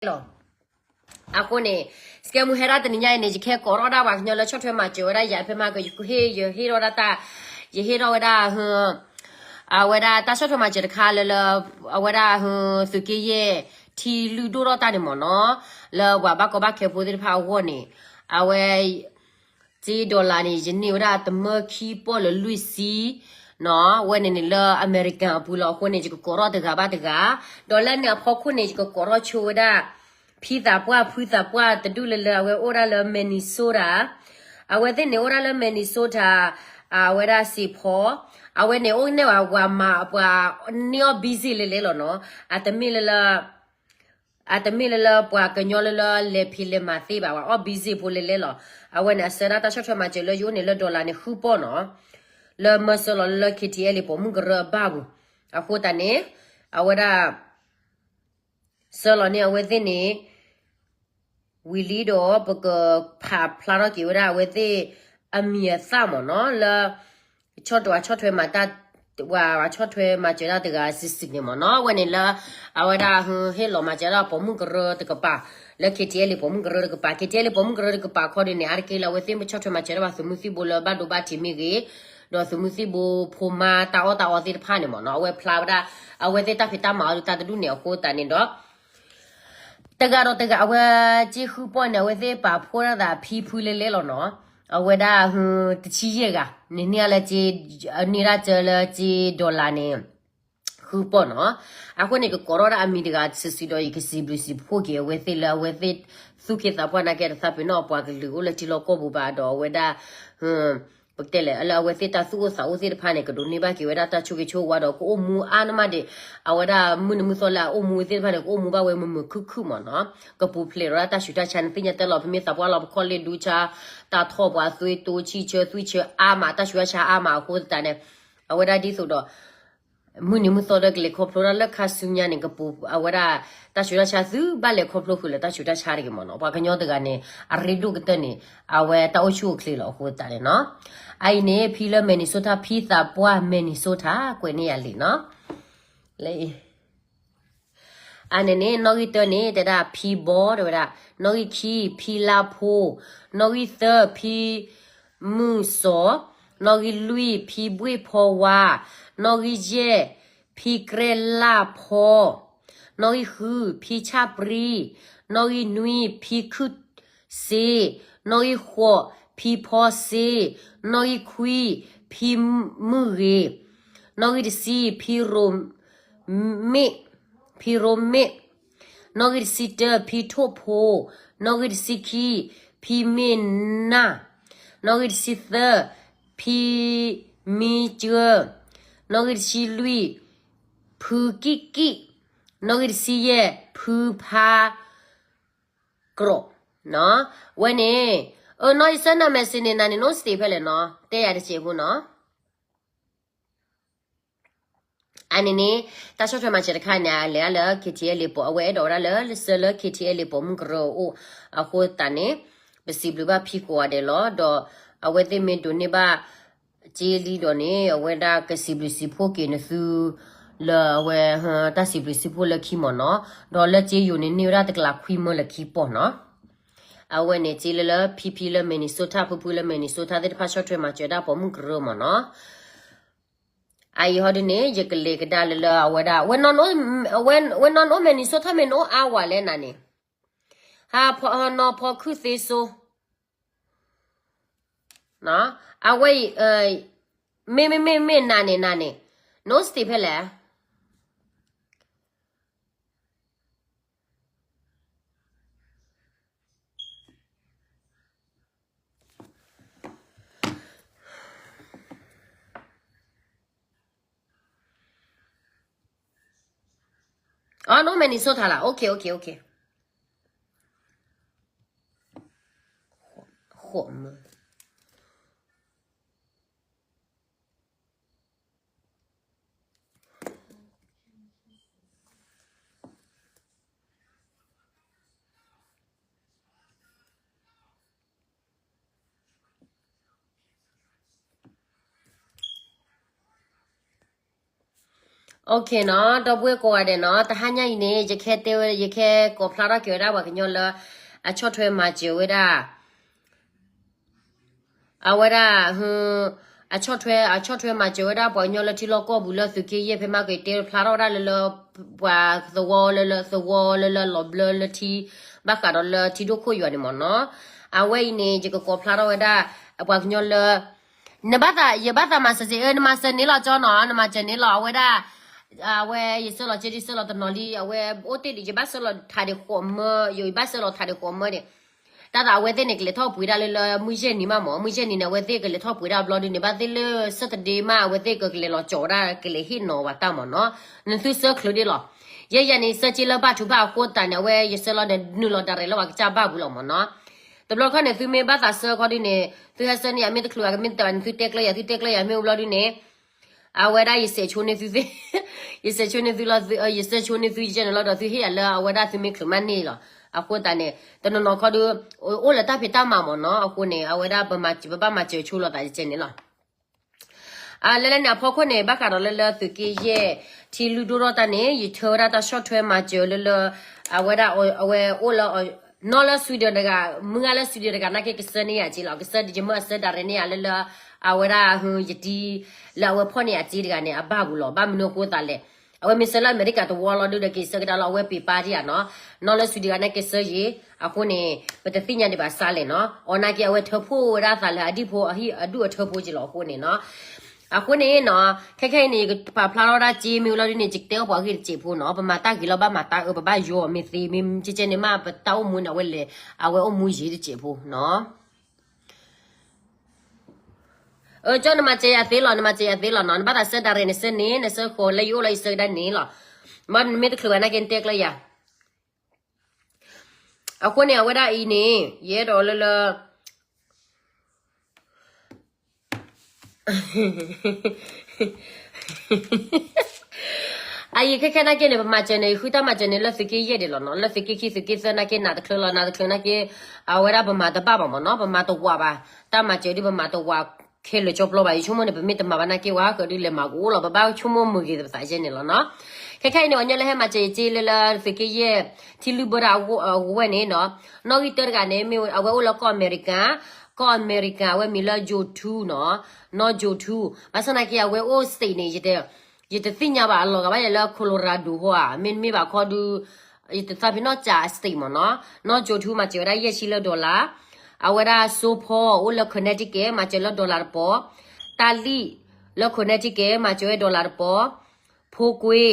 လီၤ. အဃိန့ၣ် စကဲမူဟဲဒၣ်တနံၤညါအံၤန့ၣ် ယကဟဲကိးထီၣ်ဒၣ်ပှၤကညီလၢဆီၣ်ထွဲမၤစၢၤဝဲဒၣ်ယၤဖဲမၤကယဟ့ၣ် ယဟ့ၣ်ထီၣ်ဒၣ်တၢ် ယဟ့ၣ်ထီၣ်ဝဲဒၣ် အဝဲဒၣ်တၢ်ဆီၣ်ထွဲမၤစၢၤတခါလၢလၢ အဝဲဒၣ် သုးက့ယဲၢ် ထံလုၢ်ဒိၣ်ထီၣ်တၢ်န့ၣ်မ့ၢ်နီၤ, လၢပှၤဘၣ်ကီဘၣ်ခဲဖိသ့ၣ်တဖၣ်အဂီၢ်န့ၣ် အဝဲ စ့ dollar န့ၣ် ယန့ၢ်ဝဲဒၣ်တမၢခံပီၢ်လၢလွံၢ်ဆံနီၤ, ဝဲန့ၣ်န့ၣ်လၢအမဲရကၤအပူၤလီၤ. အဃိန့ၣ် ယကကိးထီၣ်တဂၤဘၣ်တဂၤ, ဒီးလၢန့ၣ်အဖီခိၣ်န့ၣ် ယကကိးထီၣ်ဆိဝဲဒၣ် ဖံသးပှၢ်ဖုသးပှၢ်တဒူၣ်လၢလၢ အဝဲအိၣ်ဒၣ်လၢ Minnesota, အဝဲသ့ၣ်န့ၣ်အိၣ်ဒၣ်လၢ Minnesota အဝဲဒၣ်စံးဖီ, အဝဲန့ၣ်အိၣ်န့ၢ်ဝဲပှၤမၤပှၤန့ၢ်အီၣ် busy လဲၤလဲၤလီၤနီၤ, အတမ့ၢ်လၢလၢ အတမ့ၢ်လၢလၢပှၤကညီလၢလၢလဲၤဖံးလဲၤမၤသ့ဘၣ်, ပှၤအီၣ် busy ဖိလဲၤလဲၤလီၤ. အဝဲန့ၣ် အဆၢဒၣ်တၢ်ဆီၣ်ထွဲမၤစၢၤလၢယအိၣ်န့ၣ်လၢ dollar န့ၣ် ဃုပီၢ်နီၤ, လၢမၢဆှၢလီၤလၢလၢ KTLA ပိာ်မုၣ်ကရၢအဘၣ်ပူၤ, အဃိသတးန့ၣ် အဝဲဒၣ် ဆှၢလီၤန့ၢ်အဝဲသ့ၣ်န့ၣ် ဝံၤလံဒီး ပကဖးဖျါထီၣ်က့ၤဝဲဒၣ်အဝဲသ့ၣ်အမံၤအသၣ်မ့ၢ်နီၤ, လၢ ဆီၣ်တဝၤဆီၣ်ထွဲမၤတၢ် ဝၤဆီၣ်ထွဲမၤစၢၤတၢ်တဂၤစုာ်စုာ်န့ၣ်မ့ၢ်နီၤ, အဝဲန့ၣ်လၢ အဝဲဒၣ်ဟ့ၣ်လီၤမၤစၢၤဒၣ်ပိာ်မုၣ်ကရၢတကပၤ လၢ KTLA ပိာ်မုၣ်ကရၢတကပၤ, KTLA ပိာ်မုၣ်ကရၢတကပၤခီဒ်န့ၣ် အါတက့ၢ်လၢ အဝဲသ့ၣ်မ့ၢ်ဆီၣ်ထွဲမၤစၢၤဒၣ်ဘၣ်သုးမုၢ်သံၣ်ဘိလၢဘၣ်ဒိဘၣ်ထံးမ့ၢ်ဂ့ၤ, ဒီးသုးမုၢ်သံၣ်ဘိဖိမါတၢ်အီၣ်တၢ်အီသ့ၣ်တဖၣ်န့ၣ်မ့ၢ်နီၤ, အဝဲဖျါဝဲဒၣ် အဝဲသ့ၣ်တၢ်ဖံးတၢ်မၤအီၤဒုးတၢ်တဒူၣ်န့ၣ် အဃိသတးန့ၣ်ဒီး တဂၤဒီးတဂၤ အဝဲစ့ဃုပီၢ်န့ၣ် အဝဲသ့ၣ်ပာ်ဖှိၣ်ဒၣ်သးဖံဖုလဲၤလဲၤလီၤနီၤ, အဝဲဒၣ် တဆံယဲၢ်ဂၤ န့ၣ်န့ၢ်လၢ န့ၢ်ဒၣ်စၢလၢစ့ dollar န့ၣ် ဃုပီၢ်နီၤ, အဃိန့ၣ် ကကိးထီၣ်ဒၣ်အမံၤတဂၤစုာ်စုာ်ဒီး ယကစံးဘျုးစံးဖှိၣ်က့ၤအဝဲသ့ၣ်လၢအဝဲသ့ၣ် သူၣ်က့သးပှၢ်နာ်က့တသးပ့ၤနီၣ် ပှၤကလုာ်အိၣ်လၢထံလီၢ်ကီၢ်ပူၤဘၣ်ဒီးအဝဲဒၣ် ပကတဲလဲၣ် လၢအဝဲသ့ၣ်တၢ်သူၣ်အိၣ်သးအိၣ်သ့ၣ်တဖၣ်န့ၣ် ကဒိးန့ၢ်ဘၣ်က့ၤဝဲဒၣ်တၢ်ဆိၣ်ဂ့ၤဆိၣ်ဝါဒီး ကအိၣ်မူအါန့ၢ်မးဒံး အဝဲဒၣ်မုၢ်နံၤမုၢ်သီလၢအအိၣ်မူဝဲသ့ၣ်တဖၣ်န့ၣ် ကအိၣ်မူဘၣ်ဝဲမုာ်မုာ်ခုၣ်ခုၣ်မ့ၢ်နီၤ, ကပူၤဖျဲးဒီးတၢ်ဆူးတၢ်ဆါန့ၣ် သ့ၣ်ညါတၢ်လီၤ ပမ့ၢ်သးပှၢ်လီၤ ပခီၣ်လ့ၣ်ဒူဆါ တၢ်ထီၣ်ပှၤသွံၣ်တိဆံၣ်ဆၢသွံၣ်ဆၢအါမး တၢ်ဆူးတၢ်ဆါအါမးအဃိသတးန့ၣ် အဝဲဒၣ်ဒ်သိးဒီး မုၢ်နံၤမုၢ်သီဒီးကလဲၤခီဖျိဒၣ်လၢခါဆူညါန့ၣ် ကပူၤ အဝဲဒၣ် တၢ်ဆူးတၢ်ဆါသုဘၣ်လဲၤခီဖျိဃုာ်လၢတၢ်ဆူးတၢ်ဆါတဂ့ၤမ့ၢ်နီၤ, ပှၤကညီတဂၤန့ၣ် အရ့ဒိၣ်ကတၢၢ်န့ၣ် အဝဲတၢ်အိၣ်ဆူၣ်အိၣ်ချ့လီၤအဃိသတးန့ၣ်နီၤ, အအံၤန့ၣ် ဖံလၢ Minnesota ဖံသးပှၢ် Minnesota ကွဲးန့ၢ်ယၤလံနီၤ, လၢ အန့ၣ်န့ၣ် နီၣ်ဂံၢ်တၢန့ၣ် တဲဒၣ်ဖံဘီ တဲဝဲဒၣ်, နီၣ်ဂံၢ်ခံ ဖံလါဖိ, နီၣ်ဂံၢ်သၢ ဖံမုၢ်စီၤ, နီၣ်ဂံၢ်လွံၢ် ဖံဘှ့ၣ်ဖီဝါ, နီၣ်ဂံၢ်ယဲၢ် ဖံကြဲလၢ်ဖီ, နီၣ်ဂံၢ်ဃု ဖံဆၣ်ပြံ, နီၣ်ဂံၢ်နွံ ဖံခုၣ်စ့, နီၣ်ဂံၢ်ဃိး ဖံဖီစ့, နီၣ်ဂံၢ်ခွံ ဖံမုၢ်ဂ့ၤ, နီၣ်ဂံၢ်တဆံ ဖံရိမ့ၣ် ဖံရိမ့ၣ်, နီၣ်ဂံၢ်တဆံတၢ ဖံထိၣ်ဖိ, နီၣ်ဂံၢ်တဆံခံ ဖံမ့ၢ်နၢ်, နီၣ်ဂံၢ်တဆံသၢ ဖံမံကၢ, နီၣ်ဂံၢ်တဆံလွံၢ် ဖုကံၣ်ကံၣ်, နီၣ်ဂံၢ်တဆံယဲၢ် ဖုဖါကြိး, ဝဲန့ၣ်, အနီၢ်အံၤ send message န့ၣ် နၤန့ၣ် နအိၣ် state ဖဲလဲၣ်နီၤ, တဲယၤတစဲးဖိနီၤ. အန့ၣ်န့ၣ် တၢ်ဆီၣ်ထွဲမၤစၢၤတခါန့ၣ် အလဲၤဒၣ်လၢ KTLA ပိာ် အဝဲအဲၣ်ဒိးဝဲဒၣ်လၢ လၢစၢလၢ KTLA ပိာ်မုၣ်ကရၢအအိၣ်, အဃိသတးန့ၣ် ပစံးဘျုးဘၣ်ဖံကိးဂၤဒဲးလီၤ. ဒီးအဝဲသ့ၣ်မ့ၢ်ဒိးန့ၢ်ဘၣ် စ့လံဒီးန့ၣ် အဝဲဒၣ်ကစံးဘျုးစံးဖှိၣ်က့ၤနသု လၢအဝဲ တၢ်စံးဘျုးစံးဖှိၣ်လၢခံမ့ၢ်နီၤ. ဒီးလၢစ့ယိၤန့ၣ် န့ၢ်ဝဲဒၣ်တကလးခွံမၢလၢခံပီၢ်နီၤ. အဝဲန့ၣ် စ့လၢလၢဖံဖံလၢ Minnesota ဖုဖုလၢ Minnesota သ့ၣ်တဖၣ်ဆီၣ်ထွဲမၤစၢၤဒၣ်ပိာ်မုၣ်ကရၢမ့ၢ်နီၤ. အအံၤဟီဒုန့ၣ် ယကလဲၤကဒါလၢလၢအဝဲဒၣ် ဝဲနီၢ်နီၢ် Minnesota မ့ၢ်နအိၣ်အါဝဲလဲၣ်နၤန့ၣ်, ဟးဖီနီၢ်ဖီခုၣ်သ့စိ, အဝဲအံၤ မ့ၢ်မ့ၢ်မ့ၢ်မ့ၢ်နၤန့ၣ် နၤန့ၣ် နအိၣ် state ဖဲလဲၣ်. အ နအိၣ် Minnesota လီၤ. Okay, okay, okay. ဃိးမၢ. Okay နီၤ, ဒီပုၢ်ဝဲၢ်ကိးဂၤဒဲးနီၤ, တဟါညါအံၤန့ၣ် ယကတဲဝဲ ယကကိးဖျါထီၣ်က့ၤဝဲဒၣ်ပှၤကညီလၢ အဆီၣ်ထွဲမၤစၢၤဝဲဒၣ် အဝဲဒၣ် အဆီၣ်ထွဲ အဆီၣ်ထွဲမၤစၢၤဝဲဒၣ်ပှၤကညီလၢထံလီၢ်ကီၢ်ပူၤလၢသုးက့ယဲၢ်ဖဲမးက့ၤတဲဖျါထီၣ်ဝဲဒၣ်လၢလၢ ပှၤသဝီလၢလၢသဝီလၢလၢလီၤဘျၢလၢထံ ဘၣ်ဃးဒီးလၢထံဒိၣ်ခိၣ်ယွၤန့ၣ်မ့ၢ်နီၤ, အဝဲအံၤန့ၣ် ယကကိးဖျါထီၣ်ဝဲဒၣ် ပှၤကညီလၢ နဘၣ်သး ယဘၣ်သးမၤစၢၤစ့ၢ် အၢ နမၤစၢၤန့ၣ်လီၤကၠီနီၤ, နမၤစၢၤန့ၣ်လီၤ အဝဲဒၣ် အဝဲယဆှၢလီၤက့ဒုးဆှၢလီၤတနီၤလံ, အဝဲအိၣ်တ့ၢ်ဒံး ယဘၣ်ဆှၢလီၤထးဒံးဃိးမၢ, ယဘၣ်ဆှၢလီၤထးဒံးဃိးမၢန့ၣ်, တၢ်သးအဝဲသ့ၣ်န့ၣ် ကလဲၤထီၣ်ပှ့ၤဒၣ်လၢလၢမုၢ်ယဲၢ်နံၤမးမ့ၢ်, မုၢ်ယဲၢ်နံၤန့ၣ် အဝဲသ့ၣ်ကလဲၤထီၣ်ပှ့ၤဒၣ်ဘျီဒုးန့ၣ် ဘၣ်သ့ၣ်လၢ Saturday မး အဝဲသ့ၣ်ကကလဲၤလီၤကၠီၤဝဲဒၣ် ကလဲၤဟ့ၣ်နီၤဝဲတၢ်မ့ၢ်နီၤ, နသုဆှၢချုးဒ့လီၤ, ယဲယၤန့ၣ် ဆှၢက့လၢဘၣ်ထူဘၣ်အဃိသတးန့ၣ် အဝဲယဆှၢလီၤန့ၣ် နုာ်လီၤတၢ်ရဲၣ်လၢပှၤကစၢ်ဘၣ်ပူၤလီၤမ့ၢ်နီၤ, တဘျီခီန့ၣ် သုမ့ၢ်ဘၣ်သးဆှၢခီဒုးန့ၣ် သုဟဲဆှၢန့ၢ်ယၤမ့ၢ်တချုး အကမ့ၢ်တဘၣ်န့ၣ် သုတဲကျၢၤယၤ သုတဲကျၢၤယၤမ့ၢ်အိၣ်ဘျီဒုးန့ၣ် အဝဲဒၣ်ယစဲးဆိန့ၢ်သုသ့ၣ်, ယစဲးဆိန့ၢ်သုလီၤ, ယစဲးဆိန့ၢ်သုယဲန့ၣ်လီၤဒီး သုဟ့ၣ်ယၤလၢအဝဲဒၣ်သုမ့ၢ်ချုးမးန့ၣ်လီၤ, အဃိသတးန့ၣ် တနီၤနီၤခီဒုး အိၣ်လၢတၢ်ဖံးတၢ်မၤမ့ၢ်နီၤ, အဃိန့ၣ် အဝဲဒၣ်ပမၤ ပဘၣ်မၤစၢၤဆိလိာ်သးယဲန့ၣ်လီၤ. လၢလၢန့ၣ်အဖီခိၣ်န့ၣ် ဘၣ်ဃးဒီးလၢလၢသုးက့ယဲၢ် ထံလုၢ်ဒိၣ်ထီၣ်တၢ်န့ၣ် ယဆှၢဝဲဒၣ်တၢ်ဆီၣ်ထွဲမၤစၢၤလၢလၢ အဝဲဒၣ် အဝဲအိၣ်လၢ နီၢ်လၢ Sweden တဂၤ မုၢ်ဂၤလၢ Sweden တဂၤနာ်က့ ကဆှၢန့ၢ်ယၤက့လီၤ, ကဆှၢဒံးယမ့ၢ်အဆှၢဒၣ်ရဲၣ်န့ၢ်ယၤလၢလၢ အဝဲဒၣ် ယတံၤ လၢအဝဲဖီၣ်န့ၢ်အစ့တဂၤန့ၣ် အဘၣ်ပူၤလီၤ, ဘၣ်မနုၤအဃိသးလဲၣ်, အဝဲမ့ၢ်ဆှၢလၢအမဲရကၤတဝီလီၤဒုးဒီး က့ၤဆှၢကဒါလီၤ အဝဲပ့ၤပါတံၢ်ဧါနီၤ, နီၢ်လၢ Sweden တဂၤနာ်က့ ကဆှၢယ့ၣ်, အဃိန့ၣ် ပတသ့ၣ်ညါဒံးဘၣ်စးလဲၣ်နီၤ, အီၤနာ်က့ အဝဲထၢဖှိၣ်ဝဲဒၣ်သးလၢအဒူၣ်ဖိအဟံၣ်အဒူၣ်အထၢဖိက့လီၤ, အဃိန့ၣ်နီၤ အဃိန့ၣ်နီၤ ခဲခဲအံၤန့ၣ် ယကပာ်ဖျါထီၣ်ဒၣ်စ့မ့ၢ်ဝံၤလီၤဒုးန့ၣ် ယကတဲအီၣ်ပှၤဂ့ၢ်တစဲးဖိနီၤ, ပမၤတၢ်ဂ့ၤလီၤ ဘၣ်မၤတၢ်အၢ ပဘၣ်ယိၤအီၤမ့ၢ်သ့ မ့ၢ်ကဲကဲန့ၣ်မး ပတၢ်အိၣ်မူန့ၣ် အဝဲလဲၤ အဝဲအိၣ်မူယံၤတစဲးဖိနီၤ. အၢ ကၠီ နမၤစၢၤယၤသ့လီၤ နမၤစၢၤယၤသ့လီၤနီၤ, နဘၣ်သးဆှၢဒၣ်ရဲၣ်န့ၣ် ဆှၢန့ၢ် နဆှၢဃီၤလၢယအိၣ်လီၤ ယဆှၢကဒါန့ၣ်လီၤ, မ့ၢ်နမ့ၢ်တချုးဘၣ်နာ်က့ နတဲကျၢၤယၤ အဃိန့ၣ် အဝဲဒၣ်အံၤန့ၣ် ယအဲၣ်ဒိးလၢလၢ အအံၤခဲခဲနာ်က့န့ၣ် ပမၤစၢၤန့ၣ် ယဃုတၢ်မၤစၢၤန့ၣ် လၢသုးက့ယဲၢ်ဒံးလီၤနီၤ, လၢသုးက့ခံသုးက့သၢနာ်က့ နးတချုးလီၤ နးတချုးနာ်က့ အဝဲဒၣ်ပမၤတဘၣ်ဘၣ်မ့ၢ်နီၤ, ပမၤတဝးဘၣ်, တၢ်မၤစၢၤဒုးပမၤတဝးခဲလၢာ်ကၠီပျီဘၣ်, ယဆိကမိၣ်န့ၣ် ပမ့ၢ်တမၤဘၣ်နာ်က့ဝဲ ဃုဒုးလဲၤမၤကအိၣ်လီၤ, ပဘၣ်ဆိကမိၣ်မုာ်ဂ့ၤသပသးယဲန့ၣ်လီၤနီၤ. ခဲခဲအံၤန့ၣ် ပှၤကညီလၢဟဲမၤစၢၤယၤစ့လၢလၢသုးက့ယဲၢ် ထံလုၢ်ဘၢတၢ်အဝဲန့ၣ်နီၤ, နီၣ်ဂံၢ်တၢတဂၤန့ၣ် မ့ၢ်အဝဲအိၣ်လၢကီၢ်အမဲရကၤ, ကီၢ်အမဲရကၤ အဝဲမံၤလၢ Joe Two နီၤ, နီၢ် Joe Two, ဘၣ်ဆၣ်နာ်က့ အဝဲအိၣ် state န့ၣ် ယတသ့ၣ်ညါဘၣ် အလီၤဂာ်ဘၣ်ယၤလၢ Colorado ဟီဧါ, မ့တမ့ၢ်ဘၣ်ခီဒုး ယတသးဖဲနီၢ်ကၠး state မ့ၢ်နီၤ, နီၢ် Joe Two မၤစၢၤဝဲဒၣ်ယဲၢ်ဆံလၢ dollar, အဝဲဒၣ် စိဖီ အိၣ်လၢ Connecticut မၤစၢၤလၢ dollar တပီၤ, တၢ်လံၣ် လၢ Connecticut မၤစၢၤဝဲ dollar တပီၤ, ဖိကွ့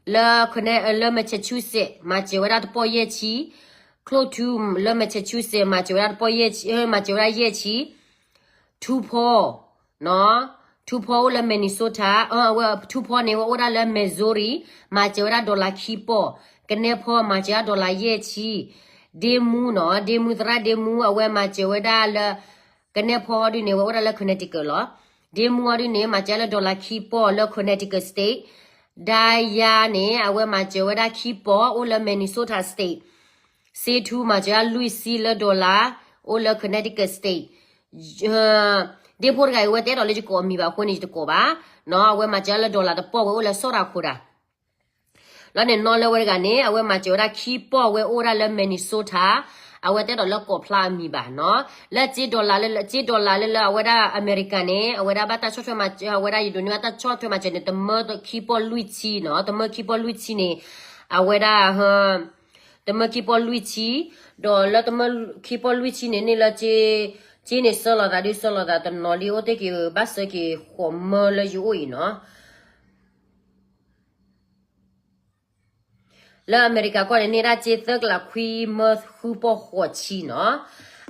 လၢ လၢ Massachusetts မၤစၢၤဝဲဒၣ်တပီၢ်ယဲၢ်ဆံ, ချိၣ်ထူ လၢ Massachusetts မၤစၢၤဝဲဒၣ်တပီၢ်ယဲၢ်ဆံ, မၤစၢၤဝဲဒၣ်ယဲၢ်ဆံ, ထူဖီ ထူဖီအိၣ်လၢ Minnesota, ဝဲ ထူဖီန့ၣ် ဝဲအိၣ်ဒၣ်လၢ Missouri, မၤစၢၤဝဲဒၣ် dollar ခံပီၢ်, ကနဲဖီ မၤစၢၤဒၣ် dollar ယဲၢ်ဆံ, ဒ့မူနီၤ, ဒ့မူ သရၣ်ဒ့မူ အဝဲမၤစၢၤဝဲဒၣ်လၢ ကနဲဖီဒုးန့ၣ် ဝဲအိၣ်ဒၣ်လၢ Connecticut လီၤ. ဒ့မူအီၤဒုးန့ၣ် မၤစၢၤလၢ dollar ခံပီၢ်လၢ Connecticut State, ဒါယါန့ၣ် အဝဲမၤစၢၤဝဲဒၣ်ခံပီၢ် အိၣ်လၢ Minnesota State, စ့ထူ မၤစၢၤဒၣ်လွံၢ်ဆံလၢ dollar, အိၣ်လၢ Connecticut State, ဒ့ဖိတဂၤအံၤ ဝဲတအဲၣ်ဒိးလၢယကိးအမံၤဘၣ်အဃိန့ၣ် ယတကိးဘၣ်, နီၤ အဝဲမၤစၢၤလၢ dollar တပီၢ် ဝဲအိၣ်လၢ South Dakota လီၤန့ၣ် နီၢ်လၢဝဲတဂၤန့ၣ် အဝဲမၤစၢၤဝဲဒၣ်ခံပီၢ် ဝဲအိၣ်ဒၣ်လၢ Minnesota, အဝဲတအဲၣ်ဒိးလၢကိးဖျါအမံၤဘၣ်နီၤ, လၢစ့ dollar လၢ စ့ dollar လၢလၢအဝဲဒၣ်အမဲရကၤန့ၣ် အဝဲဒၣ်ဘၣ်တၢ်ဆီၣ်ထွဲမၤစၢၤ အဝဲဒၣ်ယဒိးန့ၢ်ဘၣ်တၢ်ဆီၣ်ထွဲမၤစၢၤန့ၣ် တမၢခံပီၢ်လွံၢ်ဆံနီၤ, တမၢခံပီၢ်လွံၢ်ဆံန့ၣ် အဝဲဒၣ် တမၢခံပီၢ်လွံၢ်ဆံ, ဒီးလၢတမၢခံပီၢ်လွံၢ်ဆံန့ၣ်န့ၣ်လၢ စ့န့ၣ် ဆှၢလီၤသးဒုး ဆှၢလီၤသးတနီၤလံ အိၣ်တ့ၢ်က့ၤဘၣ်ဆှၢက့ၤဃိးမၢလၢယအိၣ်အံၤနီၤ. လၢအမဲရကၤကီၢ်န့ၣ် န့ၢ်ဒၣ်စ့သၢကလးခွံမၢဃုပီၢ်ဃိးဆံနီၤ.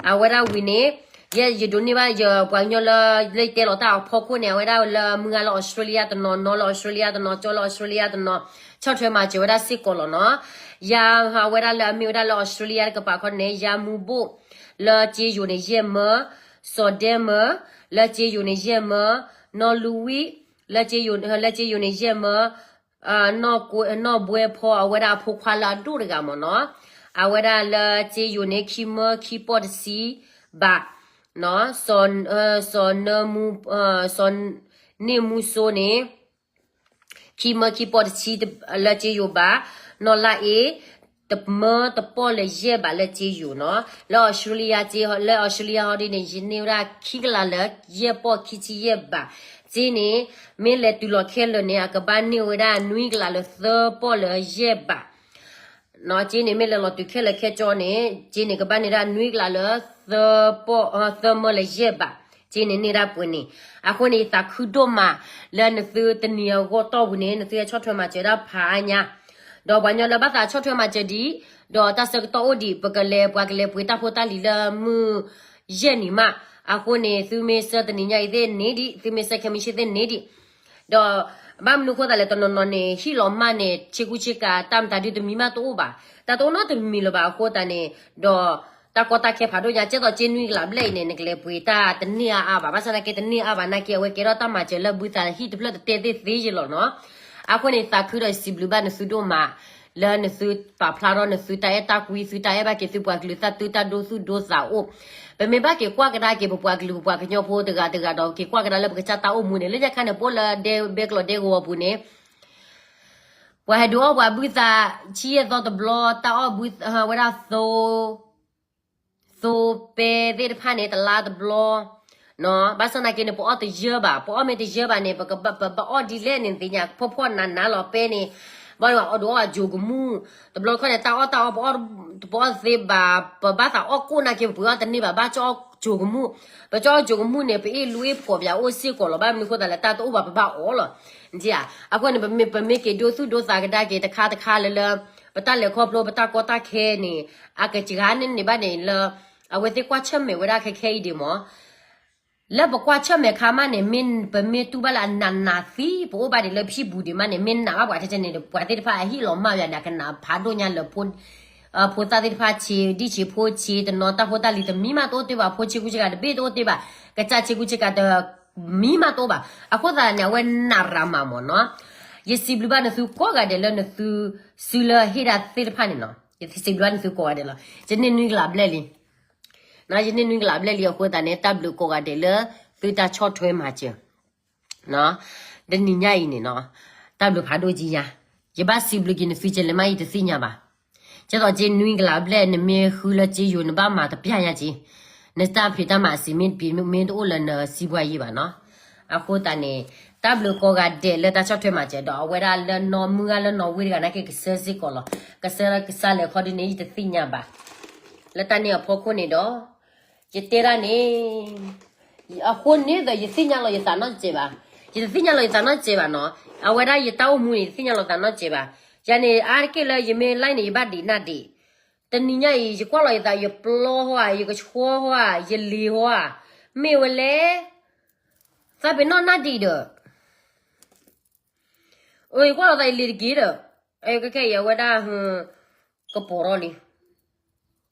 အဝဲဒၣ်ဝံၤန့ၣ် ယဲယဒိးန့ၢ်ဘၣ်ယပှၤကညီလၢ လၢယတဲလီၤတၢ်အဖီခိၣ်န့ၣ် အဝဲဒၣ်လၢမုၢ်ဂၤလၢ Australia တနီၤ, နီၢ်လၢ Australia တနီၤ, ကၠီလၢ Australia တနီၤ, ဆီၣ်ထွဲမၤစၢၤဝဲဒၣ်စ့ၢ်ကီးလီၤနီၤ. ယၤအဝဲဒၣ်လၢအမ့ၢ်ဝဲဒၣ်လၢ Australia တကပၤခီန့ၣ် ယၤမူဘိၣ် လၢစ့ယိၤန့ၣ်ယဲၢ်မၢ, စီၤဒဲမၢ လၢစ့ယိၤန့ၣ်ယဲၢ်မၢ, နီၢ်လူဝံၣ် လၢစ့ယိၤ လၢစ့ယိၤန့ၣ်ယဲၢ်မၢ, နီၢ်ဘွဲဖီ အဝဲဒၣ်အဖိခွါလၢအဒိၣ်တဂၤမ့ၢ်နီၤ, အဝဲဒၣ်လၢစ့ယိၤန့ၣ် ခံမၢခံပီၢ်တဆံဘး, စီၤ စီၤနၢမူ စီၤန့ၢ်မူစိန့ၣ် ခံမၢခံပီၢ်တဆံလၢစ့ယိၤဘၣ်, နီၢ်လါအ့ တမၢတပီၢ်လၢယဲၢ်ဘးလၢစ့ယိၤနီၤ. လၢအီစထြ့လယါစ့, လၢအီစထြ့လယါဟီဒ်န့ၣ် ယန့ၢ်ဝဲဒၣ်ခံကလးလၢယဲၢ်ပီၢ်ခံဆံယဲၢ်ဘး, စ့န့ၣ် မ့ၢ်လဲၤတုၤလီၤခဲလၢာ်န့ၣ် အကဘၣ်န့ၢ်ဝဲဒၣ်နွံကလးလၢသၢပီၢ်လၢယဲၢ်ဘး နီၤ. စ့န့ၣ်မ့ၢ်လဲၤလီၤတုၤခဲလၢာ်ခဲကၠီန့ၣ် စ့န့ၣ်ကဘၣ်န့ၢ်ဒၣ်နွံကလးလၢသၢပီၢ်, သၢမၢလၢယဲၢ်ဘး, စ့န့ၣ်န့ၢ်ဒၣ်ပှဲၤန့ၣ်. အဃိန့ၣ် ယသးခုဒိၣ်မးလၢနသုတနံၤအဂီၢ်တီၢ်ပူၤန့ၣ် နသုဟဲဆီၣ်ထွဲမၤစၢၤဒၣ်ဖးအါညါ, ဒီးပှၤကညီလၢဘၣ်သးဆီၣ်ထွဲမၤစၢၤဒံး, ဒီးတၢ်ဆၢကတီၢ်အိၣ်ဒံး ပကလဲၤ ပှၤကလဲၤပှ့ၤတၢ်ဖိတၢ်လံၤလၢမုၢ်ယဲၢ်နံၤမး, အဃိန့ၣ် သုမ့ၢ်ဆှၢတနံၤညါအံၤသ့ၣ်န့ၢ်ဒံး, သုမ့ၢ်ဆှၢခဲမုၢ်ဆ့ၣ်သ့ၣ်န့ၢ်ဒံး ဒီးဘၣ်မနုၤအဃိသတးလဲၣ် တနီၤနီၤန့ၣ် ဟံၣ်လီၤမၢ်န့ၣ် ဆ့ကူဆ့ကၤ တၢ်မတၤဒုတမံၤမးတအိၣ်ဘၣ်, တၢ်တအိၣ်နီတမံၤလၢၤဘၣ်အဃိသတးန့ၣ်, ဒီးတၢ်ကီတၢ်ခဲဖးဒိၣ်ညါ ကဲသိးစ့နွံကလးဘျဲၣ်အံၤန့ၣ် နကလဲၤပှ့ၤတၢ်တန့ၢ်အါအါဘၣ်, ဘၣ်ဆၣ်သနာ်က့တန့ၢ်အါဘၣ်နာ်က့ အဝဲကဲထီၣ်တၢ်မၤစၢၤလၢဘုသးဟံၣ်တဖျၢၣ်တတဲသ့သ့ယလီၤနီၤ. အဃိန့ၣ် သးခုဒီးစံးဘျုးဘၣ်နသုဒိၣ်မး လၢနသုပာ်ဖျါထီၣ်နသုတၢ်အဲၣ်တၢ်ကွံ သုတၢ်အဲၣ်ဘၣ်က့ၤသုပှၤကလုာ် တၢ်သူတၢ်ဒိသူၣ်ဒိသးအိၣ်, ပမ့ၢ်ဘၣ်က့ၤကွၢ်ကဒါက့ၤပပှၤကလုာ် ပပှၤကညီဖိတဂၤတဂၤဒီး က့ၤကွၢ်ကဒါလၢပကစၢ်တၢ်အိၣ်မူန့ၣ် လၢညါခါန့ၣ် ပအိၣ်လၢဒဲဘဲကျိးဒဲကဝီၤပူၤန့ၣ် ပှၤဟဲဒုးအီၣ်ပှၤဘုသး ဆံယဲၢ်သီတဘျီ, တၢ်အီၣ်ဘုဝဲဒၣ်သိ သိပဲသ့ၣ်တဖၣ်န့ၣ် တလါတဘျီ, ဘၣ်ဆၣ်သနာ်က့န့ၣ် ပအီၣ်တယၢဘၣ်, ပအီၣ်မ့ၢ်တယၢဘၣ်န့ၣ် ပကဘၣ် ပဘၣ်အီၣ်ဒ်လဲၣ်န့ၣ် နသ့ၣ်ညါ ဖှီၣ်ဖှီၣ်နးနးလီၤပဲန့ၣ်, ဘၣ်အီၣ်ဒုးအီၣ်အကၠိကမူၣ်, တဘျီတခီၣ်န့ၣ် တၢ်အီၣ်တၢ်အီ ပအီၣ်တသ့ဘၣ်, ပဘၣ်သးအီၣ်ကိၣ်နာ်က့ ပပှ့ၤအီၣ်တန့ၢ်ဘၣ်, ဘၣ်ကၠီအီၣ်ကၠိကမူၣ်, ပကၠီအီၣ်ကၠိကမူၣ်န့ၣ် ပအ့ၣ်လူအ့ၣ်ပှီၤပၠးအိၣ်စ့ၢ်ကီးလီၤ, ဘၣ်မနုၤအဃိသတးလဲၣ် တၢ်တအိၣ်ဘၣ်ပဘၣ်အီၣ်လီၤ. အဃိန့ၣ် ပမ့ၢ် ပမ့ၢ်က့ၤဒိသူၣ်ဒိသးကဒါက့ၤတခါတခါလၢလၢ ပတၢ်လဲၤခီဖျိ ပတၢ်ကီတၢ်ခဲန့ၣ် အကစှၤန့ၢ်န့ၣ်ဘၣ်န့ၣ်လၢ အဝဲသ့ၣ်ကွၢ်ဆၢၣ်မဲာ်ဝဲဒၣ်ခဲခဲအံၤဒံးမး လၢပကွၢ်ဆၢၣ်မဲာ်ခါမးန့ၣ် မ့ၢ်ပမ့ၢ်တူၢ်ဘၣ်လၢအနးနးသံ ပအိၣ်ဘၣ်ဒံးလၢဖံၣ်ပူၤဒံးမးန့ၣ် မ့ၢ်နာ်ဘၣ်ပှၤထဲထဲန့ၣ်ဒီး ပှၤသ့ၣ်တဖၣ်အဟံၣ်လီၤမၢ်ယၤန့ၣ် အကနးဖးဒိၣ်ညါလၢ ဖိသၣ်သ့ၣ်တဖၣ်ဆ့ ဒံၣ်ဆ့ဖိဆ့ တနီၤတၢ်ဖိတၢ်လံၤတမံၤမးတအိၣ်တ့ၢ်ဘၣ် ဖိဆ့ကူဆ့ကၤတဘ့ၣ်တအိၣ်တ့ၢ်ဘၣ် ကစၢ်ဆ့ကူဆ့ကၤတမံၤမးတအိၣ်ဘၣ် အဃိသတးန့ၣ် အဝဲနးရၤမးမးနီၤ ယစံးဘျုးဘၣ်နသုကိးဂၤဒဲးလၢနသုစုလၢဟ့ၣ်ဒၣ်သ့ၣ်တဖၣ်န့ၣ်နီၤ ယစံးဘျုးဘၣ်နသုကိးဂၤဒဲးလီၤ ယန့ၢ်နွံကလးဘျဲၣ်လံ ယန့ၢ်နွံကလးဘျဲၣ်လံအဃိသတးန့ၣ် တၢ်ဘျုးကိးဂၤဒဲးလၢ သုတၢ်ဆီၣ်ထွဲမၤစၢၤ တနံၤညါအံၤန့ၣ်နီၤ တၢ်ဘျုးဖးဒိၣ်ကံညါ ယဘၣ်စံးဘျုးက့ၤနသုကလဲၤမးယတသ့ၣ်ညါဘၣ် ကဲသိးက့နွံကလးဘျဲၣ် နမ့ၢ်ဃုလၢက့ယိာ် နဘၣ်မၤတပျၢ်ညါက့ နတၢ်ဖံးတၢ်မၤစံးမ့ၢ်တပ့ၤမ့ၢ်တအိၣ်လၢနစံးပှၤယံၤဘၣ်နီၤ အဃိသတးန့ၣ် တၢ်ဘျုးကိးဂၤဒဲးလၢတၢ်ဆီၣ်ထွဲမၤစၢၤဒီး အဝဲဒၣ်လၢနီၢ်မုၢ်ဂၤလၢနီၢ်ဝ့ၢ်တဂၤနာ်က့ကစၢ်စ့ၢ်ကီးလီၤ ကစၢ်ကစၢ်လဲၤခီဒ်န့ၣ် ယတသ့ၣ်ညါဘၣ် လၢတၢ်န့ၣ်အဖီခိၣ်န့ၣ်ဒီး ယတဲဒၣ်န့ၣ် အဃိန့ၣ်ဒီး ယသ့ၣ်ညါလီၤယသးနီတစဲးဘၣ်, ယတသ့ၣ်ညါလီၤယသးနီတစဲးဘၣ်နီၤ, အဝဲဒၣ်ယတၢ်အိၣ်မူန့ၣ် ယတသ့ၣ်ညါလီၤသးနီတစဲးဘၣ်, ယၤန့ၣ် အါတက့ၢ်လၢယမ့ၢ် live န့ၣ် ယဘၣ်ဒံးနၢ်ဒံး, တနံၤညါအံၤ ယကွၢ်လီၤယသး ယပျီဟီဧါ, ယကဆှီဟီဧါ, ယလံၤဟီဧါ, မ့ၢ်ဝဲလဲၣ်, သးပ့ၤနီၣ်နၢ်ဒံးဒီး, ယကွၢ်လီၤသးယလံၤတက့ၢ်ဒီး, ခဲခဲအံၤအဝဲဒၣ် ကပီၤထီၣ်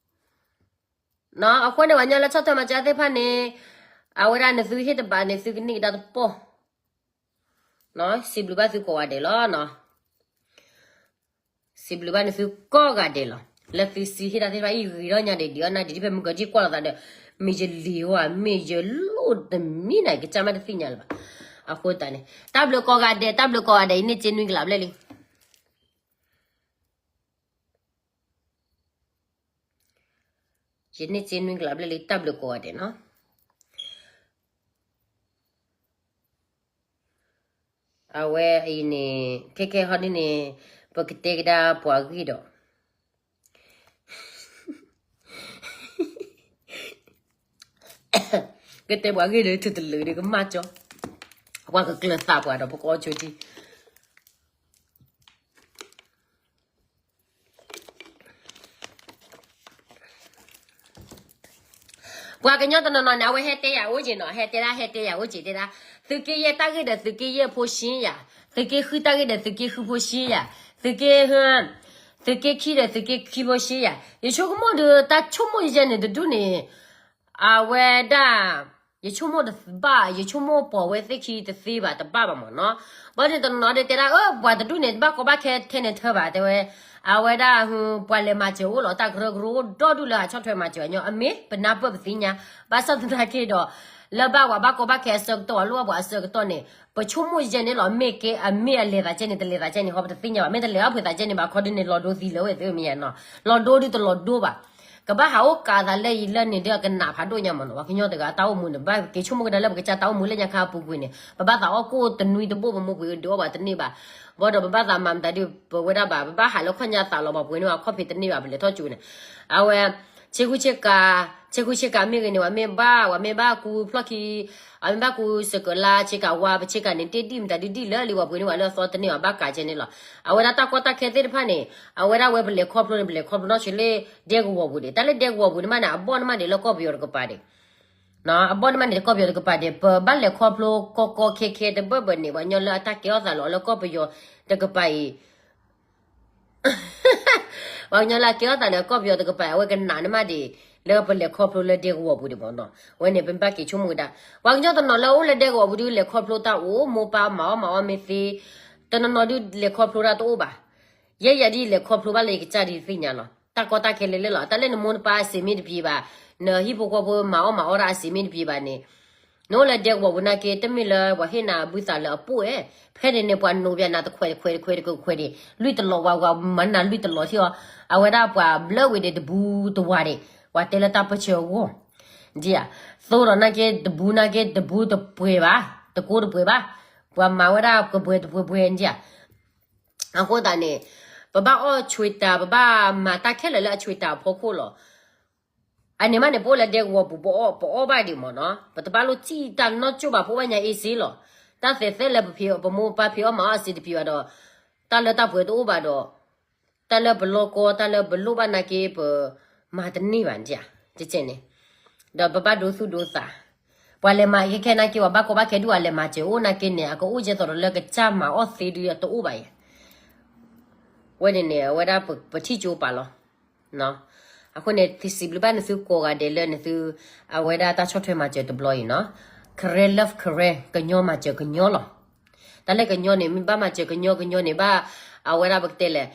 လံ အဃိန့ၣ် ပှၤကညီလၢဆီၣ်ထွဲမၤစၢၤသ့ၣ်တဖၣ်န့ၣ်, အဝဲဒၣ်နသုဟ့ၣ်တဘၣ်န့ၣ် သုကန့ၢ်ကဒါတပီၢ်, စံးဘျုးဘၣ်သုကိးဂၤဒဲးလီၤ, စံးဘျုးဘၣ်နသုကိးဂၤဒဲးလီၤ, လၢသုစုဟ့ၣ်တၢ်သ့ၣ်တဖၣ်အံၤဂ့ၤထီၣ်ညါဒံး ဒံးအီၣ်နၢ်ဒံး ဒ်ဖဲမုၢ်ကီၤကၠံၣ်ကွၢ်လိာ်သးဒီး, မ့ၢ်ယလံၤဟီဧါ, မ့ၢ်ယလိၣ်တမံၤန့ၣ် ကစၢ်မ့ၢ်တသ့ၣ်ညါလၢၤဘၣ်, အဃိသတးန့ၣ်, တၢ်ဘျုးကိးဂၤဒဲး, တၢ်ဘျုးကိးဂၤဒဲး, ယန့ၢ်စ့နွံကလးဘျဲၣ်လံ ယန့ၢ်စ့နွံကလးဘျဲၣ်လံ တၢ်ဘျုးကိးဂၤဒဲးနီၤ, အဝဲအံၤန့ၣ် ခဲခဲဟီဒ်န့ၣ်, ပကတဲကဒါပှၤဂ့ၢ်ဒီး, ကတဲပှၤဂ့ၢ်ဒီး ထုးတလၢာ်ဒီးကမၣ်ကၠီ, ပှၤကကျၢၤသးပှၤဒီး ပကအီၣ်ကၠိဒံး ပှၤကညီတနီၤနီၤန့ၣ် အဝဲဟဲတဲယၤအိၣ်က့ၤနီၤ, ဟဲတဲဒၣ် ဟဲတဲယၤအိၣ်က့ၤတဲဒၣ်, သုးက့ယဲၢ်တၢ်ဂ့ၢ်ဒီး သုးက့ယဲၢ်ဖိရှ့ယၤ, သုးက့ဃုတၢ်ဂ့ၢ်ဒီး သုးက့ဃုဖိရှ့ယၤ, သုးက့, သုးက့ခံဒီး သုးက့ခံဖိရှ့ယၤ, ယဆိကမိၣ်ဒီး တၢ်ဆိကမိၣ်ယဲန့ၣ်တဒူၣ်န့ၣ်, အဝဲဒၣ်, ယဆိကမိၣ်တဘၣ်, ယဆိကမိၣ်ပိာ်ဝဲသ့ၣ်ခံတသ့ဘၣ် တဘၣ်ဘၣ်မ့ၢ်နီၤ, ဘၣ်န့ၣ်တနီၤဒီးတဲဒၣ် အၢ ပှၤတဒူၣ်န့ၣ် တဘၣ်ကီဘၣ်ခဲထဲန့ၣ်ထၢဘၣ် တဲဝဲ, အဝဲဒၣ် ပှၤလဲၤမၤစၢၤအိၣ်လီၤ တၢ်ကရၢကရိဒီဒူၣ်လၢဟးဆီၣ်ထွဲမၤစၢၤအညီ အမ့ၢ်ပနၢ်ပၢၢ်ပသ့ၣ်ညါ, ဘၣ်ဆၣ်သနာ်က့ဒီး လၢဘၣ်ပှၤဘၣ်ကီဘၣ်ခဲအဆၢကတီၢ် အလိၣ်ဘၣ်ပှၤအဆၢကတီၢ်န့ၣ် ပဆိကမိၣ်ယဲန့ၣ်လီၤ မ့ၢ်ကဲအမ့ၢ်အလဲၤသးကဲန့ၣ် တလဲၤသးကဲန့ၣ် ဟီပတသ့ၣ်ညါဘၣ် မ့ၢ်တလဲၤအီၣ်ဖှဲးသးကဲန့ၣ်ဘၣ် ခီဒုန့ၣ် လီၤဒိသံလၢဝဲသ့ၣ်မ့ၢ်ယဲနီၤ လီၤဒိဒုတလီၤဒိဘၣ် ကဘၣ်ဟးအိၣ်ကးသးလၢအံၤလၢန့ၣ်ဒီးကနးဖးဒိၣ်ညါမ့ၢ်နီၤ ပှၤကညီတဂၤအတၢ်အိၣ်မူန့ၣ် ဘၣ်က့ၤဆိကမိၣ်ကဒါလၢပကစၢ်တၢ်အိၣ်မူလၢညါခါအပူၤကွံာ်န့ၣ် ပဘၣ်သးအီၣ်ကိၣ်တနွံတဘိၣ် ပမိၢ်ပှ့ၤဒုးအီၣ်ဘၣ်တန့ၢ်ဘၣ်, ဘၣ်ဒီးပဘၣ်သးမၤမတၤဒုး ပဝဲဒၣ်ဘၣ် ပဘၣ်ဟးလၢခီၣ်ညါသးလီၤ ပှ့ၤန့ၢ်ဝဲခီၣ်ဖံးတန့ၢ်ဘၣ် ပလဲၤထီၣ်ကၠိန့ၣ်, အဝဲ ဆ့ကူဆ့ကၤ, ဆ့ကူဆ့ကၤမ့ၢ်ဂ့ၤန့ၣ် ပှၤမ့ၢ်ဘၣ် ပှၤမ့ၢ်ဘၣ်ကူဖျီၣ်ခံ အမ့ၢ်ဘၣ်ကူစကလါဆ့ကၤဝါ ပဆ့ကၤန့ၣ် တ့ၢ်ဒံၣ်မတၤဒုဒံၣ်လၢလံ ပှၤပှ့ၤန့ၢ်ဝဲလၢအသီတန့ၢ်ဘၣ် ဘၣ်ကးကဲန့ၣ်လီၤ, အဝဲဒၣ်တၢ်ကီတၢ်ခဲသ့ၣ်တဖၣ်န့ၣ် အဝဲဒၣ်ဝဲပလဲၤခီဖျိန့ၣ် ပလဲၤခီဖျိနီၣ်ဆံလၢဒဲကဝီၤပူၤန့ၣ် တၢ်လၢဒဲကဝီၤပူၤန့ၣ်မးန့ၣ် အဘီၣ်န့ၣ်မးန့ၣ်လၢကီၢ်ပယီၤတကပၤဒံး, အဘီၣ်န့ၣ်မးန့ၣ် လၢကီၢ်ပယီၤတကပၤဒံး ပဘၣ်လဲၤခီဖျိကီကီခဲခဲတဘၢၣ်ဘၢၣ်န့ၣ် ပှၤကညီလၢအတၢ်ကဲထီၣ်သးလီၤ လၢကီၢ်ပယီၤတကပၤအံၤ ပှၤကညီလၢအကဲထီၣ်သးလၢကီၢ်ပယီၤတကပၤ အဝဲကနးန့ၣ်မးဒံး လၢပလဲၤခီဖျိလၢဒဲကဝီၤပူၤဒံးမ့ၢ်နီၤ, အဝဲန့ၣ် ပဘၣ်က့ၤဆိကမိၣ်ကဒါ, ပှၤကညီတနီၤလၢအအိၣ်လၢဒဲကဝီၤပူၤဒုး လဲၤခီဖျိတၢ်အိၣ် မိၢ်ပၢ်မၤအီၣ်မၤအီၣ်မ့ၢ်သ့, တနီၤနီၤဒုးလဲၤခီဖျိတၢ်တအိၣ်ဘၣ်, ယဲယၤဒ်လဲၤခီဖျိဘၣ်လၢယကစၢ်ဒ်သ့ၣ်ညါလီၤ, တၢ်ကီတၢ်ခဲလဲၤလဲၤလီၤ တၢ်လၢနမိၢ်နပၢ်အစ့မ့ၢ်တပျံၤဘၣ်, နဟံၣ်ဖိဃီဖိမၤအီၣ်မၤအီၣ်တၢ်အစ့မ့ၢ်တပျံၤဘၣ်န့ၣ် နအိၣ်လၢဒဲကဝီၤပူၤနာ်က့ တမ့ၢ်လၢပှၤဟ့ၣ်နၤဘုသးလၢအပိၢ်ဧါ, ဖဲန့ၣ်န့ၣ် ပှၤနိးဘၣ်နၤတခွဲးတခွဲးတခွဲးတခွဲးတခွဲးန့ၣ် လွံၢ်တလီၤဝဲ ပှၤမၤနၤလွံၢ်တလီၤထံၣ်အီၤ, အဝဲဒၣ်ပှၤဘျၢဝံၤဒံးတဘူးတဝၤဒံး, ပှၤတဲလၢတၢ်ပၢၢ်ဆၢအဂီၢ်, ဒ်ဧါ, သိဒီးနာ်က့တဘူးနာ်က့တဘူးတပှဲၤဘၣ်, တကိးတပှဲၤဘၣ်, ပှၤမၤဝဲဒၣ်ကပှဲၤတပှဲၤပှဲၤဒ်ဧါ, အဃိသတးန့ၣ် ပဘၣ်အီၣ်ဆွ့တၢ် ပဘၣ်မၤတၢ်ခဲလၢာ်လၢအဆွ့တၢ်အဖီခိၣ်လီၤ. အန့ၣ်မးန့ၣ် ပအိၣ်လၢဒဲကဝီၤပူၤ ပအီၣ် ပအီၣ်ဘၣ်ဒံးမ့ၢ်နီၤ, ပတဘၣ်လိၣ်စံၣ်တၢ်နီၢ်ကၠိၣ်ဘၣ် ပအိၣ်ဘၣ်ညါအ့စ့လီၤ. တၢ်သဲးသဲလၢပဖံး ပမိၢ်ပၢ်ဖံးအီၣ်မၤအီၣ်အစ့တပျံၤဘၣ်ဒီး တၢ်လၢတၢ်ပှဲၤတအိၣ်ဘၣ်ဒီး တၢ်လၢပလီၢ်ကီ တၢ်လၢပလိၣ်ဘၣ်နာ်က့ ပမၤတန့ၢ်ဘၣ်ဒ်ဧါ, တကဲန့ၣ်, ဒီးပဘၣ်ဒိသူၣ်ဒိသး ပှၤလဲၤမၤခဲခဲနာ်က့ ပှၤဘၣ်ကီဘၣ်ခဲဒုး ပှၤလဲၤမၤစၢၤအိၣ်နာ်က့န့ၣ် အကအိၣ်ကဲသိးဒီးလၢကစၢ်မၤအီၣ်သ့ဒုးတအိၣ်ဘၣ်ယဲၢ်, ဝဲန့ၣ်န့ၣ် အဝဲဒၣ်ပထံၣ်ကၠိပာ်လီၤ. အဃိန့ၣ် စံးဘျုးဘၣ်နသုကိးဂၤဒဲးလၢနသု အဝဲဒၣ်တၢ်ဆီၣ်ထွဲမၤစၢၤတဘျီအံၤနီၤ, Karen love Karen ကညီမၤစၢၤကညီလီၤ. တၢ်လၢကညီန့ၣ် မ့ၢ်ဘၣ်မၤစၢၤကညီ ကညီန့ၣ်ဘၣ် အဝဲဒၣ်ပကတဲလဲၣ်,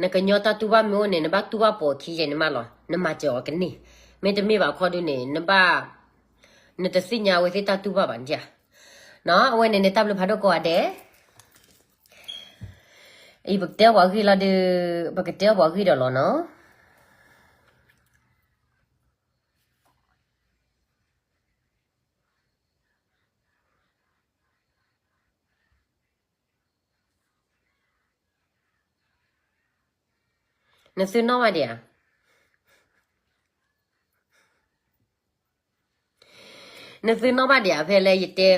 နကညီတၢ်တူၢ်ဘၣ်မ့ၢ်အိၣ်န့ၣ် နဘၣ်တူၢ်ဘၣ်ပိာ်ခံယဲၢ်န့ၣ်မးလီၤ, နမၤစၢၤအီၤကန့ၢ်, မ့တမ့ၢ်ဘၣ်ခီဒုးန့ၣ် နဘၣ် နတသ့ၣ်ညါအဝဲသ့ၣ်တၢ်တူၢ်ဘၣ်ဘၣ်ဒ်ဧါ. အဝဲန့ၣ်န့ၣ် တၢ်ဘျုးဖးဒိၣ်ကိးဂၤဒဲး, အံၤပကတဲပှၤဂ့ၢ်လီၤဒီး ပကတဲပှၤဂ့ၢ်ဒီးလီၤနီၤ. နသုနီၣ်ဘၣ်ဒံးဧါ, နသုနီၣ်ဘၣ်ဒံးဧါ ဖဲလၢယတဲ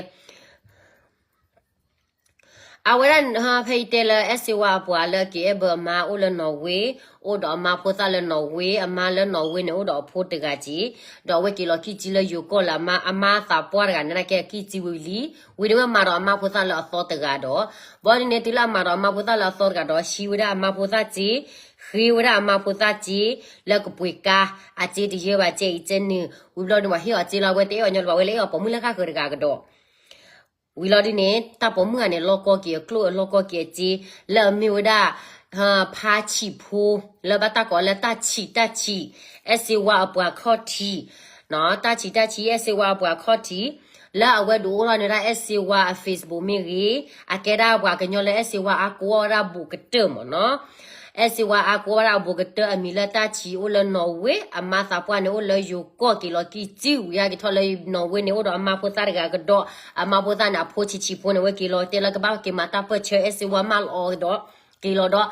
အဝဲဒၣ် ဖဲယတဲလၢ အဲၣ်စ့ဝါအပှၤလၢက့ၤအဲၣ်ဘၢအမါအိၣ်လၢနီၣ်ဝ့, အိၣ်ဒီးအမါဖိသၣ်လၢနီၣ်ဝ့, အမါလၢနီၣ်ဝ့န့ၣ် အိၣ်ဒီးအဖိတဂၤက့ၤ, ဒီးအဝဲက့ၤလီၤကံၢ်ကံၢ်လၢယိၤကီၢ်လၢအမါသးပှၢ်တဂၤန့ၣ် နာ်က့ကံၢ်ကံၢ်ဝံၤလံ, ဝံၤန့ၣ်ဝဲမၤဒီးအမါဖိသၣ်လၢအသီတဂၤဒီး, ဘၣ်ဒ်န့ၣ် တုၤလၢအမၤဒီးအမါဖိသၣ်လၢအသီတဂၤဒီး ဟံးဝဲဒၣ်အမါဖိသၣ်စ့, ဃ့ဝဲဒၣ်အမါဖိသၣ်စ့, လၢကပှ့ၤကါ, အစ့တယၢဘၣ်စဲအံၤစဲနုာ်, ဝံၤဘျီဒုး ပှၤဟ့ၣ်အီၤစ့လီၤ အဝဲတအဲၣ်အီၤညီလၢၤဘၣ် အဝဲလၢအဲၣ်အီၤပိာ်မုၣ်လၢဃၣ်ဃၢၤတဂၤကဒီး ဝံၤလီၤဒုးန့ၣ် တၢ်ပိာ်မုၣ်ဂၤန့ၣ် လီၢ်ကီၢ်က့ၤအကျိၣ် လီၢ်ကီၢ်က့ၤအစ့ လၢအမ့ၢ်ဝဲဒၣ် ဖါဆံးဖိ လၢဘၣ်တၢ်ကိးလၢတၢ်ဆံးတၢ်ဆံး အဲၣ်စ့ဝါအပှၤခီၣ်ထံး, တၢ်ဆံးတၢ်ဆံး အဲၣ်စ့ဝါအပှၤခီၣ်ထံး, လၢအဝဲဒုးအိၣ်ထီၣ်န့ၢ်ဒၣ်အဲၣ်စ့ဝါအ Facebook မ့ၢ်ဂ့ၤ, အကဲဒၣ်ပှၤကညီလၢအဲၣ်စ့ဝါအါကိးအီၣ်ဝဲဒၣ်ဘူးကတၢၢ်မ့ၢ်နီၤ အဲၣ်စ့ဝါအါကိးဝဲဒၣ်အဘူးကတၢၢ်အမံၤလၢတၢ်ဆံးအိၣ်လၢနီၣ်ဝ့, အမါသးပှၢ်န့ၣ်အိၣ်လၢယိၤကီၢ်က့ၤလီၤကံၢ်ကံၢ်ဝံၤ ဟဲက့ၤထီၣ်လၢနီၣ်ဝ့န့ၣ် အိၣ်ဒီးအမါဖိသၣ်တဂၤကဒီး, အမါဖိသၣ်န့ၣ် အဖိဆံးဆံးဖိန့ၣ် ဝဲက့ၤလီၤတဲလၢကဘၣ်က့ၤမၤတၢ်ပၢၢ်ဆၢအဲၣ်စ့ဝါမးလီၤဒီး က့ၤလီၤဒီး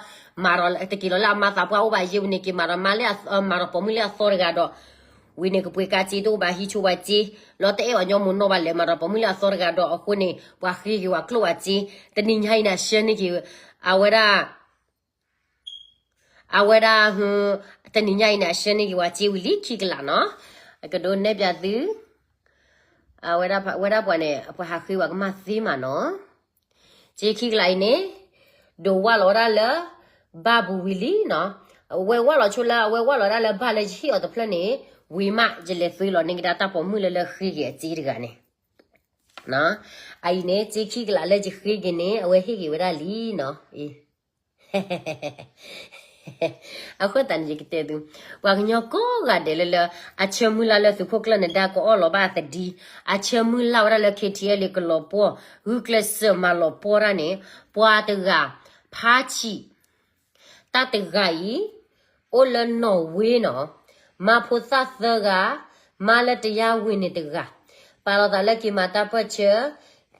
မၤဒီးတက့ၤလီၤလၢအမါသးပှၢ်အိၣ်ဘၣ်ယဲၢ်ဝံၤန့ၣ် က့ၤမၤဒီးမါလၢအမၤဒီးပိာ်မုၣ်လၢအသီတဂၤဒီး ဝံၤန့ၣ်ကပှ့ၤကါစ့တအိၣ်ဘၣ်ဟံးဆိဝဲစ့, လီၤတအဲၣ်အီၤညီမ့ၢ်နီၢ်ဘၣ်လဲၤမၤဒီးပိာ်မုၣ်လၢအသီတဂၤဒီး အဃိန့ၣ် ပှၤဃ့က့ၤဝဲကျိၣ်ဝဲစ့, တနံၤညါအံၤန့ၣ် အဆှၢန့ၢ်က့ၤ အဝဲဒၣ် အဝဲဒၣ် တနံၤညါအံၤန့ၣ် အဆှၢန့ၢ်က့ၤဝဲစ့ဝံၤလံခံကလးနီၤ, အကဒိးနဲၣ်ပၠးသု, အဝဲဒၣ်ပှၤန့ၣ် ပှၤဟးဃ့ဝဲကမၣ်သ့မးနီၤ, စ့ခံကလးအံၤန့ၣ် ဒိးဝၢ်လီၤဝဲဒၣ်လၢ ဘၣ်ပူၤဝံၤလံနီၤ, အဝဲဝၢ်လီၤဆိလၢ အဝဲဝၢ်လီၤဒၣ်လၢဘၣ်လၢယဟ့ၣ်အီၤတဖျၢၣ်န့ၣ် ဝံၤမး ယလဲၤသွ့လီၤန့ၢ်ကဒါတၢ်ပိာ်မုၣ်လၢလၢဃ့က့ၤအစ့တဂၤန့ၣ် အအံၤန့ၣ် စ့ခံကလးလၢယဃ့က့ၤန့ၣ် အဝဲဟ့ၣ်က့ၤဝဲဒၣ်လံနီၤ, အံၤ အဃိသတးန့ၣ် ယကတဲသု, ပှၤကညီကိးဂၤဒဲးလၢလၢ အဆၢမုၢ်လၢ်လၢသုးခိၣ်ကျၢၢ်နဒါကအီၣ်လီၤဘၣ်သဒံ, အဆၢမုၢ်လၢ်ဝဲဒၣ်လၢ KTLA ကလီၤပှီၢ်, ဂုာ်ကျဲးစၢးမၤလီၤပှီၢ်တၢ်န့ၣ်, ပှၤတဂၤ ဖါဆံး တၢ်တဂၤအံၤ အိၣ်လၢနီၣ်ဝ့နီၤ, မါဖိသၣ်သၢဂၤ, မါလၢတယါဝ့ၤန့ၣ်တဂၤ, ပာ်လီၤသးလၢက့ၤမၤတၢ်ပၢၢ်ဆၢ,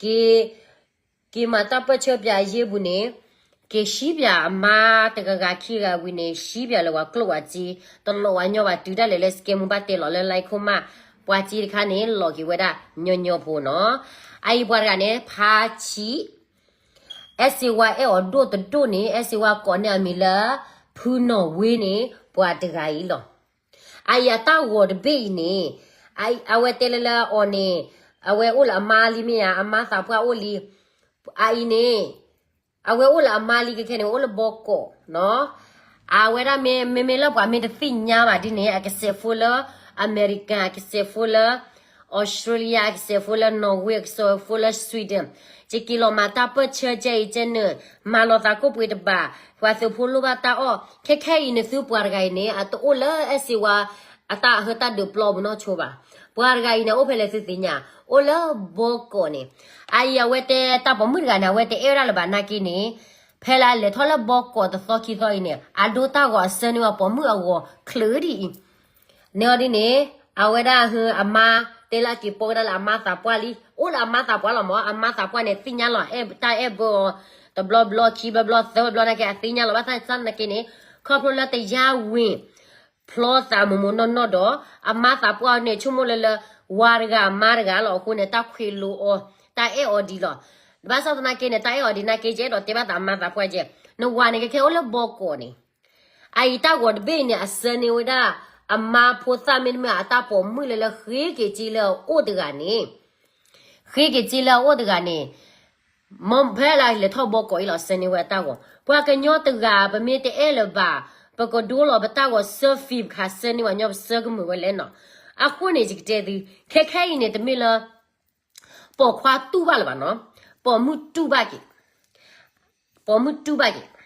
က့ၤ က့ၤမၤတၢ်ပၢၢ်ဆၢပၠးအယ့ၢ်ပူၤန့ၣ်, က့ၤဆံးပၠးအမါတဂၤဂၤခံဂၤဝံၤန့ၣ် ဆံးပၠးလၢပှၤကျိၣ်ပှၤစ့, တလီၤဝဲညီဘၣ် တုၤဒၣ်လဲာ်လၢ စကဲမူဘၣ်တဲလီၤလၢ လဲခိၣ်မး, ပှၤစ့တခါန့ၣ် လီၤက့ၤဝဲဒၣ်ညီညီဖိနီၤ. အအံၤပှၤတဂၤန့ၣ် ဖါဆံး အဲၣ်စ့ဝါအဲၣ်အီၤဒိၣ်တဒိၣ်န့ၣ် အဲၣ်စ့ဝါကိးန့ၢ်အမံၤလၢ ဖုနီၣ်ဝ့န့ၣ် ပှၤတဂၤအံၤလီၤ. အအံၤအတၢ်ဂီၤတဘ့ၣ်အံၤန့ၣ်, အဝဲတဲလၢလၢအီၤန့ၣ်, အဝဲအိၣ်လၢအမါလံမ့ၢ်ဧါ, အမါသးပှၢ်အိၣ်လံ. အအံၤန့ၣ် အဝဲအိၣ်လၢအမါလံကဲခဲန့ၣ် အိၣ်လၢဘီကီးနီၤ. အဝဲဒၣ်မ့မ့ၢ်လၢပှၤမ့ၢ်တသ့ၣ်ညါဘၣ်ဒ်န့ၣ် အကစဲးဖိလၢ အမဲရကၤ, အကစဲးဖိလၢ Australia, အကစဲးဖိလၢ Norway, အကစဲးဖိလၢ Sweden, ယက့ၤလီၤမၤတၢ်ပၢၢ်ဆၢကဲအံၤကဲနုာ်, မၤလီၤသးကိၣ်ပှ့ၤတဘၣ်, ပှၤသုးဖိလိၣ်ဘၣ်တၢ်အီၣ်, ခဲခဲအံၤန့ၣ် သုပှၤတဂၤအံၤန့ၣ် အတအိၣ်လၢအဲၣ်စ့ဝါ အတၢ်အဟၢတၢ်ဒုးပျီပူၤနီၢ်ဆိဘၣ်. ပှၤတဂၤအံၤန့ၣ် အိၣ်ဖဲလဲၣ်သုသ့ၣ်ညါ, အိၣ်လၢဘီကီးန့ၣ်. အအံၤအဝဲတဲတၢ်ပိာ်မုၣ်တဂၤန့ၣ် အဝဲတအဲၣ်ဝဲဒၣ်လၢၤဘၣ်နာ်က့န့ၣ်, ဖဲလၢအလဲၤထီၣ်လၢဘီကီးတသီခံသီအံၤန့ၣ် အဒိတၢ်ဂီၤအဆၢန့ၢ်ဝဲပိာ်မုၣ်အဂီၤချုးဒ်အံၤ န့ၣ်အီၤဒ်န့ၣ်, အဝဲဒၣ်အမါတဲလၢအက့ၤပိာ်ဝဲဒၣ်လၢအမါသးပှၢ်လံ, အိၣ်လၢအမါသးပှၢ်လီၤမး, အမါသးပှၢ်န့ၣ်သ့ၣ်ညါလီၤ, တၢ်အဲၣ်ဘၢအီၤ တဘျီဘျီခံဘျီဘျီသၢဘျီနာ်က့ အသ့ၣ်ညါလီၤဘၣ်ဆၣ်သနာ်က့န့ၣ်, ခီဖျိလၢတယါဝ့ၤ ဖျီသးမိၢ်မိၢ်နီၢ်နီၢ်ဒီး အမါသးပှၢ်အီၤန့ၣ် ဆိကမိၣ်လၢလၢ ဝၤတဂၤအမါတဂၤလီၤ. အဃိန့ၣ် တၢ်ခွဲးလိအီၤ, တၢ်အဲၣ်အီၤဒံးလီၤ. ဘၣ်ဆၣ်သနာ်က့န့ၣ် တၢ်အဲၣ်အီၤဒံးနာ်က့ ယအဲၣ်ဒိးတဲဘၣ်သးအမါသးပှၢ်ကဲ, နဝၤန့ၣ်ကဲခဲအိၣ်လၢဘီကီးန့ၣ်, အအံၤတၢ်ဂီၤတဘ့ၣ်အံၤန့ၣ် အဆၢန့ၢ်ဝဲဒၣ် အမါဖိသၣ်မ့တမ့ၢ် အတၢ်ပိာ်မုၣ်လၢလၢဃ့က့ၤက့လၢအအိၣ်တဂၤန့ၣ်, ဃ့က့ၤက့လၢအအိၣ်တဂၤန့ၣ်, မ်ဖဲလၢလဲၤထီၣ်ဘီကီးအံၤလီၤ ဆၢန့ၢ်ဝဲအတၢ်ဂီၤ, ပှၤကညီတဂၤ ပမ့ၢ်တအဲၣ်လၢၤဘၣ်, ပကဒိလီၤပတၢ်ဂီၤဆၢဖံး ပခးဆၢန့ၢ်ဝဲညီ ပဆၢကမုာ်ဝဲလဲၣ်နီၤ. အဃိန့ၣ် ယကတဲသု, ခဲခဲအံၤန့ၣ် တမ့ၢ်လၢ ပိာ်ခွါတူၢ်ဘၣ်လၢၤဘၣ်နီၤ, ပိာ်မုၣ်တူၢ်ဘၣ်က့ၤ, ပိာ်မုၣ်တူၢ်ဘၣ်က့ၤ.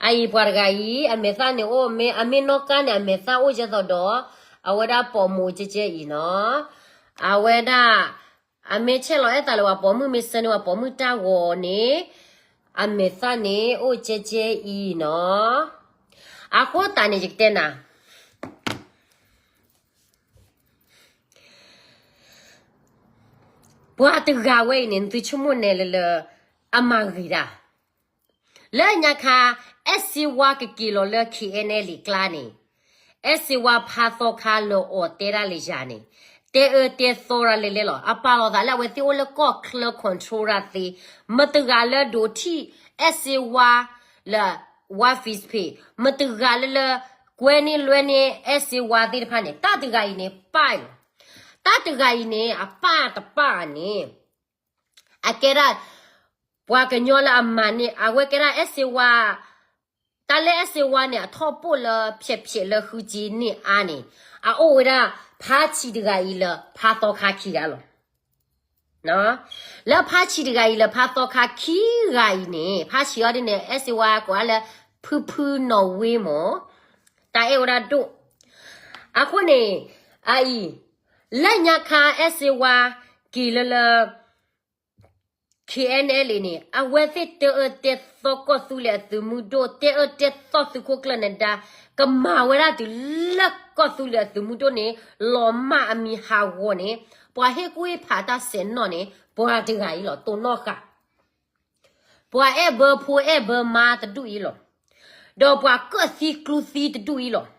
အအံၤပှၤတဂၤအံၤ အမဲာ်သၣ်န့ၣ်အိၣ်မ့ၢ် အမ့ၢ်နီၢ်ကါန့ၣ် အမဲာ်သၣ်အိၣ်ကဲသိးဒီး အဝဲဒၣ်ပိာ်မုၣ်ကဲကဲအံၤနီၤ, အဝဲဒၣ် အမ့ၢ်ဆဲးလီၤအဲၣ်သးလၢၤဘၣ်ပိာ်မုၣ် မ့ၢ်ဆၢန့ၢ်ဝဲပိာ်မုၣ်တၢ်ဂီၤန့ၣ်, အမဲာ်သၣ်န့ၣ်အိၣ်ကဲကဲအံၤနီၤ. အဃိသတးန့ၣ် ယကတဲနၤ ပှၤတဂၤဝဲအံၤန့ၣ် နသုဆိကမိၣ်နဲလၢလၢ အမၤဂ့ၤဒၣ်. လၢညါခါ အဲၣ်စ့ဝါကက့ၤလီၤလၢ KNLA ကျါန့ၣ်, အဲၣ်စ့ဝါဖးသီခါလၢအီၤတဲဒၣ်လၢယၤန့ၣ်, တဲအၢတဲသီတၢ်လဲၤလဲၤလီၤ. အပာ်လီၤသးလၢအဝဲသ့ၣ်အိၣ်လၢကီၢ်ချၢ control တၢ်သ့, မတဂၤလၢဒိးထံၣ်အဲၣ်စ့ဝါလၢ ဝါ face ဖ့ၣ်, မတဂၤလၢလၢ ကွဲန့ၢ်လွဲန့ၢ်အဲၣ်စ့ဝါသ့ၣ်တဖၣ်န့ၣ်, တၢ်တဂၤအံၤန့ၣ် ပၢ်လီၤ. တၢ်တဂၤအံၤန့ၣ် အပၢ်တပၢ်န့ၣ် အကဲဒၣ် ပှၤကညီလၢအမၤန့ၢ် အဝဲကဲဒၣ်အဲၣ်စ့ဝါ, တၢ်လၢအဲၣ်စ့ဝါန့ၣ် အထီၣ်ပိၣ်လၢဖျဲးဖျဲးလၢဃုကၠ့န့ၢ်အါန့ၣ်, အအိၣ်ဝဲဒၣ်ဖါဆံးတဂၤအံၤလၢဖးသီခါခံဂၤလီၤ. လၢဖါဆံးတဂၤအံၤလၢဖးသီခါခံဂၤအံၤန့ၣ်, ဖါဆံးအီၤဒ်န့ၣ် အဲၣ်စ့ဝါကိးအါလၢ ဖုဖုနီၣ်ဝ့မၢ်, တၢ်အဲၣ်ဝဲဒၣ်ဒိၣ်. အဃိန့ၣ် အအံၤ လၢညါခါအဲၣ်စ့ဝါက့ၤလၢလၢ KNLA န့ၣ် အဝဲသ့ၣ်တဲအၢတဲသီကီၢ်သူလ့ၤအသုးမုၢ်ဒိၣ်, တဲအၢတဲသီသုးခိၣ်ကျၢၢ်နဒါ, ကမၤဝဲဒၣ်တုၤလၢကီၢ်သူလ့ၤအသုးမုၢ်ဒိၣ်န့ၣ် လီၤမၢ်အမံၤဟးဂီၤန့ၣ်, ပှၤဟ့ၣ်ကူၣ်ဟ့ၣ်ဖးတၢ်ဆဲးနီၣ်န့ၣ် ပှၤတဂၤအံၤလီၤ. တိၢ်နီၣ်ဃာ် ပှၤအဲၣ်ဘၢဖိအဲၣ်ဘၢမါတဒူၣ်အံၤလီၤ. ဒီးပှၤကၢၣ်သံကျူသံတဒူၣ်အံၤလီၤ.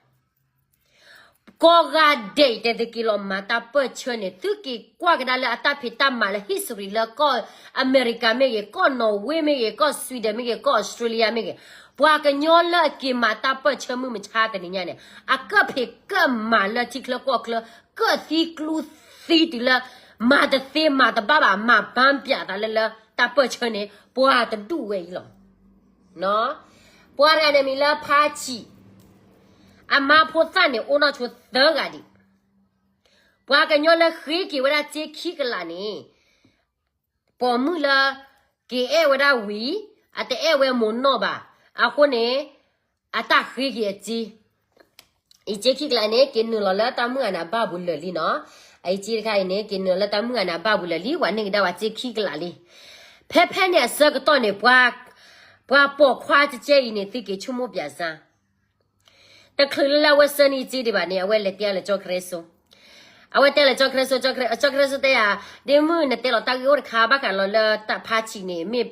ကိးဂၤဒဲးအံၤ တဲသုက့ၤလီၤမၤတၢ်ပၢၢ်ဆၢန့ၣ် သုက့ၤကွၢ်ကဒါလၢအတၢ်ဖံးတၢ်မၤလၢ history လၢကီၢ်အမဲရကၤမ့ၢ်ဂ့ၤ, ကီၢ်နီၣ်ဝ့မ့ၢ်ဂ့ၤ, ကီၢ် Sweden မ့ၢ်ဂ့ၤ, ကီၢ် Australia မ့ၢ်ဂ့ၤ, ပှၤကညီလၢအက့ၤမၤတၢ်ပၢၢ်ဆၢမုၢ်မဆါတနံၤညါန့ၣ် အကၢၣ်ဖံးကၢၣ်မၤလၢထံချၢကီၢ်ချၢ, ကၢၣ်သံကျူသံတုၤလၢ မၤတသ့မၤတဘၣ်ဘၣ်, မၤပၢ်ပၠးသးလၢလၢတၢ်ပၢၢ်ဆၢန့ၣ် ပှၤတဒူၣ်ဝဲအံၤလီၤ. ပှၤတဂၤန့ၣ်မံၤလၢဖါဆံး, အမါဖိသၣ်န့ၣ် အိၣ်နီၢ်ဆိသၢဂၤဒံး. ပှၤကညီလၢဃ့က့ၤဝဲဒၣ်စ့ခံကလးန့ၣ်, ပိာ်မုၣ်လၢ က့ၤအဲၣ်ဝဲဒၣ်ဝံၤ, အတအဲၣ်ဝဲမိၢ်နီၢ်ဘၣ်, အဃိန့ၣ် အတၢ်ဃ့က့ၤအစ့, အံၤစ့ခံကလးန့ၣ် က့ၤနုာ်လီၤလၢတၢ်မုၣ်ဂၤန့ၣ်အဘၣ်ပူၤလၢာ်လံနီၤ. အံၤစ့တခါအံၤန့ၣ် က့ၤနုာ်လီၤလၢတၢ်မုၣ်ဂၤန့ၣ်အဘၣ်ပူၤလၢာ်လံ, ပှၤန့ၢ်ကဒါဝဲစ့ခံကလးလံ. ဖဲဖဲန့ၣ်အဆၢကတီၢ်န့ၣ် ပှၤပိာ်ခွါကဲကဲအံၤန့ၣ် သုက့ၤဆိကမိၣ်ပၠးစၢ် တချုးလၢလၢအဝဲဆှၢန့ၢ်စ့ဒံးဘၣ်န့ၣ် အဝဲလဲၤတဲလၢကၠီခရၢစိ, အဝဲတဲလၢကၠီခရၢစိ, ကၠီခရၢစိတဲယၤ, ဒ့မုၣ်နတဲလီၤတၢ်ဂ့ၢ်အိၣ်တခါ ဘၣ်ဃးလီၤလၢတၢ်ဖါဆံးန့ၣ် မ့ၢ်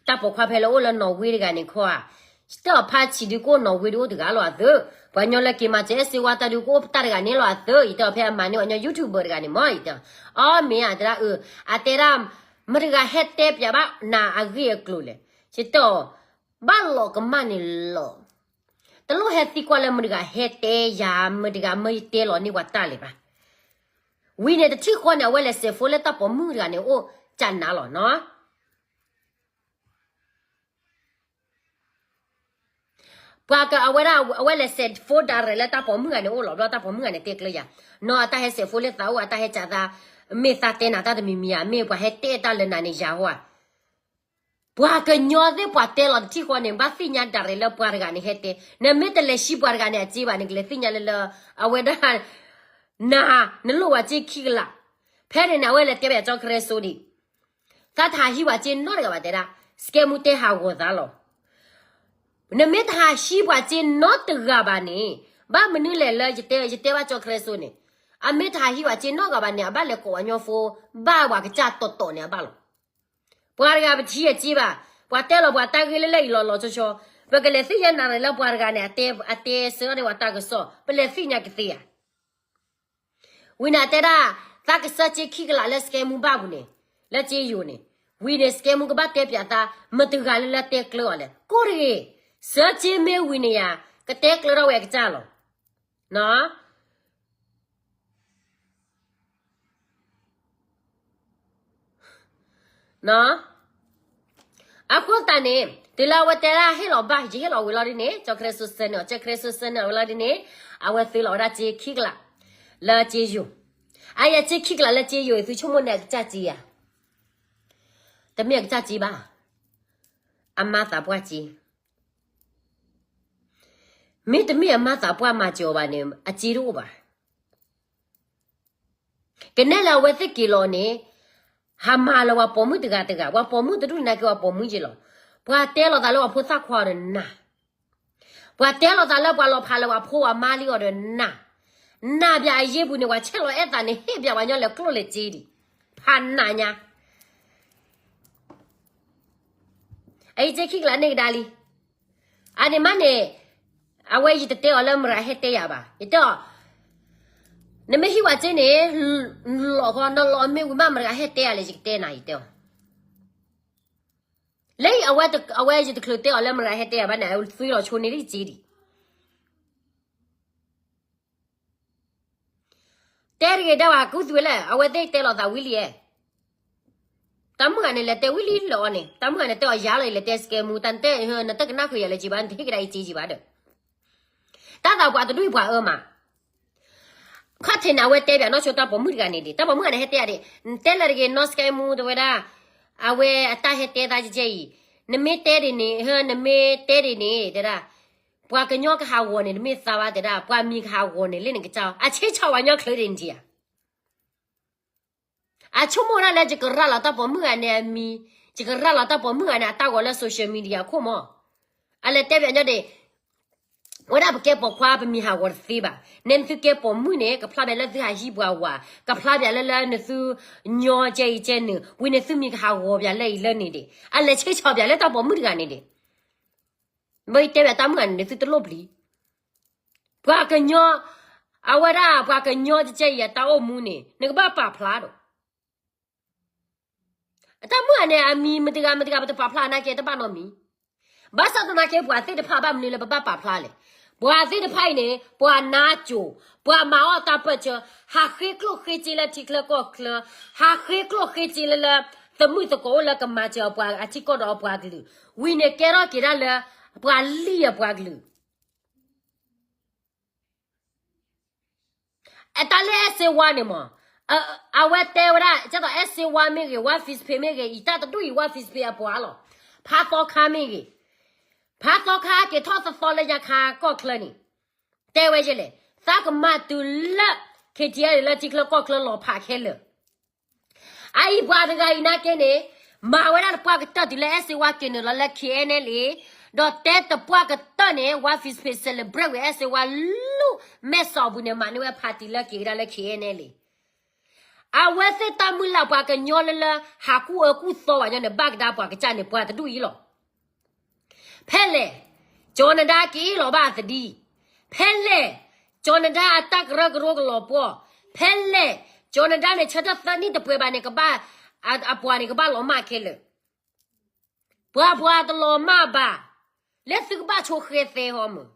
တၢ်ပိာ်ခွါဖဲလၢအိၣ်လၢနီၣ်ဝ့တဂၤန့ၣ်ခီဧါ, ယတဲအီၤဖါဆံးဒုးကအိၣ်နီၣ်ဝ့ဒုးအိၣ်တဂၤလီၤအသၢ, ပှၤညီလၢက့ၤမၤစၢၤအဲၣ်စ့ဝါတၢ်ဒုးကအိၣ်ပတၢ်တဂၤန့ၣ်လီၤအသၢ, ယတဲအီၤဖဲအမၤန့ၢ်ပှၤညီ YouTuber တဂၤန့ၣ်မ့ၢ် ယတဲ, အီမ့ၢ်ဧါ တဲဒၣ်အၢ, အတဲဒၣ်, မတဂၤဟဲတဲပၠးဘၣ်နၤအဂ့ၢ်အကျိၤလဲၣ်, ယတဲအီၤ, ဘၣ်လီၤကမၣ်န့ၣ်လီၤ တလိၣ်ဟဲသံကွၢ်လၢမတဂၤဟဲတဲယၤ မတဂၤမၢယတဲလီၤန့ၢ်ပှၤတၢ်လၢၤဘၣ်. ဝံၤန့ၣ်တထံၣ်ဃီန့ၣ် အဝဲလဲၤစဲးဖိလၢတၢ်ပိာ်မုၣ်တဂၤန့ၣ်အိၣ်ကနၤလီၤနီၤ. ပှၤက အဝဲဒၣ် အဝဲလဲၤစဲးဖိဒၣ်ရဲၣ်လၢတၢ်ပိာ်မုၣ်ဂၤန့ၣ်အိၣ်လီၤ ဘျီတၢ်ပိာ်မုၣ်ဂၤန့ၣ်တဲကျၢၤယၤ, နီၤအတၢ်ဟဲစဲးဖိလၢသးအိၣ် အတၢ်ဟဲကးသး, မ့ၢ်သးတဲနၤတၢ်တမံၤမံၤဧါ မ့ၢ်ပှၤဟဲတဲတၢ်လၢနၤန့ၣ်ယၤဟီဧါ. ပှၤကညီသ့ၣ်ပှၤတဲလီၤတထံၣ်ဃီန့ၣ် ဘၣ်သ့ၣ်ညါဒၣ်ရဲၣ်လၢပှၤတဂၤန့ၣ်ဟဲတဲ, နမ့ၢ်တလဲၤဆှံပှၤတဂၤန့ၣ်အစ့ဘၣ်န့ၣ် ကလဲၤသ့ၣ်ညါလၢလၢ အဝဲဒၣ် နၤ နလိၣ်ဝဲစ့ခံကလး, ဖဲန့ၣ်န့ၣ် အဝဲလဲၤတဲဘၣ်ကၠီခရၢစိဒံး, သးတဟးဟံးဝဲစ့နီတဂၤဘၣ်တဲဒၣ်, စကဲမူတဲဟးဂီၤသးလီၤ. နမ့ၢ်တဟးဟံးပှၤစ့နီတဂၤဘၣ်န့ၣ်, ဘၣ်မနုၤလဲၣ်လၢယတဲ ယတဲဘၣ်ကၠီခရၢစိန့ၣ်, အမ့ၢ်တဟးဟံးပှၤစ့နီတဂၤဘၣ်န့ၣ် အဘၣ်လဲၤကိးပှၤညီဖိ, ဘၣ်ပှၤကစၢ်တီတီန့ၣ်အဘၣ်လီၤ. ပှၤတဂၤပထံၣ်အစ့ဘၣ်, ပှၤတဲလီၤပှၤတၢ်ဂ့ၢ်လၢလၢအံၤလီၤလီၤဆီဆီ, ပကလဲၤသ့ၣ်ညါနၤရဲၣ်လၢပှၤတဂၤန့ၣ် အတဲ အတဲဆၢန့ၢ်ပှၤတၢ်ကစီၣ် ပလဲၤသ့ၣ်ညါကသ့ဧါ. ဝံၤန့ၣ်တဲဒၣ်, သးကစၢၢ်စ့ခံကလးလၢစကဲမူဘၣ်ပူၤန့ၣ်, လၢစ့ယိၤန့ၣ်, ဝံၤန့ၣ် စကဲမူကဘၣ်တဲပၠးသး, မတဂၤလၢလၢတဲကျၢၤအီၤလဲၣ်, ကိးတဂ့ၤ, စၢၢ်စ့မ့ၢ်ဝံၤန့ၣ်ယၤ, ကတဲကျၢၤထီၣ်ဝဲအကစၢ်လီၤ. နီၤ နီၤ, အဃိသတးန့ၣ် တုၤလၢအဝဲတဲဒၣ်ဟ့ၣ်လီၤဘၣ် ယဟ့ၣ်လီၤဝံၤလီၤဒ်န့ၣ် ကၠီခရၢစိဆၢန့ၢ်အီၤ ကၠီခရၢစိဆၢန့ၢ်အီၤဝံၤလီၤဒ်န့ၣ် အဝဲသုးလီၤဝဲဒၣ်စ့ခံကလး လၢစ့ယိၤ, အယဲၢ်စ့ခံကလးလၢစ့ယိၤ သုဆိကမိၣ်န့ၣ်အကစၢ်စ့ဧါ, တမ့ၢ်အကစၢ်စ့ဘၣ်, အမါသးပှၢ်စ့, မ့တမ့ၢ်အမါသးပှၢ်မၤစၢၤအီၤဘၣ်န့ၣ် အစ့တအိၣ်ဘၣ်. ကနဲလၢအဝဲသ့ၣ်က့ၤလီၤန့ၣ်, ဟးမၤလၢပှၤပိာ်မုၣ်တဂၤတဂၤ, ပှၤပိာ်မုၣ်တဒူၣ်န့ၣ်က့ၤပှၤပိာ်မုၣ်က့ၤလီၤ. ပှၤတဲလီၤသးလၢပှၤဖိသၣ်ခွါအီၤဒီးနၢ်, ပှၤတဲလီၤသးလၢပှၤလီၤဖးလၢပှၤဖိပှၤမါလံအီၤဒီးနၢ်, နၢ်ပၠးအယ့ပူၤန့ၣ် ပှၤဆဲးလီၤအဲၣ်သးန့ၣ် ဟ့ၣ်ပၠးပှၤညီလဲၤကျိၣ်လဲၤစ့ဒံး, ဖးနးညါ အံၤစ့ခံကလးန့ၣ်ကဒါလံ. အန့ၣ်မးန့ၣ်, အဝဲယတတဲအီၤလၢမတၤဟဲတဲယၤဘၣ်, ယတဲအီၤ, နမ့ၢ်ဟံးဝဲစ့န့ၣ်, လီၤခီ နလီၤမ့ၢ်ဝံၤမး မတၤဟဲတဲယၤလဲၣ် ယကတဲနၤ ယတဲအီၤ. လၢအံၤ အဝဲယတချုးတဲအီၤလၢမတၤဟဲတဲယၤဘၣ်န့ၣ် အဝဲသွံလီၤဆိန့ၢ်လံစ့ဒံး တဲတဂ့ၤဒၣ်ဝဲကူသူဝဲလဲၣ်, အဝဲသ့ၣ်တဲလီၤသးဝံၤလံဧါ. တၢ်မုၣ်ဂၤန့ၣ် လဲၤတဲဝံၤလံလၢအီၤန့ၣ်, တၢ်မုၣ်ဂၤန့ၣ် တဲအီၤယၤလီၤ ယလဲၤတဲစကဲမူ, တၢ်တဲ နတကနၣ်ဃုာ်ယၤလၢၤဘၣ်, နတဟ့ၣ်ကဒါယစ့ယဘၣ်ဒီး, တၢ်သးပှၤတဒူၣ်အံၤပှၤအၢမး. ခီၣ်ထံးန့ၣ် အဝဲတဲဘၣ်နီၢ်ဆိတၢ်ပိာ်မုၣ်တဂၤန့ၣ်ဒံး, တၢ်ပိာ်မုၣ်ဂၤန့ၣ် ဟဲတဲယၤဒံး, နတဲလၢၤတဂ့ၤ နီၢ်စကဲမူ တဲဝဲဒၣ်, အဝဲအတၢ်ဟဲတဲသးကဲကဲအံၤ, နမ့ၢ်တဲဒ်န့ၣ်, နမ့ၢ်တဲဒ်န့ၣ် တဲဒၣ် ပှၤကညီကဟးဂီၤန့ၣ် တမ့ၢ်သးဘၣ်တဲဒၣ်, ပှၤမံၤကဟးဂီၤန့ၣ် လၢနကစၢ်, အဆ့ဆီၣ်ပှၤညီချုးဒ်န့ၣ်ဧါ. အဆိကမိၣ်ဒၣ်လၢယကရၤလီၤတၢ်ပိာ်မုၣ်ဂၤန့ၣ်အမံၤ, ယကရၤလီၤတၢ်ပိာ်မုၣ်ဂၤန့ၣ် အတၢ်ဂီၤလၢ social media ခိၣ်မး. အလဲၤတဲပၠးညီဒံး, ဝဲဒၣ်ပကဲပိာ်ခွါပမံၤဟးဂီၤတသ့ဘၣ်. နဲနသုကဲပိာ်မုၣ်န့ၣ် ကဖျါဘၣ်လၢသုဟးဟံးပှၤဝၤ, ကဖျါဘၣ်လၢလၢနသုညီကဲအံၤကဲနုာ်, ဝံၤန့ၣ်သုမံၤကဟးဂီၤပၠးလၢအံၤလၢန့ၣ်ဒံး, အလဲၤဆ့ဆီၣ်ပၠးလၢတၢ်ပိာ်မုၣ်တဂၤန့ၣ်ဒံး. ဘၣ်ယတဲဘၣ်တၢ်မုၣ်ဂၤန့ၣ် သုတလိၣ်ပျံၤ. ပှၤကညီ, အဝဲဒၣ်ပှၤကညီကဲအံၤအတၢ်အိၣ်မူန့ၣ် နကဘၣ်ပာ်ဖျါဒီး တၢ်မုၣ်ဂၤန့ၣ် အမံၤမတၤတဂၤမတၤတဂၤ ပတပာ်ဖျါနာ်က့ တဘၣ်နီတမံၤ. ဘၣ်ဆၣ်သနာ်က့ ပှၤသ့ၣ်တဖၣ်ဘၣ်မနုၤလၢပဘၣ်ပာ်ဖျါလဲၣ်. ပှၤသ့ၣ်တဖၣ်အံၤန့ၣ် ပှၤနါစိၤ, ပှၤမၤအီၣ်တၢ်ပၢၢ်ဆၢ, ဟးဃ့ကျိၣ်ဃ့စ့လၢထံချၢကီၢ်ချၢ, ဟးဃ့ကျိၣ်ဃ့စ့လၢလၢ သမုာ်သကိးအိၣ်လၢကမၤစၢၤအပှၤအထံကီၢ်ဒီးအပှၤကလုာ်, ဝံၤန့ၣ်ကဲထီၣ်က့ၤဒၣ်လၢ ပှၤလံၣ်အပှၤကလုာ် အတၢ်လၢအဲၣ်စ့ဝါန့ၣ်မး, အဝဲတဲဝဲဒၣ် ကဲသိးအဲၣ်စ့ဝါမ့ၢ်ဂ့ၤ, ဝါ Facebook မ့ၢ်ဂ့ၤ, အံၤတၢ်တဒူၣ်အံၤ ဝါ Facebook အပှၤလီၤ. ဖါသီခါမ့ၢ်ဂ့ၤ, ဖ ဖးသီခါက့ၤထီၣ်သီသီလၢညါခါကီၢ်ချၢန့ၣ်, တဲဝဲယဲလဲၣ်, သးကမၤတုၤလၢ ခ့ထံအလၢထံချၢကီၢ်ချၢလီၤဖးခဲလၢာ်. အအံၤပှၤတဂၤအံၤနာ်က့န့ၣ်, မၤဝဲဒၣ်တပှၢ်ကတၢၢ်တုၤလၢအဲၣ်စ့ဝါက့ၤနုာ်လီၤလၢ ခ့ၣ်အဲၣ်နဲလ့, ဒီးတဲတပှၢ်ကတၢၢ်န့ၣ် ဝါ Facebook celebrate ဝံၤ အဲၣ်စ့ဝါ လၢမဲၢ်စီၤပူၤန့ၣ် မၤန့ၢ်ဝဲ party လၢက့ၤကဒါလၢ ခ့ၣ်အဲၣ်နဲလ့. အဝဲသ့ၣ်တၢ်မုၢ်လၢ်ပှၤကညီလၢလၢ ဟးကူၣ်အၢကူၣ်သီဝဲညီန့ၣ် ဘၣ်ကဒါပှၤကစၢ်န့ၣ် ပှၤတဒူၣ်အံၤလီၤ. ဖဲလဲၣ်, ကၠီနဒါက့ၤအ့ၣ်လီၤဘၣ်အသဒံ, ဖဲလဲၣ်, ကၠီနဒါအတၢ်ကရၢကရိကလီၤပှီၢ်, ဖဲလဲၣ်, ကၠီနဒါန့ၣ် ဆၢထၢၣ်သၢနံၣ်တပှဲၤဘၣ်န့ၣ် ကဘၣ်, အပှၤန့ၣ်ကဘၣ်လီၤမၢ်ခဲလၢာ်. ပှၤပှၤတလီၤမၢ်ဘၣ်, လၢသုကဘၣ်ဆိဃဲသဲဟီမုၢ်.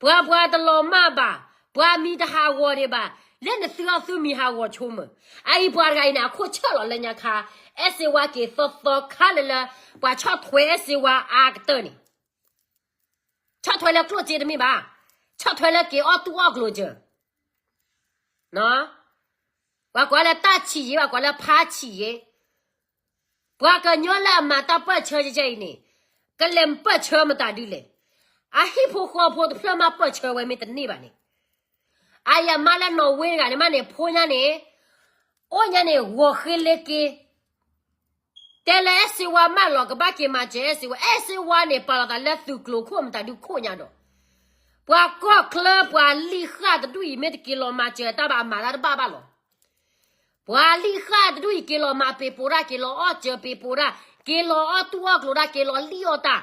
ပှၤပှၤတလီၤမၢ်ဘၣ်, ပှၤမံၤတဟးဂီၤဒံးဘၣ်, လၢနသုအီၣ်သုမံၤဟးဂီၤဆိမုၢ်. အအံၤပှၤတဂၤအံၤန့ၣ် အခိၣ်ဆၢၣ်လီၤလၢညါခါ, အဲၣ်စ့ဝါက့ၤသီသီခါလၢလၢ, ပှၤဆီၣ်ထွဲအဲၣ်စ့ဝါအါကတၢၢ်န့ၣ်, ဆီၣ်ထွဲလၢကျိၣ်စ့တမ့ၢ်ဘၣ်, ဆီၣ်ထွဲလၢက့ၤအီၣ်တူၢ်အီၣ်ကျိၤစၢၤ ပှၤကိးလၢတၢ်ဆံးယ့, ပှၤကိးလၢဖါဆံးယ့. ပှၤကညီလၢအမၤတၢ်ပၢၢ်ဆၢယဲအံၤန့ၣ်, ကလဲၤပၢၢ်ဆၢမတၤဒုလဲၣ်. အဟံၣ်ဖိဃီဖိတဖျၢၣ်မးပၢၢ်ဆၢဝဲမ့ၢ်တန့ၢ်ဘၣ်န့ၣ်, အယမါလၢနီၣ်ဝ့တဂၤန့ၣ်မးန့ၣ် ဖိညါန့ၣ်, အိၣ်ညါန့ၣ် ဂီၤဃ့လ့က့ တဲလၢအဲၣ်စ့ဝါမၢလီၤ ကဘၣ်က့ၤမၤစၢၤအဲၣ်စ့ဝါ, အဲၣ်စ့ဝါန့ၣ် ပာ်လီၤသးလၢသုးကျိၤခိၣ်မတၤဒုခိၣ်ညါဒီး, ပှၤကီၢ်ချၢပှၤလံၣ်ဃၣ်တဒူၣ်အံၤ မ့ၢ်တက့ၤလီၤမၤစၢၤတၢ်ဘၣ် အမၤတၢ်တဘၣ်ဘၣ်လီၤ. ပှၤလံၣ်ဃၣ်တဒူၣ်အံၤ က့ၤလီၤမၤပ့ၤပိာ်တၢ်, က့ၤလီၤအီၣ်စၢၤပ့ၤပိာ်တၢ်, က့ၤလီၤအီၣ်တူၢ်အီၣ်ကျိၤတၢ်, က့ၤလီၤလံၣ်အီၣ်တၢ်.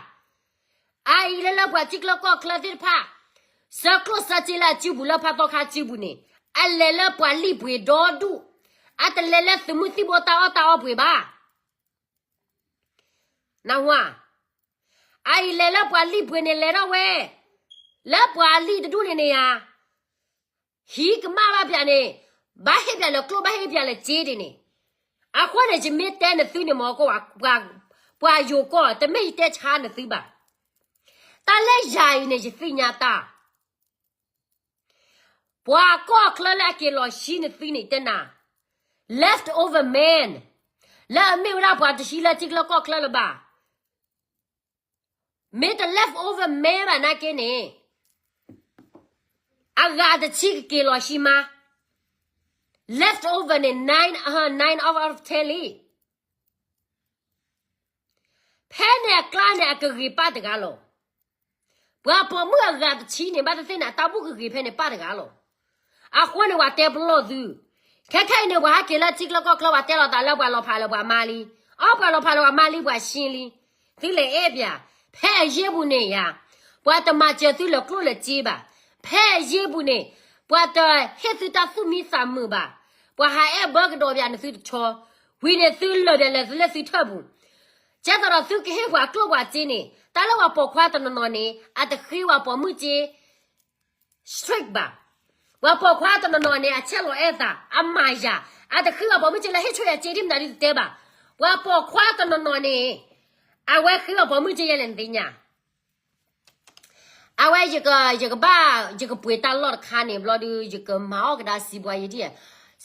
အအံၤလၢလၢပှၤထံချၢကီၢ်ချၢသ့ၣ်တဖၣ်, ဆၢကျိၣ်ဆၢစ့လၢအစုပူၤလၢဖးသီခါစုပူၤန့ၣ်, အလဲၤလၢပှၤလံၣ်ပှ့ၤဒီဒူၣ်, အတလဲၤလၢသုးမုၢ်သံၣ်ဘိတၢ်အီၣ်တၢ်အီပှ့ၤဘၣ်. နၢ်ဟူဧါ. အအံၤလဲၤလၢပှၤလံၣ်ပှ့ၤန့ၣ် လဲၤထီၣ်ဝဲ, လၢပှၤလံၣ်တဒူၣ်န့ၣ်န့ၣ်ဧါ, ဟံးကမၣ်ဘၣ်ပၠးန့ၣ်, ဘၣ်ဟ့ၣ်ပၠးလၢကျိၣ် ဘၣ်ဟ့ၣ်ပၠးလၢစ့ဒ်န့ၣ်, အဃိန့ၣ် ယမ့ၢ်တဲနသုန့ၣ်မ့ၢ်ကီး, ပှၤယိၤကီၢ် တမ့ၢ်ယတဲဆါနသုဘၣ်. တၢ်လၢယၤအံၤန့ၣ် ယသ့ၣ်ညါတၢ် ပှၤကီၢ်ချၢလၢအက့ၤလီၤဟံးနသုန့ၣ် တဲနၤ, left over man, လၢအမ့ၢ်ဝဲဒၣ်ပှၤတဟံးလၢထံချၢကီၢ်ချၢလၢၤဘၣ်. မ့ၢ်တ left over man ဘၣ်နာ်က့န့ၣ်, အဂၤတဆံကက့ၤလီၤဟံးမး, left over န့ၣ် nine, nine out of ten လံ. ဖဲန့ၣ်အကျါန့ၣ် အကဂ့ၤပၢ်တဂၤလီၤ. ပှၤပိာ်မုၣ်အဂၤတဆံန့ၣ် ဘၣ်သ့ၣ်သ့ၣ်န့ၣ် အတၢ်ဘူၣ်ကဂ့ၤဖဲန့ၣ်ပၢ်တဂၤလီၤ. အဃိန့ၣ် ပှၤတဲပလီၢ်သု, ခဲခဲအံၤန့ၣ် ပှၤဟဲက့ၤလၢထံချၢကီၢ်ချၢ ပှၤတဲလီၤသးလၢပှၤလီၤဖးလၢပှၤမါလံ, အီ ပှၤလီၤဖးလၢပှၤမါလံ ပှၤရှ့လံ, သုလဲၤအဲၣ်ပၠး, ဖဲအယ့ၢ်ပူၤန့ၣ်ယၤ, ပှၤတမၤစၢၤသုလၢကျိၣ်လၢစ့ဘၣ်, ဖဲအယ့ၢ်ပူၤန့ၣ်, ပှၤတဟ့ၣ်သုတၢ်သူၣ်မံသးမုာ်ဘၣ်, ပှၤဟးအဲၣ်ဘၢကဒီးပၠးနသုတဆီ, ဝံၤန့ၣ်သုလၢာ်ပၠးလဲၤသုလၢသုထၢၣ်ပူၤ, ကဲသိးဒီးသုကဟ့ၣ်ပှၤကျိၣ်ပှၤစ့န့ၣ် တၢ်လၢပှၤပိာ်ခွါတနီၤနီၤန့ၣ် အတဃ့ပှၤပိာ်မုၣ်စ့ strict ဘၣ်. ပှၤပိာ်ခွါတနီၤနီၤန့ၣ် အဆဲးလီၤအဲၣ်သး အမၤယၤ, အတဃ့ပှၤပိာ်မုၣ်စ့လၢဟ့ၣ်ဆိၣ်ယၤစ့ဒ်မတၤဒ်တတဲဘၣ်. ပှၤပိာ်ခွါတနီၤနီၤန့ၣ် အဝဲဃ့ပှၤပိာ်မုၣ်စ့ယဲလဲၣ်နသ့ၣ်ညါ. အဝဲ ယကဘၣ် ယကပှ့ၤတၢ်လီၢ်တခါန့ၣ် ဘျီဒုး ယကမၤအီၣ်ကဒါစံးပှၤယဲဒၣ်ဧါ,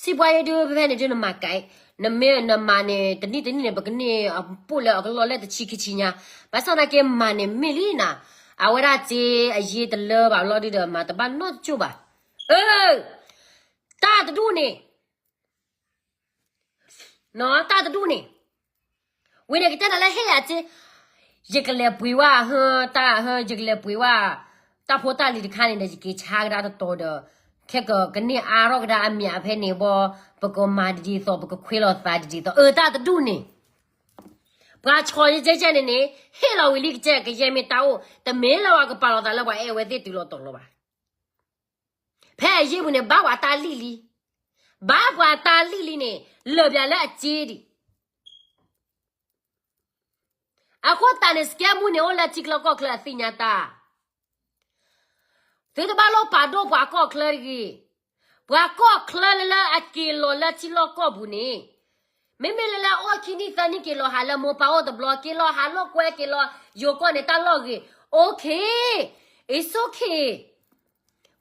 စံးပှၤယဲဒုး ဖဲဖဲန့ၣ်ဒုးနမၤကဲ, နမ့ၢ်နမၤန့ၣ် တနံၣ်တနံၣ်န့ၣ် ပကန့ၢ်အပိၣ်လၢအကလီၢ်လၢတဆံခံဆံညါ, ဘၣ်ဆၣ်သနာ်က့မၤန့ၣ်မ့ၢ်လံနၤ, အဝဲဒၣ်စ့အယ့ၢ်တလၢဘၣ်ဘျီဒုးဒီး မၤတဘၣ်နီတကၠိၢ်ဘၣ်. အၢ, တၢ်တဒူၣ်န့ၣ် တၢ်တဒူၣ်န့ၣ်, ဝံၤန့ၣ်ကတဲနၤလၢဟ့ၣ်ယၤစ့, ယကလဲၤပှ့ၤဝဲ, တၢ်, ယကလဲၤပှ့ၤဝဲ, တၢ်ဖိတၢ်လံၤတခါန့ၣ်ဒီး ယက့ၤဆါကဒါတတီၤဒီး, ခဲကကန့ၢ်အါထီၣ်ကဒါအမံၤဖဲန့ၣ်ဘီ, ပကမၤဒ်ဒ်သိး ပကခွဲးလိာ်သးဒ်ဒ်သိး အၢတၢ်တဒူၣ်န့ၣ်, ပှၤဆီယကဲကဲန့ၣ်န့ၣ်, ဟ့ၣ်လီၤဝံၤလံကကဲ ကယဲၢ်မ့ၢ်တၢ်အိၣ်, တမ့ၢ်လၢပှၤကပာ်လီၤသးလၢပှၤအဲၣ်ဝဲသ့ၣ်တုၤလီၤတီၤလီၤဘၣ်. ဖဲအယ့ၢ်ပူၤန့ၣ် ဘၣ်ပှၤတၢ်လံၣ်လံ, ဘၣ်ပှၤတၢ်လံၣ်လံန့ၣ်, လၢာ်ပၠးလၢအစ့ဒံး. အဃိသတးန့ၣ် စကဲမူန့ၣ် အိၣ်လၢထံချၢကီၢ်ချၢအသ့ၣ်ညါတၢ် သုတဘၣ်လိၣ်ပာ်ဒိၣ်ပှၤကီၢ်ချၢတဂ့ၤ. ပှၤကီၢ်ချၢလၢလၢအက့ၤလီၤလၢထံလီၢ်ကီၢ်ပူၤန့ၣ်, မ့မ့ၢ်လၢလၢအအိၣ်ခံနံၣ်သၢနံၣ် က့ၤလီၤဟးလၢမိၢ်ပၢ်အိၣ်တဘျီ, က့ၤလီၤဟးလိာ်ကွဲ က့ၤလီၤယိၤကီၢ်န့ၣ် တၢ်လီၢ်ဂ့ၤ, okay, it's okay.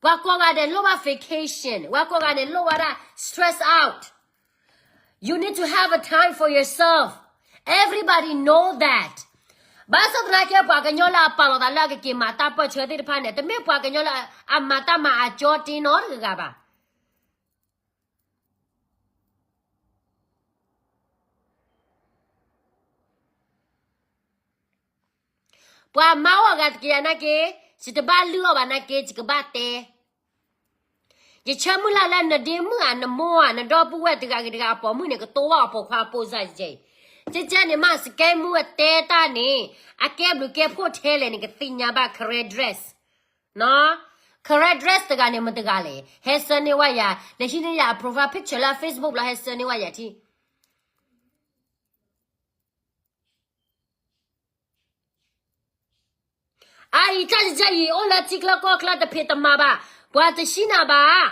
ပှၤကိးဂၤဒဲးလိၣ်ဘၣ် vacation, ပှၤကိးဂၤန့ၣ်လိၣ်ဝဲဒၣ် stress out. You need to have a time for yourself. Everybody know that. ဘၣ်ဆၣ်သနာ်က့ ပှၤကညီလၢအပာ်လီၤသးလၢအကက့ၤမၤတၢ်ပၢၢ်ဆၢသ့ၣ်တဖၣ်န့ၣ် တမ့ၢ်ပှၤကညီလၢအမၤတၢ်မၤအကၠီတ့နီတဂၤဘၣ်. ပှၤမၤအီၣ်အဂၤတကယၤနာ်က့, ယတဘၣ်လုၢ်အီၣ်ဘၣ်နာ်က့ ယကဘၣ်တဲ. ယဆၢမုၢ်လၢ်လၢနဒ့မုၣ်ဧါ, နမိၢ်ဧါ, နဒီပုၢ်ဝဲၢ်တဂၤဂ့ၤတဂၤအပိာ်မုၣ်န့ၣ် ကတိၢ်ဝဲအပိာ်ခွါပိာ်စၢ်ယဲအံၤ. ကဲကဲန့ၣ်မး စကဲမူအတဲတၢ်န့ၣ် အကဲဘျုးကဲဖှိၣ်ထဲလဲၣ်န့ၣ် ကသ့ၣ်ညါဘၣ် Karen dress နီၤ. Karen dress တဂၤန့ၣ် မတဂၤလဲၣ်, ဟဲဆၢန့ၢ်ဝဲယၤ, လဲၤဟံးန့ၢ်ယၤအ profile picture လၢ Facebook လီၤဟဲဆၢန့ၢ်ဝဲယၤထံၣ်. အအံၤ တၢ်ကဲကဲအံၤ အိၣ်လၢထံချၢကီၢ်ချၢတဖံးတမၤဘၣ်, ပှၤတဟံးနၤဘၣ်.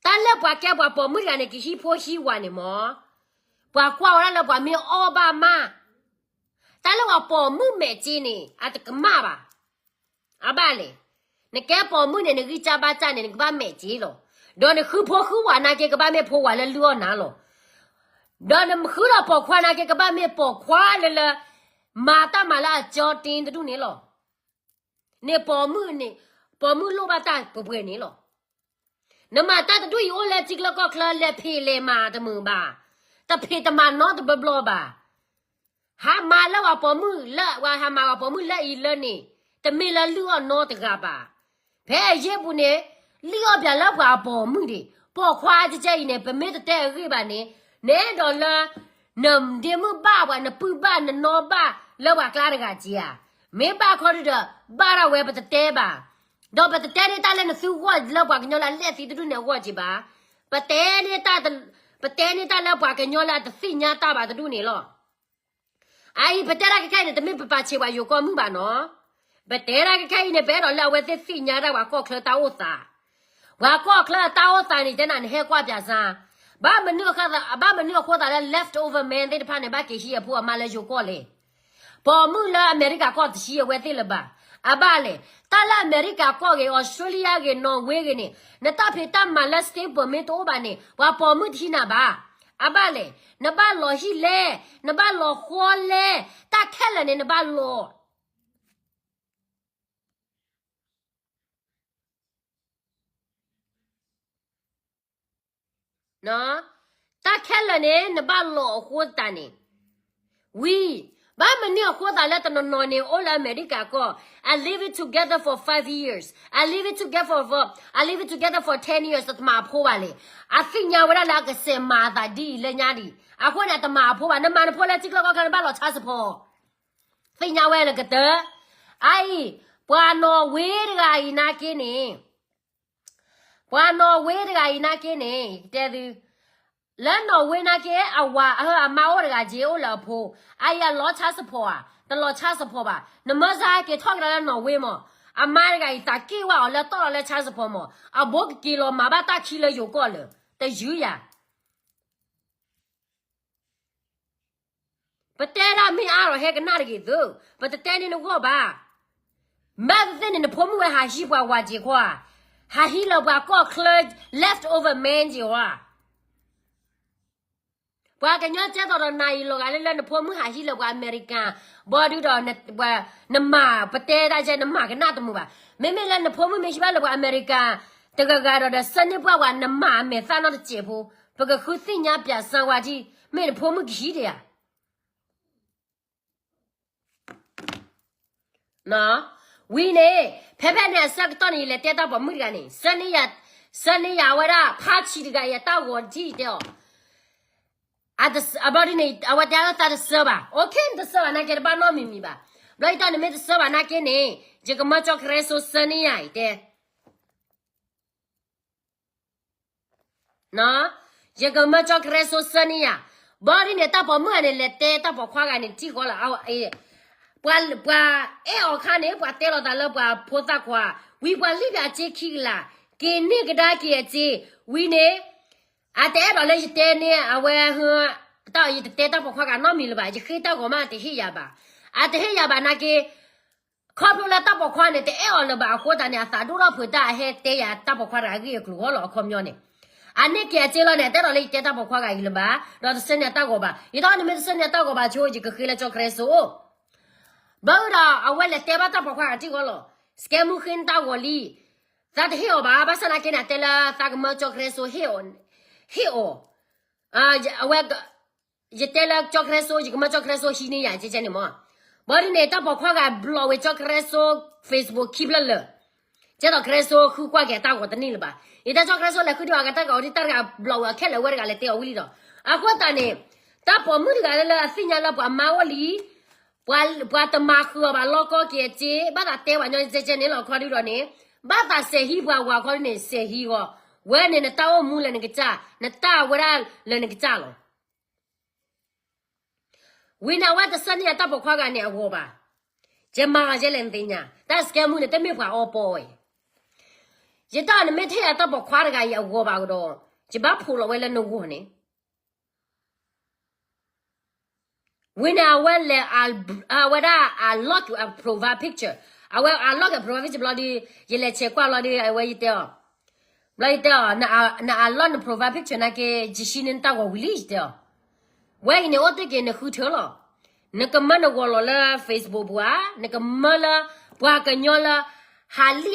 တၢ်လၢပှၤကဲပှၤပိာ်မုၣ်တဂၤန့ၣ် ကဟံးဖိဟံးဝၤန့ၣ်မး, ပှၤကွၢ်ဝဲဒၣ်လၢပှၤမ့ၢ်အီၣ်ဘၣ်မး, တၢ်လၢပှၤပိာ်မုၣ်မဲာ်က့န့ၣ် အတကမၣ်ဘၣ်. အဘၣ်လဲၣ်, နကဲပိာ်မုၣ်န့ၣ် နဂံၢ်စၢ်ဘါစၢ်န့ၣ် နကဘၣ်မဲာ်က့လီၤ. ဒီးနဃုဖိဃုဝၤနာ်က့ ကဘၣ်မ့ၢ်ဖိဝၤလၢလုၢ်အီၣ်နၤလီၤ. ဒီးနဃုဒီးပိာ်ခွါနာ်က့ ကဘၣ်မ့ၢ်ပိာ်ခွါလၢလၢ မၤတၢ်မၤလၢအကၠီတ့တဒူၣ်န့ၣ်လီၤ. န့ၣ်ပိာ်မုၣ်န့ၣ်, ပိာ်မုၣ်လိၣ်ဘၣ်တၢ်ပှဲၤပှဲၤန့ၣ်လီၤ. နမၤတၢ်တဒူၣ်အံၤ အိၣ်လၢထံချၢကီၢ်ချၢ လဲၤဖံးလဲၤမၤတမုာ်ဘၣ်, တဖံးတမၤနီတဘျီဘျီဘၣ်. ဟးမၤလၢပှၤပိာ်မုၣ်လၢ, ပှၤဟးမၤပှၤပိာ်မုၣ်လၢအံၤလၢန့ၣ်, တမ့ၢ်လၢလုၢ်အီၣ်နီတဂၤဘၣ်. ဖဲအယ့ၢ်ပူၤန့ၣ်, လုၢ်အီၣ်ပၠးလၢပှၤအပိာ်မုၣ်ဒံး, ပိာ်ခွါကဲကဲအံၤန့ၣ် ပမ့ၢ်တတဲအဂ့ၢ်ဘၣ်န့ၣ်, နအဲၣ်ဒိးလၢ နဒ့မုၣ်ဘၣ်ပှၤ, နပုၢ်ဘၣ်, နနီၢ်ဘၣ်လၢပှၤကျါတဂၤက့ဧါ. မ့ၢ်ဘၣ်ခီဒုဒီး ဘၣ်ဒၣ်ဝဲပတတဲဘၣ်. ဒီးပတတဲန့ၢ်တၢ်လၢနသုဂီၢ်လၢပှၤကညီလၢအလဲၣ်သံတဒူၣ်န့ၣ်အဂီၢ်က့ဘၣ်. ပတဲန့ၢ်တၢ်, ပတဲန့ၢ်တၢ်လၢပှၤကညီလၢအတသ့ၣ်ညါတၢ်ဘၣ်တဒူၣ်န့ၣ်လီၤ. အအံၤ ပတဲဒၣ်ခဲခဲအံၤန့ၣ် တမ့ၢ်ပပာ်ဆံးပှၤယိၤကီၢ်မုၣ်ဘၣ်နီၤ. ပတဲဒၣ်ခဲခဲအံၤန့ၣ် ပအဲၣ်ဒိးလၢအဝဲသ့ၣ်သ့ၣ်ညါဒၣ်ပှၤကီၢ်ချၢတၢ်အိၣ်သး. ပှၤကီၢ်ချၢအတၢ်အိၣ်သးန့ၣ် တဲနၤနဟဲကွၢ်ပၠးစၢ်. ဘၣ်မနုၤအဃိသး, ဘၣ်မနုၤအဃိသးလၢ leftover man သ့ၣ်တဖၣ်န့ၣ် ဘၣ်က့ၤဟံးအဖိအမါလၢယိၤကီၢ်လဲၣ်. ပိာ်မုၣ်လၢအမဲရကၤကီၢ်တဟံးအဝဲသ့ၣ်လၢၤဘၣ်. အဘၣ်လဲၣ်, တၢ်လၢအမဲရကၤကီၢ်ဂ့ၤ, အီစထြ့လယါဂ့ၤ, Norway ဂ့ၤန့ၣ်, နတၢ်ဖံးတၢ်မၤလၢ stamp မ့ၢ်တအိၣ်ဘၣ်န့ၣ် ပှၤပိာ်မုၣ်တဟံးနၤဘၣ်. အဘၣ်လဲၣ်, နဘၣ်လီၤဟံၣ်လဲၣ်, နဘၣ်လီၤဃီလဲၣ်, တၢ်ခဲလၢာ်န့ၣ်နဘၣ်လီၤ တၢ်ခဲလၢာ်န့ၣ် နဘၣ်လီၤအဃိသတးန့ၣ်, ဝံၤ, ဘၣ်မနုၤအဃိသးလၢတနီၤနီၤန့ၣ် အိၣ်လၢအမဲရကၤကီၢ်, I live it together for five years, I live it together for, I live it together for ten years တမၤအဖိဘၣ်လဲၣ်. အသ့ၣ်ညါဝဲဒၣ်လၢအကစဲးမၤအသးဒ်အံၤလၢညါဒံး, အဃိန့ၣ် အတမၤအဖိဘၣ်. နမၤနဖိလၢထံချၢကီၢ်ချၢ နဘၣ်လီၤ child support, သ့ၣ်ညါဝဲလၢကတၢၢ်. အအံၤ, ပှၤနီၣ်ဝ့တဂၤအံၤနာ်က့န့ၣ် ပှၤနီၣ်ဝ့တဂၤအံၤနာ်က့န့ၣ် ယတဲသု, လၢနီၣ်ဝ့နာ်က့ အဝၤအမါအိၣ်တဂၤက့ အိၣ်လၢအဖိ, အအံၤအလီၤ child support ဧါ, တလီၤ child support ဘၣ်. နမၢစါက့ၤထီၣ်ကဒါလၢနီၣ်ဝ့မး, အမါတဂၤအံၤ သးက့ၣ်ဝဲအီၤလၢတီၢ်လီၤလၢ child support မး, အဘိကက့ၤလီၤမၤဘၣ်တၢ်ခံလၢယိၤကီၢ်လၢာ်, တယုၢ်ယၤ ပတဲဒၣ်မ့ၢ်အါဒီးဟဲကနၣ်တဂ့ၤသု, ပတတဲန့ၢ်နဂီၢ်ဘၣ်. မ့ၢ်သ့ၣ်န့ၣ် နဖိမုၣ်ဝဲဟးဟံးပှၤဝၤက့ၤခွါ, ဟးဟံးလၢပှၤကီၢ်ချၢ leftover man က့ၤဝဲ. ပှၤကညီကဲသိးဒီးနၤအံၤလီၤဂာ်လၢ လၢနဖိမုၣ်ဟးဟံးလၢပှၤအမဲရကၤ, ဘီဒုဒီး နမၤ ပတဲဒၣ်ကဲ နမၤကနၣ်တမုာ်ဘၣ်. မ့မ့ၢ်လၢနဖိမုၣ်မ့ၢ်ဟံးဘၣ်လၢပှၤအမဲရကၤ တဂၤဂၤဒီး ဒီးဆၢန့ၢ်ပှၢ်ဝဲ နမၤအမဲာ်သၣ်နီတစဲးဖိ, ပကဃုသ့ၣ်ညါပၠးစၢ်ဝဲဒၣ်, မ့ၢ်နဖိမုၣ်ကဟံးဒံးဧါ ဝံၤန့ၣ်, ဖဲဖဲန့ၣ်အဆၢကတီၢ်န့ၣ် ယလဲၤတဲတၢ်ပိာ်မုၣ်တဂၤန့ၣ်, ဆၢန့ၢ်ယၤဝဲဒၣ် ဖါဆံးတဂၤအံၤ အတၢ်ဂီၤထံၣ်တဲအီၤ, အဘျီဒ်န့ၣ် အဝဲတဲအၢသးတဆၢဘၣ်, အိၣ်ခ့ နတဆၢဘၣ်နာ်က့ တဘၣ်နီတမံၤမံၤဘၣ်. ဘျီယတဲနမ့ၢ်တဆၢဘၣ်နာ်က့န့ၣ်, ယကမၢကၠီကရဲစိ ဆၢန့ၢ်ယၤအံၤတဲ ယကမၢကၠီကရဲစိ ဆၢန့ၢ်ယၤ. ဘျီဒ်န့ၣ် တၢ်ပိာ်မုၣ်ဂၤန့ၣ် လဲၤတဲတၢ်ပိာ်ခွါဂၤန့ၣ် ထံၣ်ဃီလီၤ. ပှၤအဲၣ်အီၤခါန့ၣ် ပှၤတဲလီၤသးလၢပှၤဖိသၣ်ခွါ, ဝံၤပှၤလံၣ်ပၠးအစ့ခံကလး, က့ၤန့ၢ်ကဒါက့ၤအစ့, ဝံၤန့ၣ် အတအဲၣ်ဒိးလၢယတဲန့ၢ်အဝဲ, တၢ်ယတတဲတၢ်ပိာ်ခွါဂၤနီတမံၤလၢၤဘၣ်, ယဃ့တၢ်ဂီၤမး တဟ့ၣ်ယၤဘၣ်, အတဟ့ၣ်ယၤဘၣ်နာ်က့ ခီဖျိလၢတၢ်ပိာ်ခွါန့ၣ် တအဲၣ်အီၤလၢၤဘၣ်အဃိသတးန့ၣ် အသးဒိၣ်ထီၣ်ဖုးတၢ် အဟဲတဲယၤတၢ်ပိာ်ခွါတဂၤအဂ့ၢ်အကျိၤဃီလီၤ အခီပညီန့ၣ်. အန့ၢ်က့ၤအစ့လီၤန့ၣ် အတဲဒီးလၢယတဲတၢ်ပိာ်ခွါဂၤအံၤလၢၤဘၣ်, ဒီးတဆၢန့ၢ်အတၢ်ဂီၤဘၣ်. ယတဲအီၤ နမ့ၢ်တဆၢန့ၢ်အတၢ်ဂီၤဘၣ်ဆိ ယကဃ့လၢကၠီကရဲစိအိၣ်. ဘၣ်ဒီး အဝဲလဲၤတဲဘၣ်တၢ်ပိာ်ခွါဂၤထံၣ်ဃီလီၤ. စကဲမူဃ့နတၢ်ဂီၤလံ. သးတဟ့ၣ်အီၤဘၣ်, ဘၣ်ဆၣ်သနာ်က့န့ၣ် အတဲလၢသးကမၢကၠီကရဲစိဟ့ၣ်အီၤ, ဟ့ၣ်အီၤ. အဝဲ ယတဲလၢကၠီကရဲစိ ယကမၢကၠီကရဲစိဟံးန့ၢ်ယၤကဲကဲန့ၣ်မး. ဘၣ်ဒုးန့ၣ် တၢ်ပိာ်ခွါဂၤ block ဝဲကၠီကရဲစိ Facebook ခံဖျၢၣ်လၢာ်. ကဲဒီးကရဲစိဃုကွၢ်က့ၤအတၢ်ဂီၤတန့ၢ်လၢၤဘၣ်. ယတဲကၠီကရဲစိလဲၤဃုဒံးအဂၤတၢ်ဂီၤဒ်တၢ်တဂၤ block ဝဲအခဲလၢာ်ဝဲတဂၤလဲၤတဲအီၤဝံၤလံဒီး. အဃိသတးန့ၣ် တၢ်ပိာ်မုၣ်တဂၤလၢလၢအသ့ၣ်ညါလၢပှၤမါအိၣ်လံ ပှၤတမၤဃုာ်အီၤဘၣ်လီၤကီက့ၤအစ့ ဘၣ်သးတဲပှၤညီကဲကဲန့ၣ်လီၤခီဒုးဒီးန့ၣ်, ဘၣ်သးစဲးဟံးပှၤဝၤခီဒုးန့ၣ် စဲးဟံးဂီၤ, ဝဲန့ၣ်နတၢ်အိၣ်မူလၢနကစၢ်, နတၢ်ဝဲဒၣ်လၢနကစၢ်လီၤ. ဝံၤန့ၣ်အဝဲတဆၢန့ၢ်အတၢ်ပိာ်ခွါဂၤန့ၣ်အဂီၤဘၣ်. ယမၤဂၤယဲလဲၣ်နသ့ၣ်ညါ, တၢ်စကဲမူန့ၣ် တမ့ၢ်ပှၤအီပီအံၤ. ယတဲအီၤ နမ့ၢ်ထဲယၤတၢ်ပိာ်ခွါတဂၤအံၤအဂီၤဘၣ်ကဒီး, ယဘၣ်ဖိးလီၤဝဲလၢနဂီၢ်န့ၣ် ဝံၤန့ၣ် အဝဲလဲၤ အဝဲဒၣ် unlock အ profile picture, အဝဲ unlock အ profile picture ဘျီဒီး ယလဲၤဆဲးကွၢ်ဘျီဒီး အဝဲယတဲအီၤ, ဘျီယတဲအီၤ န unlock န profile picture နာ်က့ ယဟံးန့ၢ်နတၢ်ဂီၤဝံၤလံ ယတဲအီၤ. ဝဲအံၤန့ၣ် အိၣ်တ့ၢ်က့ၤနဃုထၢလီၤ. နကမၢနဂီၤလီၤလၢ Facebook ပူၤဧါ, နကမၢလၢ ပှၤကညီလၢ ဟးလံၣ်ဟးလီ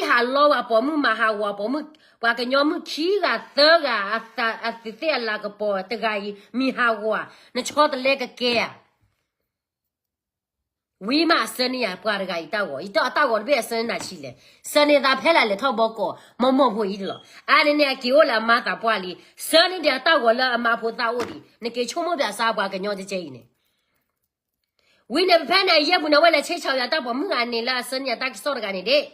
ဝဲပိာ်မုၣ်မၤဟးဂီၤပိာ်မုၣ်, ပှၤကညီမုၣ်ခံဂၤသၢဂၤ အသုးသ့ၣ်အလၤကပီၤတဂၤအံၤ မံၤဟးဂီၤဧါ, နဆီတလဲကကဲဧါ. ဝံၤမးအဆၢန့ၢ်ယၤပှၤတဂၤအံၤတၢ်ဂီၤ, ယတဲအီၤတၢ်ဂီၤတဘ့ၣ်အဆၢန့ၢ်နၤဆံးလဲၣ်, ဆၢန့ၢ်သးဖဲလဲၣ်လဲၤထီၣ်ဘီကီး မီၢ်မီၢ်ဖိအံၤတလီၤ. အါန့ၣ်န့ၣ် အက့ၤအိၣ်လၢအမါသးပှၢ်လံ, ဆၢန့ၢ်ဒံးအတၢ်ဂီၤလၢအမါဖိသၣ်အိၣ်ဒံး, နက့ၤဆိကမိၣ်ပၠးစါပှၤကညီကဲကဲအံၤန့ၣ်. ဝံၤန့ၣ် ဖဲန့ၣ်အယဲၢ်ပူၤန့ၣ် အဝဲလဲၤဆဲးဆါယၤတၢ်ပိာ်မုၣ်ဂၤန့ၣ်လၢအဆၢန့ၢ်ယၤတၢ်ကစီၣ်တဂၤန့ၣ်ဒၣ်,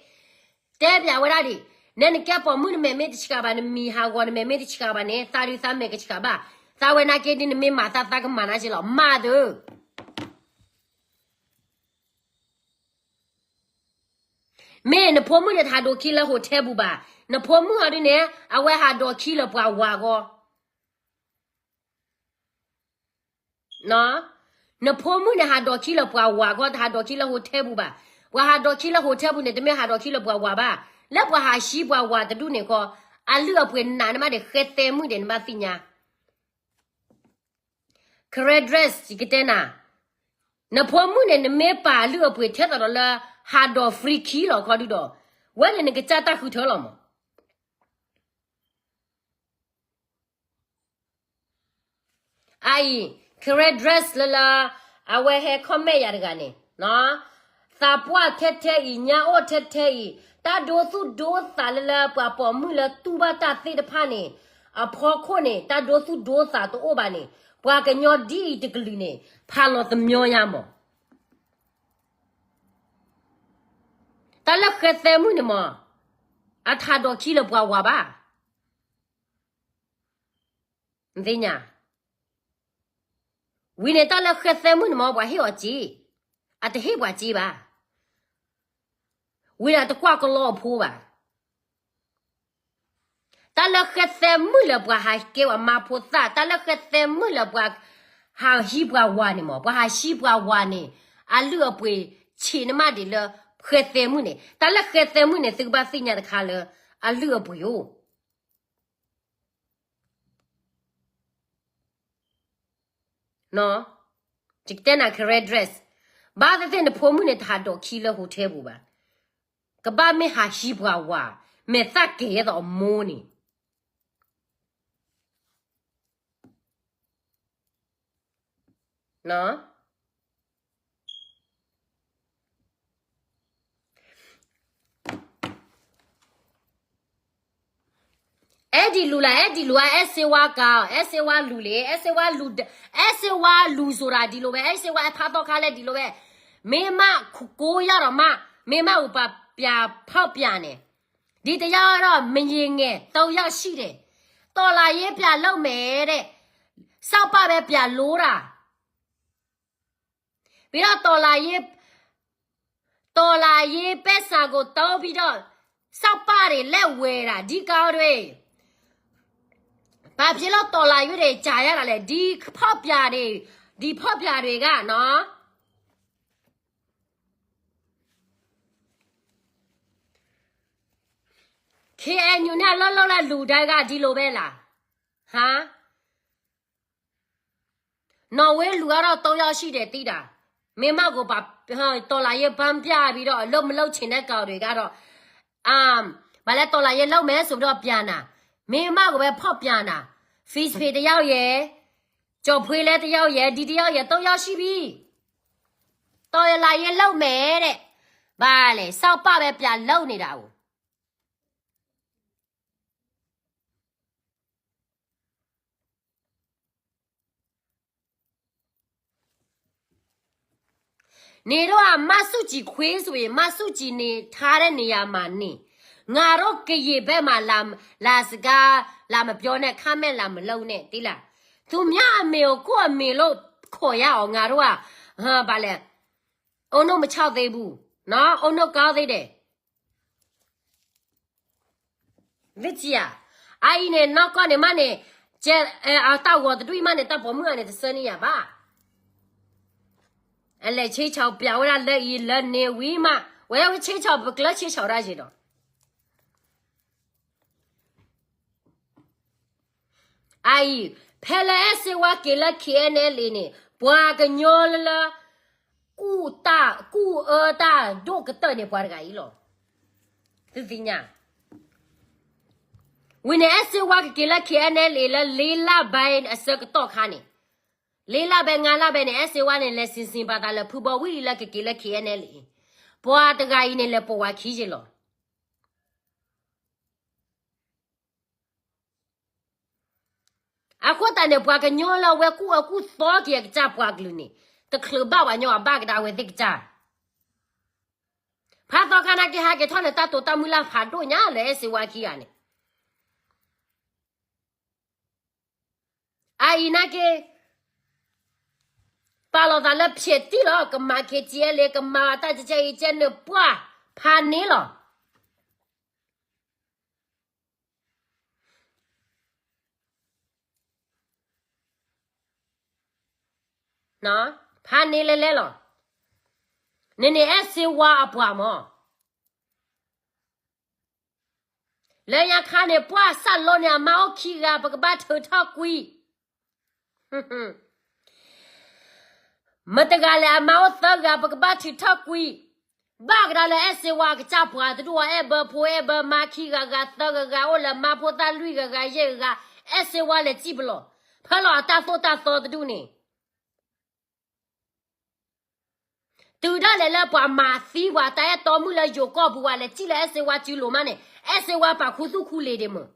တဲပၠးဝဲဒၣ်ဒံး, နဲနကဲပိာ်မုၣ်နမဲာ်မ့ၢ်တဆှးဘၣ်, နမံၤဟးဂီၤနမဲာ်မ့ၢ်တဆှးဘၣ်န့ၣ် သးဒုးသးမဲာ်ကဆှးဘၣ်, သးဝဲနာ်က့ဒ်နမ့ၢ်မၤသးသးကမၤနၤက့လီၤ, မၤသု မ့ၢ်နဖိမုၣ်န့ၣ်တဟးဒိးခံလၢ hotel ပူၤဘၣ်, နဖိမုၣ်အီၤဒ်န့ၣ် အဝဲဟးဒိးခံလၢပှၤဝၤဂီၢ် နဖိမုၣ်န့ၣ် ဟးဒိးခံလၢပှၤဝၤခီ, တဟးဒိးခံလၢ hotel ပူၤဘၣ်. ပှၤဟးဒိးခံလၢ hotel ပူၤန့ၣ် တမ့ၢ်ဟးဒိးခံလၢပှၤဝၤဘၣ်. လၢပှၤဟးဟံးပှၤဝၤတဒူၣ်န့ၣ်ခီ, အလုၢ်အပှ့ၤနးန့ၢ်မးဒံး ဃဲသဲမုၣ်ဒံး နဘၣ်သ့ၣ်ညါ. Karen dress ယကတဲနၤ, နဖိမုၣ်န့ၣ် နမ့ၢ်ပာ်လုၢ်အပှ့ၤထဲသိးဒီးလၢ ဟးဒိး free key လီၤခီဒုဒီး, ဝဲန့ၣ်နကစၢ်တၢ်ဃုထၢလီၤမး. အအံၤ Karen dress လၢလၢ အဝဲဟဲ comment ယၤတဂၤန့ၣ်, သးပှၢ်ထဲထဲအံၤ ညါအိၣ်ထဲထဲအံၤ, တၢ်ဒိသူၣ်ဒိသးလၢလၢပှၤပိာ်မုၣ်လၢတူၢ်ဘၣ်တၢ်သ့ၣ်တဖၣ်န့ၣ်, အဖီခိၣ်န့ၣ် တၢ်ဒိသူၣ်ဒိသးတအိၣ်ဘၣ်န့ၣ်, ပှၤကညီဒ်အံၤတကလုာ်န့ၣ် ဖးလီၤသမီယါမး. တၢ်လၢဃဲသဲမုၣ်န့ၣ်မး, အတဟးဒိးခံလၢပှၤဝၤဘၣ်. နသ့ၣ်ညါ, ဝံၤန့ၣ် တၢ်လၢဃဲသဲမုၣ်န့ၣ်မး ပှၤဟ့ၣ်အီၤစ့, အတဟ့ၣ်ပှၤစ့ဘၣ်. ဝံၤဒီးတကွၢ်ကလီအဖိဘၣ်. တၢ်လၢဃဲသဲမုၣ်လၢပှၤဟးကဲပှၤမါဖိသၣ်, တၢ်လၢဃဲသဲမုၣ်လၢပှၤဟးဟံးပှၤဝၤန့ၣ်မး, ပှၤဟးဟံးပှၤဝၤန့ၣ်, အလုၢ်အပှ့ၤဆံးန့ၢ်မးဒံးလၢဃဲသဲမုၣ်န့ၣ်, တၢ်လၢဃဲသဲမုၣ်န့ၣ် သုကဘၣ်သ့ၣ်ညါတခါလၢ အလုၢ်အပှ့ၤအိၣ် ယကတဲနၤ Karen dress, ဘၣ်သ့ၣ်သ့ၣ်နဖိမုၣ်န့ၣ် တဟးဒိးခံလၢ hotel ပူၤဘၣ်. ကဘၣ်မ့ၢ်ဟးဟံးပှၤဝၤ, မဲာ်သၣ်ကဲၤယဲသိးအမိၢ်န့ၣ်. အဲၣ်ဒိးလူၤလၢ အဲၣ်ဒိးလူၤဧါ, အဲၣ်စ့ဝါကၤ, အဲၣ်စ့ဝါလူၤလံ, အဲၣ်စ့ဝါလူၤ, အဲၣ်စ့ဝါလူၤစိၤတၢ်ဒ်လိာ်ဝဲ, အဲၣ်စ့ဝါအဲၣ်ဖးသီခါလဲၣ်ဒ်လိာ်ဝဲ, မ့ၢ်မးကိးယၤဒီးမး, မ့ၢ်မးအိၣ်ပှၤပျၢ်ဖီၣ်ပျၢ်န့ၣ်, ဒ်တယၤဒီး မယံၤငဲၤ သုံးယောက်ရှိတယ်, တော်လှန်ရေးပြန်လုပ်မယ်တဲ့, စောက်ပၢ်ပဲပြန်လို့တာ ပြီးတော့ တော်လှန်ရေး, တော်လှန်ရေးပိုက်ဆံကိုသုံးပြီးတော့ စောက်ပၢ်တွေလက်ဝဲတာ ဒီကောင်တွေ, ဘာဖြစ်လို့တော်လှန်ရေးတွေကြာရတာလဲ, ဒီဖောက်ပြန်တွေ, ဒီဖောက်ပြန်တွေကနော်. KNU နဲ့အလုပ်လုပ်တဲ့လူတိုင်းကဒီလိုပဲလား? နော်ဝေလူးအါထီၣ် သုံးယောက်ရှိတယ် သိတာ. မင်းမကိုပါ တော်လှန်ရေး ဘမ်းပြပြီးတော့ အလုပ်မလုပ်ချင်တဲ့ကောင်တွေကတော့ ဘာလဲ တော်လှန်ရေးလုပ်မယ်ဆိုပြီးတော့ ပြန်တာ. မင်းမကိုပဲ ဖောက်ပြန်တာ. ဖီစဖေတယောက်ရယ်, ကျော်ဖွေလဲတယောက်ရယ်, ဒီတယောက်ရယ်, သုံးယောက်ရှိပြီ. တော်လှန်ရေးလုပ်မယ်တဲ့. ဘာလဲ စောက်ပပဲ ပြန်လုပ်နေတာကို နေတော့ မဆုကြည်ခွေးဆိုရင် မဆုကြည်နေထားတဲ့နေရာမှာနေ. ငါတို့ကရင်ဘက်မှာ လာလာစကား လာမပြောနဲ့ comment လာမလုပ်နဲ့ သိလား. သူများအမေကိုကိုယ့်အမေလို့ခေါ်ရအောင် ငါတို့က ဘာလဲ အုံနုန့်မခြောက်သေးဘူးနော် အုံနုန့်ကောင်းသေးတယ်. သ့ၣ်ချံဧါ. အအံၤန့ၣ် နီၢ်ကီၢ်န့ၣ်မးန့ၣ် ကဲ အတၢ်ဂီၤတဒူၣ်အံၤမးန့ၣ် တၢ်ပိာ်မုၣ်အန့ၣ် တဆၢန့ၢ်ယၤဘၣ်. အလဲၤဆ့ဆီၣ်ပျးဝဲဒၣ်လၢအံၤလၢန့ၣ်ဝံၤမး ဝဲဝဲဆ့ဆီၣ် ပကျၢဆ့ဆီၣ်ဒၣ်ယ့ၤဒီး အအံၤ ဖဲလၢအဲၣ်စ့ဝါက့ၤလၢ KNLA န့ၣ် ပှၤကညီလၢ ကူၣ်တၢ် ကူၣ်အၢတၢ်ဒိၣ်ကတၢၢ်န့ၣ် ပှၤတဂၤအံၤလီၤ. သုသ့ၣ်ညါ ဝံၤန့ၣ် အဲၣ်စ့ဝါကက့ၤလၢ KNLA လၢ လေးလပိုင်း အဆၢကတီၢ်ခါန့ၣ်, လေးလပိုင်း ငါးလပိုင်း န့ၣ် အဲၣ်စ့ဝါန့ၣ် လဲၤစံးစံးဘၣ်သးလၢဖုဘီဝံၤလံလၢကက့ၤလၢ KNLA အံၤ, ပှၤတဂၤအံၤန့ၣ် လဲၤပိာ်ဝဲခံယ့ၢ်လီၤ. အဃိသတးန့ၣ် ပှၤကညီလၢအဝဲကူၣ်အၢကူၣ်သီက့ၤအကစၢ်ပှၤကလုာ်န့ၣ် တချုးဘၣ်ပှၤညီအဘၣ်ကဒါဝဲသ့ၣ်ကစၢ်. ဖးသီခါနာ်က့ ဟဲက့ၤထီၣ်န့ၣ် တၢ်တိာ်တၢ်မုၢ်လၢ်ဖးဒိၣ်ညါလၢအဲၣ်စ့ဝါခံဂၤန့ၣ် အအံၤနာ်က့ ပာ်လီၤသးလၢဖျဲးတံၢ်လီၤ ကမၤ KTLA ကမၤတၢ်ကဲကဲအံၤကဲန့ၣ်ပှၢ်ဖးန့ၣ်လီၤ. ဖးန့ၣ်လဲၤလဲၤလီၤ. နန့ၣ်အဲၣ်စ့ဝါအပှၤမၢ် လၢညါခါန့ၣ် ပှၢ်စၢ်လိန့ၣ် အမါအိၣ်ခံဂၤ ပကဘၣ်ထုးထီၣ်ကွံာ်. မတဂၤလဲၣ် အမါအိၣ်သၢဂၤ ပကဘၣ်ထုးထီၣ်ကွံာ်. ဘၣ်ကဒါလၢအဲၣ်စ့ဝါအကစၢ်ပှၤ တဒူၣ်အီၤ အဲၣ်ဘၢဖိအဲၣ်ဘၢမါခံဂၤဂၤသၢဂၤဂၤ အိၣ်လၢမါဖိသၣ်လွံၢ်ဂၤဂၤယဲၢ်ဂၤဂၤ အဲၣ်စ့ဝါလဲၤစံၣ်ပလီၢ် ဖဲလီၤအတၢ်သိၣ်တၢ်သီတဒူၣ်န့ၣ် တုၤဒၣ်လဲာ်လၢပှၤမၤသံပှၤတၢ်အဲၣ်တီမုၣ်လၢယိၤကီၢ်ပူၤ ပှၤလဲၤစံၣ်လၢအဲၣ်စ့ဝါစုလိၤမးန့ၣ် အဲၣ်စ့ဝါပာ်ခူသူၣ်ခူလ့ၤဒံးမၢ်.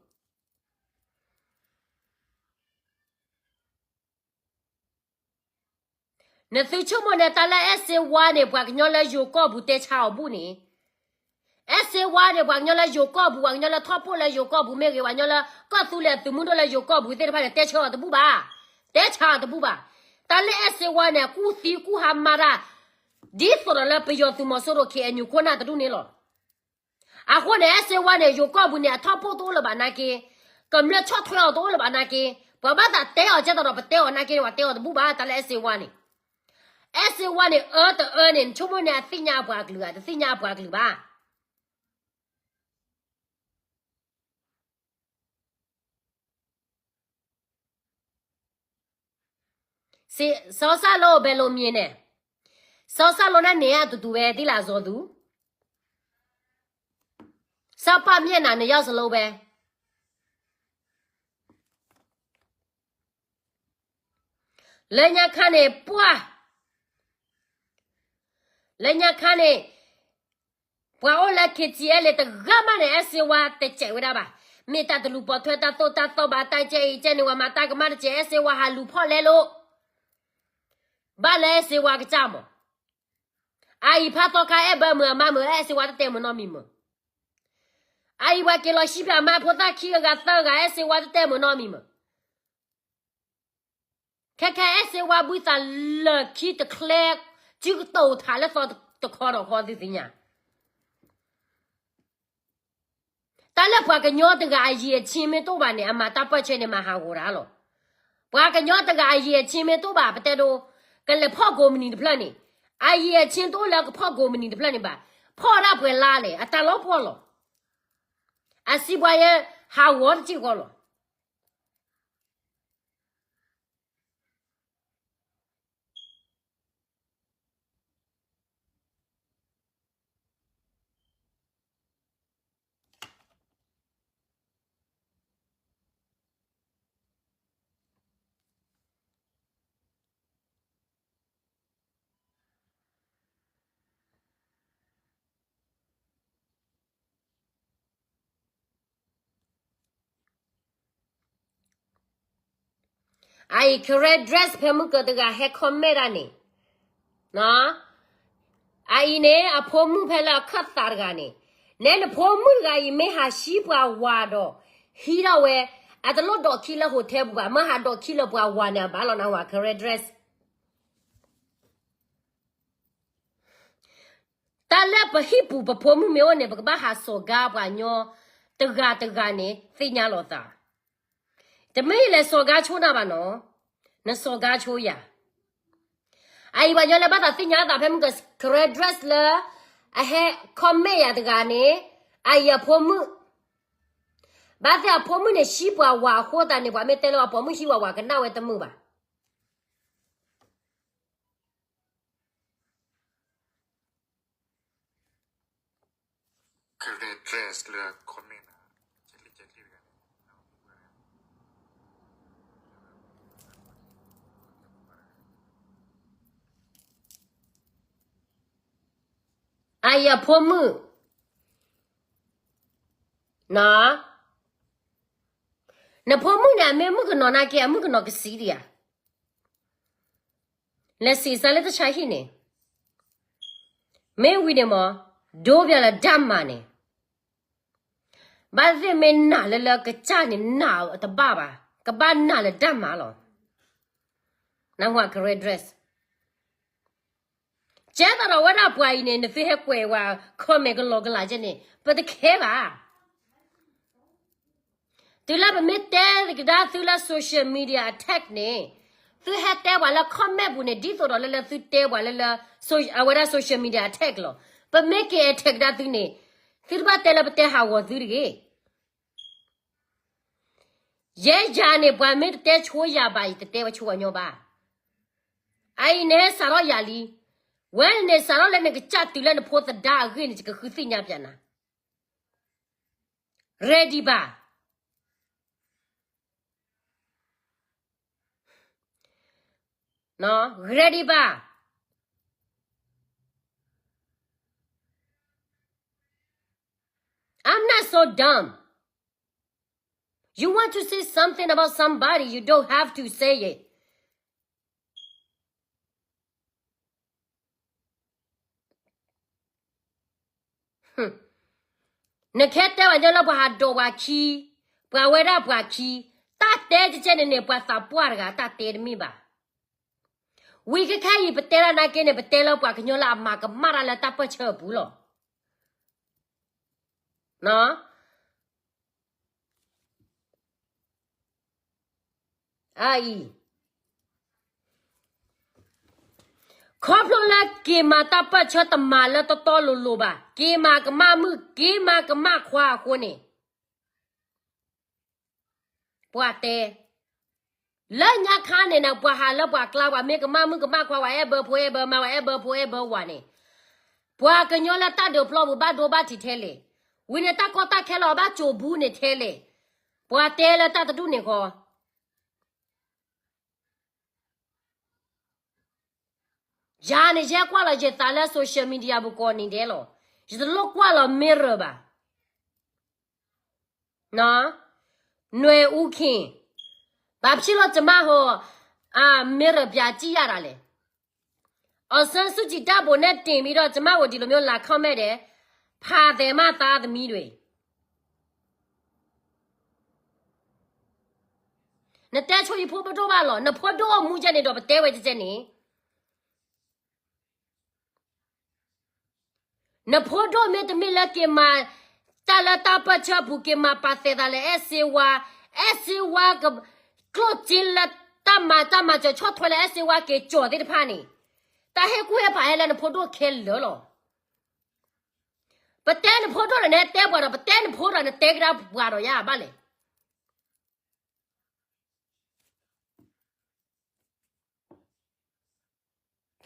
နသုဆိကမိၣ်န့ၣ် တၢ်လၢအဲၣ်စ့ဝါန့ၣ် ပှၤကညီလၢယိၤကီၢ်ပူၤတဲဆါအီၤဘူၣ်န့ၣ် အဲၣ်စ့ဝါန့ၣ် ပှၤကညီလၢယိၤကီၢ်ပူၤ ပှၤကညီလၢထီၣ်ပိၢ်လၢယိၤကီၢ်ပူၤမ့ၢ်ဂ့ၤ ပှၤကညီလၢကီၢ်သူလ့ၤအသုးမုၢ်ဒိၣ်လၢယိၤကီၢ်ပူၤသ့ၣ်တဖၣ်န့ၣ် တဲဆါအီၤတဘူၣ်ဘၣ်. တဲဆါအီၤတဘူၣ်ဘၣ်. တၢ်လၢအဲၣ်စ့ဝါန့ၣ် အကူၣ်သံကူၣ်ဟါမါတၢ် ဒ်သိးဒီးလၢပယီၤသုးမီၤစိရိၤ KNU ခိၣ်နၢ်တဒူၣ်န့ၣ်လီၤ. အဃိန့ၣ် အဲၣ်စ့ဝါန့ၣ် ယိၤကီၢ်ပူၤန့ၣ် အထီၣ်ပိၢ်တအိၣ်လၢၤဘၣ်နာ်က့, ကမျၢၢ်ဆီၣ်ထွဲအီၤတအိၣ်လၢၤဘၣ်နာ်က့, ပှၤဘၣ်သးတဲအီၤကဲသိးဒီး ပတဲအီၤနာ်က့ ပှၤတဲအီၤတဘူၣ်ဘၣ် တၢ်လၢအဲၣ်စ့ဝါန့ၣ်. အဲၣ်စ့ဝါန့ၣ် အၢတအၢန့ၣ် နဆိကမိၣ်န့ၣ် အသ့ၣ်ညါအပှၤကလုာ်ဧါ, တသ့ၣ်ညါအပှၤကလုာ်ဘၣ်. စီၤစၢ်လိ ဘယ်လိုမြင်လဲ, စီၤစၢ်လိန့ၣ်န့ၣ် အတူတူပဲ သ့ၣ်လၢအစီၤသူ, စီၤပၢ်မျက်နှာနှစ်ယောက်စလုံးပဲ. လၢညါခါန့ၣ် ပှၢ်, လၢညါခါန့ၣ် ပှၤအိၣ်လၢ KTLA တဂၤမးန့ၣ် အဲၣ်စ့ဝါတစဲးဝဲဒၣ်ဘၣ်. မ့ၢ်တၢ်တလူၤပိာ်ထွဲတၢ်သိၣ်တၢ်သီဘၣ် တၢ်ကဲအံၤကဲန့ၣ် ဝဲမၤတၢ်ကမၣ်တစဲး အဲၣ်စ့ဝါဟးလူၤဖီၣ်လဲလိာ် ဘၣ်လၢအဲၣ်စ့ဝါကစၢ်မး. အအံၤဖးသီခါ အဲၣ်ဘၢမုာ်အမါမုာ် အဲၣ်စ့ဝါတတဲမုာ်နီတမံၤမုာ်. အအံၤပှၤက့ၤလီၤဆံဖျၢၣ်မါဖိသၣ်ခံဂၤဂၤသၢဂၤ အဲၣ်စ့ဝါတတဲမုာ်နီတမံၤမုာ်. ခဲခဲအဲၣ်စ့ဝါဘှံးသးလၢာ်ခံတချဲ စုကတိၤထးလၢသီတခီဒီးဃီသုသ့ၣ်ညါ. တၢ်လၢပှၤကညီတဂၤအရည်အချင်းမ့ၢ်တအိၣ်ဘၣ်န့ၣ် အမၤတၢ်ပၢၢ်ဆၢန့ၣ် မၤဟးဂီၤတၢ်လီၤ. ပှၤကညီတဂၤအရည်အချင်းမ့ၢ်တအိၣ်ဘၣ် ပတဲဒိ ကလဲၤဖီၣ်ကိးမုၢ်နံၤတဖျၢၣ်န့ၣ်, အရည်အချင်းတအိၣ်လၢကဖီၣ်ကိးမုၢ်နံၤတဖျၢၣ်န့ၣ်ဘၣ်. ဖီၣ်ဒၣ်ပှဲၤလါလဲၣ် အတၢ်လီၤပှီၢ်လီၤ. အစံးပှၤယဲဟးဂီၤတစဲးဃီလီၤ. အအံၤ Karen dress ဖဲမုၢ်ကၢတဂၤဟဲ comment ဒၣ်န့ၣ်, အအံၤန့ၣ် အဖိမုၣ်ဖဲလၢအခၢၣ်သးတဂၤန့ၣ်, နဲနဖိမုၣ်တဂၤအံၤ မ့ၢ်ဟးဟံးပှၤဝၤဒီး ဟံးထီၣ်ဝဲ, အတလိၣ်ဒိးခံလၢ hotel ပူၤဘၣ်, မ့ၢ်ဟးဒိးခံလၢပှၤဝၤန့ၣ် အဘၣ်လီၤနၢ်ဟူ Karen dress. တၢ်လၢပဟံၣ်ပူၤပဖိမုၣ်မ့ၢ်အိၣ်န့ၣ် ပကဘၣ်ဟးစိာ်ကါပှၤကညီတဂၤတဂၤန့ၣ် သ့ၣ်ညါလီၤသး. တမ့ၢ်ယလဲၤစိာ်ကါဆိနၤဘၣ်နီၤ, နစိာ်ကါဆိယၤ. အအံၤပှၤကညီလၢဘၣ်သးသ့ၣ်ညါသးဖဲမုၢ်ကၢ Karen dress လၢ အဟဲ comment ယၤတဂၤန့ၣ်, အအံၤအဖိမုၣ်, ဘၣ်သ့ၣ်အဖိမုၣ်န့ၣ် ဟံးပှၤဝၤအဃိသတးန့ၣ် ပှၤမ့ၢ်တဲလၢအပိာ်မုၣ်ဟံးဝၤဝၤကနၣ်ဝဲတမုာ်ဘၣ်. Karen dress လၢ comment နၤ, အအံၤအဖိမုၣ်, နဖိမုၣ်န့ၣ် အမ့ၢ်မုၣ်ကနီၤနာ်က့ အမုၣ်ကနီၤကစံးဒံးဧါ. လဲၤစံးစၢ်လၢတၢ်ဆါဟံၣ်န့ၣ်, မ့ၢ်ဝံၤန့ၣ်မး, ဒိပၠးလၢတၢ်မၤန့ၣ်, ဘၣ်သ့ၣ်မ့ၢ်နာ်လၢလၢကစၢ်န့ၣ် နာ်တဘၣ်ဘၣ်, ကဘၣ်နာ်လၢတၢ်မၤလီၤ. နၢ်ဟူ Karen dress. ကဲသးဒီးဝဲဒၣ်ပှၤအံၤန့ၣ် နသုဟဲကွဲးဝဲ comment ကလီကလးကဲန့ၣ် ပတခဲဘၣ်. တုၤလၢပမ့ၢ်တဲကဒါသုလၢ social media attack န့ၣ်, သုဟဲတဲပှၤလၢ comment ပူၤန့ၣ် ဒ်သိးဒီးလၢလၢသုတဲပှၤလၢလၢ အဝဲဒၣ် social media attack လီၤ. ပမ့ၢ်က့ၤ attack ကဒါသုန့ၣ်, သုတဘၣ်တဲလၢပတဲဟးဂီၤသုတဂ့ၤ. ယဲယၤန့ၣ် ပှၤမ့ၢ်တတဲဆိယၤဘၣ် ယတတဲဝဲဆိပှၤကညီဘၣ်. အအံၤန့ၣ်စးထီၣ်ယၤလံ. ဝဲန့ၣ်စးထီၣ်လၢနကစၢ်တုၤလၢနဖိသဒါအဂ့ၢ်န့ၣ် ယကဃုသ့ၣ်ညါပၠးနၤ. Ready ဘၣ်. Ready ဘၣ်. I'm not so dumb. You want to say something about somebody, you don't have to say it. နကဟဲတဲပှၤကညီလၢပှၤဟးဒိးပှၤခံ, ပှၤဝဲဒၣ်ပှၤခံ, တၢ်တဲကဲန့ၣ်န့ၣ် ပှၤသးပှၢ်တဂၤ တၢ်တဲတမ့ၢ်ဘၣ်. ဝံၤခဲခဲအံၤ ပတဲဒၣ်နာ်က့န့ၣ် ပတဲလၢပှၤကညီလၢအမၤကမၣ်တၢ်လၢတၢ်ပၢၢ်ဆၢအပူၤလီၤ. အအံၤ, ခီဖျိလၢက့ၤမၤတၢ်ပၢၢ်ဆၢတမၤလၢတီတီလိၤလိၤဘၣ်, က့ၤမၤကမၣ်မုၣ် က့ၤမၤကမၣ်ခွါအဃိန့ၣ် ပှၤတဲ, လၢညါခါန့ၣ်နၤ ပှၤဟးလၢပှၤကျါ ပှၤမ့ၢ်ကမၣ်မုၣ်ကမၣ်ခွါ ပှၤအဲၣ်ဘၢဖိအဲၣ်ဘၢမါ ပှၤအဲၣ်ဘၢဖိအဲၣ်ဘၢဝၤန့ၣ်, ပှၤကညီလၢတၢ်ဒုးပျီပူၤ ဘၣ်ဒိဘၣ်ထံးထဲလဲၣ်, ဝံၤန့ၣ်တၢ်ကီတၢ်ခဲလၢာ် ဘၣ်ကိၤဘူန့ၣ်ထဲလဲၣ်, ပှၤတဲလၢတၢ်တဒူၣ်န့ၣ်ဃီ ယၤန့ၣ် ယဲကွၢ်လီၤယသးလၢ social media ပူၤကိးနံၤဒဲးလီၤ. ယတလိၣ်ကွၢ်လီၤ mirror ဘၣ်. နွဲၣ်အူခ့ၣ်, ဘာဖြစ်လို့ကျမဟို အ mirror ပြကြည့်ရတာလဲ. အောင်ဆန်းစုကြည်ဓာတ်ပုံနဲ့တင်ပြီးတော့ ကျမကိုဒီလိုမျိုးလာ comment တယ်. ဖာတယ်မသားသမီးတွေ. နတဲဆိယဖိပဒိၣ်ဘၣ်လီၤ. နဖိဒိၣ်အိၣ်မူကဲန့ၣ်ဒီး ပတဲဝဲကဲန့ၣ် နဖိဒိၣ်မ့တမ့ၢ်လၢက့ၤမၤ တၢ်လၢတၢ်ပၢၢ်ဆၢပူၤ က့ၤမၤပာ်သဲးသးလၢ အဲၣ်စ့ဝါ, အဲၣ်စ့ဝါ ကျိၣ်စ့လၢတၢ်မၤတၢ်မၤစၢၤဆီၣ်ထွဲလၢ အဲၣ်စ့ဝါက့ၤကၠီၤသ့ၣ်တဖၣ်န့ၣ်, တၢ်ဟ့ၣ်ကူၣ်ဟ့ၣ်ဖးဟဲလၢနဖိဒိၣ်ခဲလၢာ်လီၤ. ပတဲနဖိဒိၣ်ဒီး နဟဲတဲပှၤဒီး ပတဲနဖိဒီး နတဲကဒါပှၤဒီးယၤဘၣ်လဲၣ်.